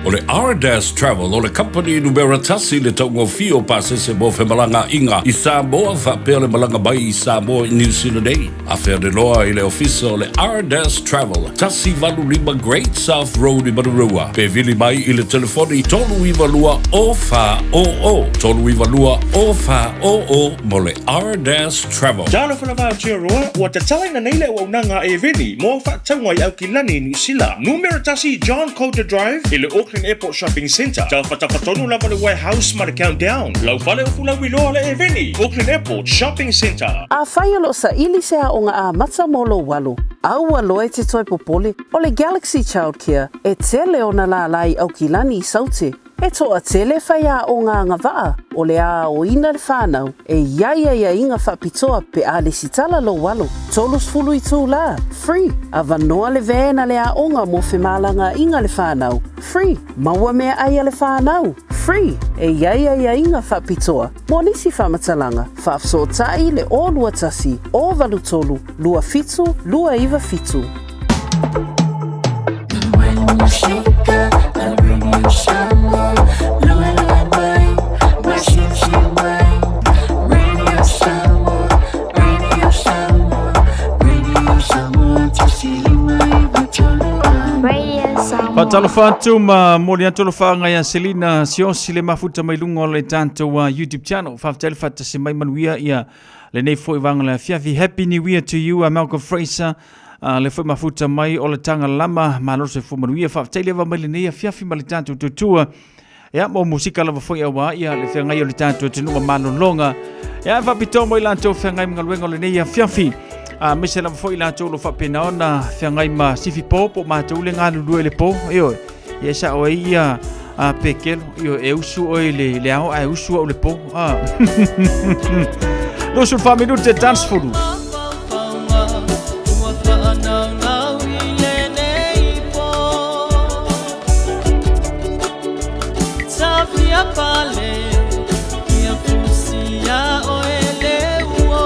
O le Ardas Travel o le company numera tasi le taugofie o pasese mo femalagaaiga i Samoa faapea le malaga mai i Samoa i New Zealand nei. Afea i le ofisa o le Ardas Travel, 185 Great South Road i Manurewa. Pe vili mai i le telefoni 392 o fa o o, 392 o fa o o mo le Ardas Travel. Talofa lava Aotearoa, ua tatalaina nei le auaunaga a Eveni mo fa'atauga i Aukilani, Niusila. Numera 1 John Coulter Drive i le Auckland Airport Shopping Centre. Tafatafatonu lava le warehouse ma le Countdown. Lau fale o fulauiloa le Eveni, Auckland Airport Shopping Centre. Afai o loo saili se aoga amata mo lou alo, aua loa e te toe popole, o le Galaxy Childcare e tele ona lālā i Aukilani i Saute. E toatele faiaoga agavaa o le aoaoina le fanau e i ai aiaiga faapitoa pe a lesitala lou alo. 30 itulā, free. Avanoa le van a le aoga mo femalagaaiga le fanau, free. Maua meaai a le fanau, free. E i ai aiaiga faapitoa. Mo nisi faamatalaga, faafesootai i le 021 083 27 297. Musika, Radio Samoa, lue lue mai, masisi mai. Radio Samoa, Radio Samoa, Radio Samoa, 159 3. Radio Samoa. Faatalofa atu ma momoli atu alofaaga ia Selina Siosi le mafuta mai luga o le tatou YouTube channel. Faafetai le faatasi mai manuia ia lenei foi vaega le afiafi. Happy New Year to you, Malcolm Fraser. Le foi mafuta mai o le taga lama malo soifua manuia. Faafetai leva mai lenei afiafi ma le tatou tautua. Ia mo musika lava foi auā ia le feagai o le tatou atunuu ma malologa. Ia faapitoa mo i latou feagai ma galuega o lenei afiafi. A aemaise lava foi i latou o lo o faapena ona feagai ma sifi po po o matou le galulue i le po. Ioe, ia e sao ai ia a pekelo, ioe, e usu oe i le, le ao ae usu au le po. A. 24 minute dance fulu. Ua fa'anaunau i lenei po Tafia pale Ia fusia o e le uo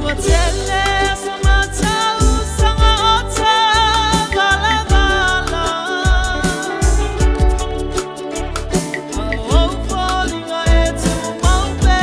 Ua tele aso matausaga o tavalavala Au foliga e tumau pea.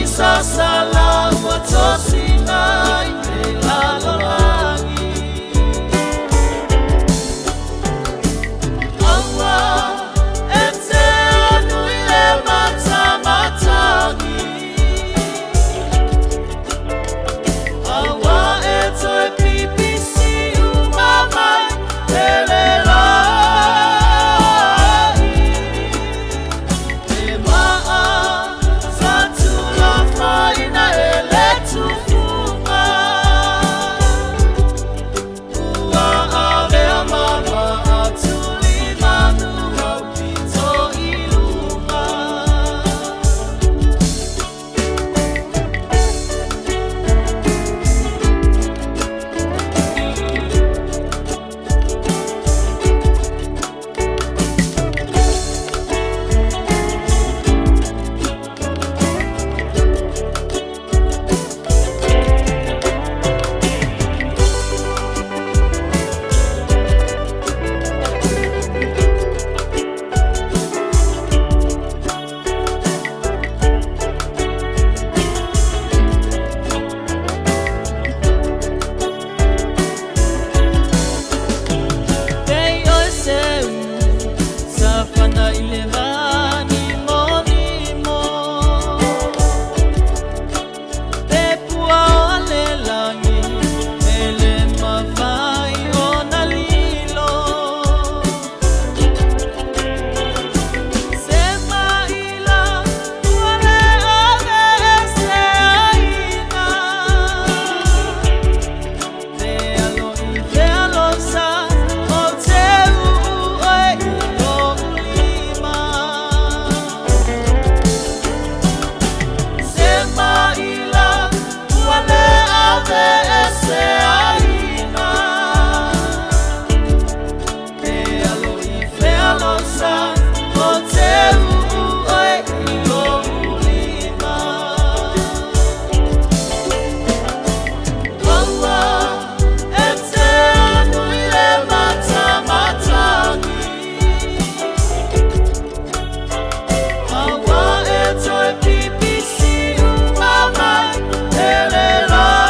Sasala ua tosina i le lalolagi. Aua e te anu i le matamatagi. Aua e toe pipisi uma mai ele lai. E maa sa tulafaina e le tufuga. Ua avea mama atulimanu au pito i luga. Te oi seu safana i le vani mo Te pua o le langi e le mawhai o na lilo. Se maila ua le ave e se aina. Te alo i te alosa o te uu oe i lou lima. Se maila ua le ave e se aina. Te alo i te alosa o te uu oe i lou lima. Aua e te anu i le matamatagi. Aua e toe pipisi uma mai ele lai.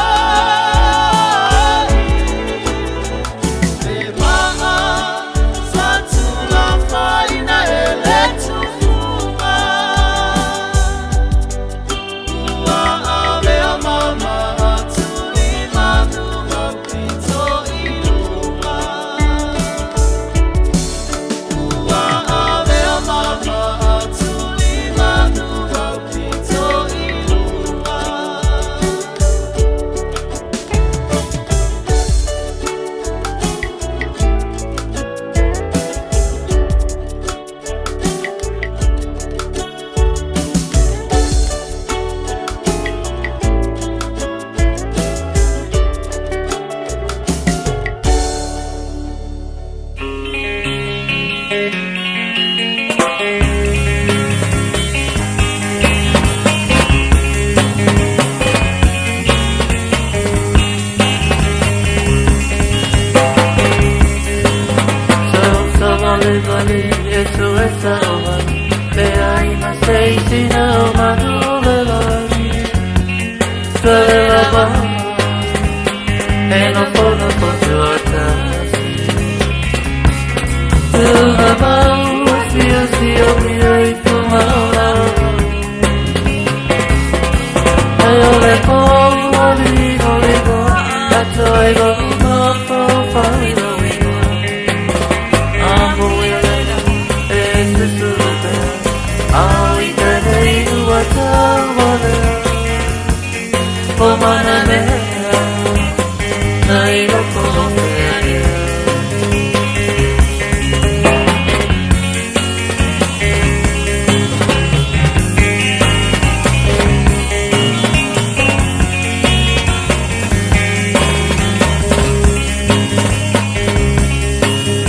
E maa sa tulafaina e le tufuga. Ua avea mama atulimanu au pito i luga. Ua avea mama atulimanu au pito i luga.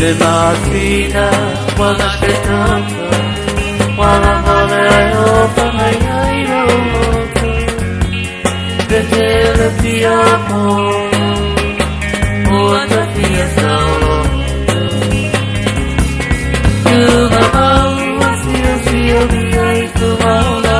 Le masina wala se tata wala male ai o whangai ai roto te te le pia mo o ata pia saolo tu ma mau sio sio mi ai tu maola.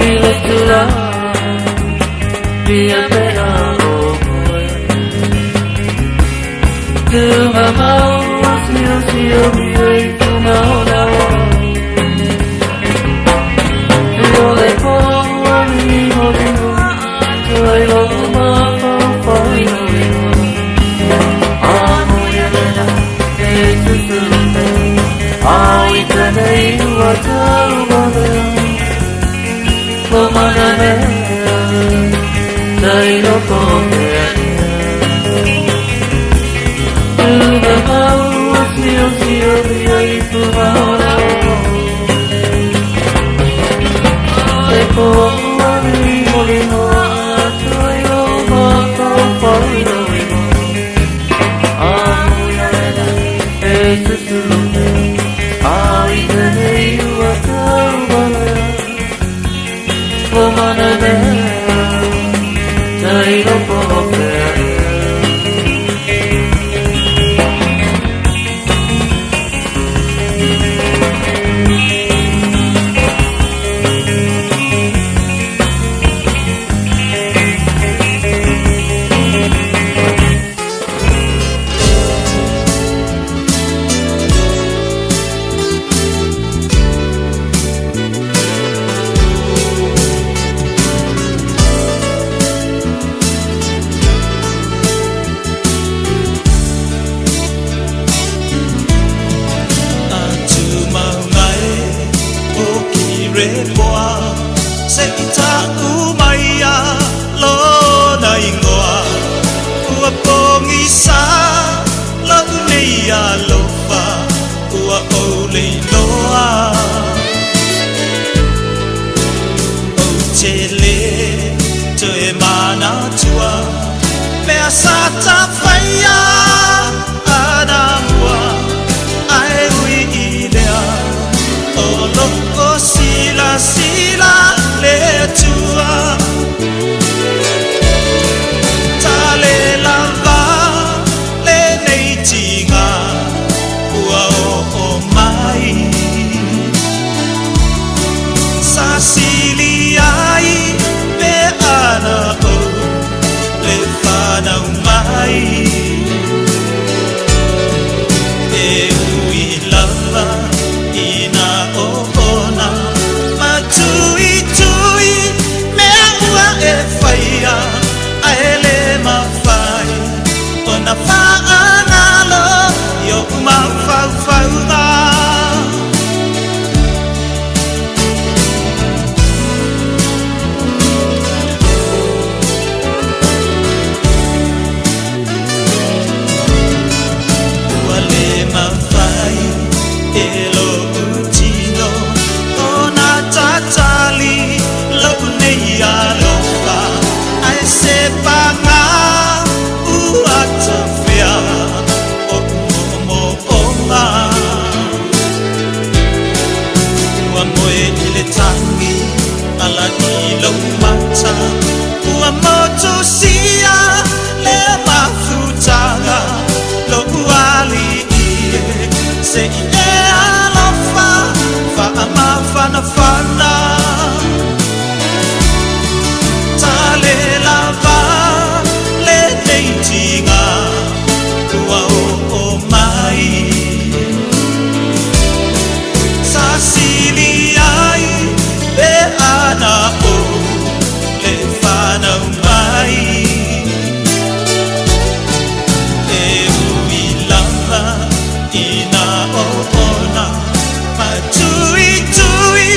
I le tulaga Ia pea o moe Tunga mau sio sio mi ai tunga ona o O le po ni mo ni mo Tuai lo ma fau fau i no i no Amo ia lena e susulu pe Au i tene i ua tau malea Lo mana mea Tai loko mea Tunga mau sio sio ia i tunga ona o Le po ni mo ni mo Tuai lo ma fau fau i no i no Amo ia lena e susulu pe Au i tene i ua tau malea Lo mana mea Tai loko mea Atu maunga e o ki repoa Se i tāu mai a lona ingoa Ua pongi sa lau nei alofa Ua ou leiloa O te le toe manatua Mea sa tawhaia ana mua Ae ui i lea O loko sila sila le tua Ta le lava le nei tinga Ua o o mai Sa sili ai pe ana o Le whanau mai E ui lava ina o ona Ma tui tui mea ua e whaia Ae le mawhai Ona whaangalo I o umawhauwhaunga Ua le mawhai e lo utino O nā tatali lau nei alofa Ae se panga ua tawhea O mo onga Ua moe i le tangi ala i lau mata Ua motu sia le mafutaga Lo uali i e se i e alofa Whaamawhanawhana Ta le lava le nei tinga Ua o o mai Sa sili ai pe ana o le whanau mai E ui lava ina o ona Ma tui tui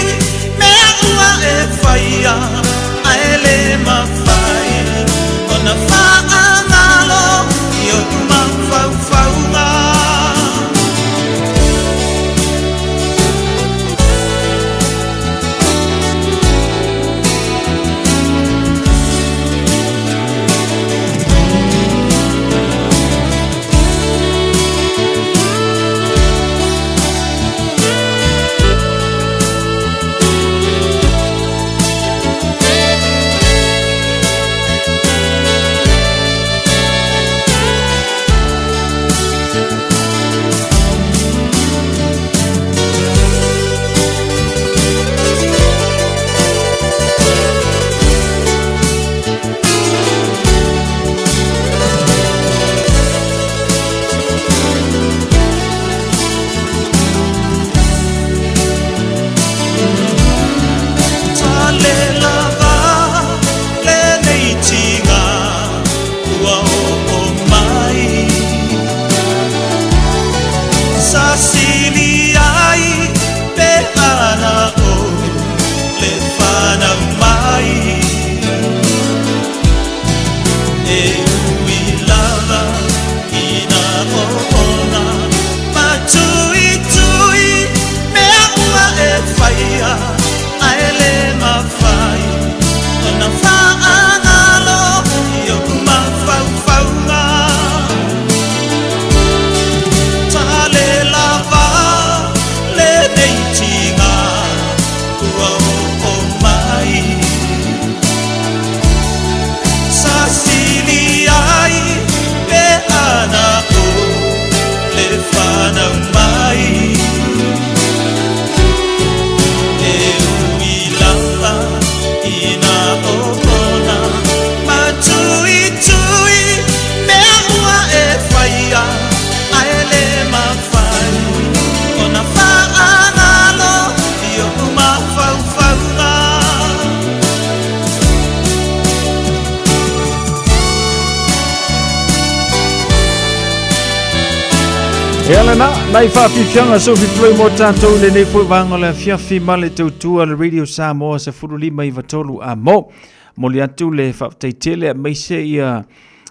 E ala na, nai whaafifianga so fifiloi mo tātou le nei foi vanga le fiafi ma le tautua le Radio Samoa se fulu lima i vatolu a mo. Moli atu le whaaftaitele a meise ia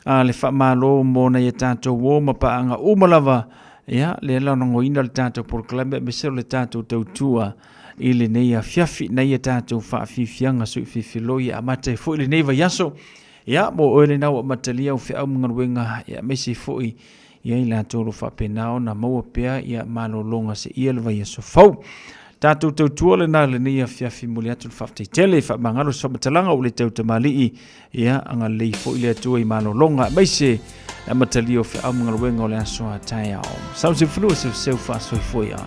a le whaamalo mo na ia tātou o ma paanga umalava ia le la rongoina le tātou polokalame aemaise o le tātou tautua i lenei afiafi na ia tātou faafiafiaga soifilifiloi e amata ai foi lenei vaiaso ia mo oe lena ua amatalia au feau ma galuega ia aemaise foi ia i latou o lo o faapena ona maua pea ia malologa seia le vaiaso fou. Tatou tautua lena lenei afiafi moli atu le faafetai tele faamagalo se faamatalaga ua le tautamalii ia agalelei foi le Atua i malologa aemaise le amatalia o feau ma galuega o le aso a taeao. Sau se fanua seuseu faasoifua ia.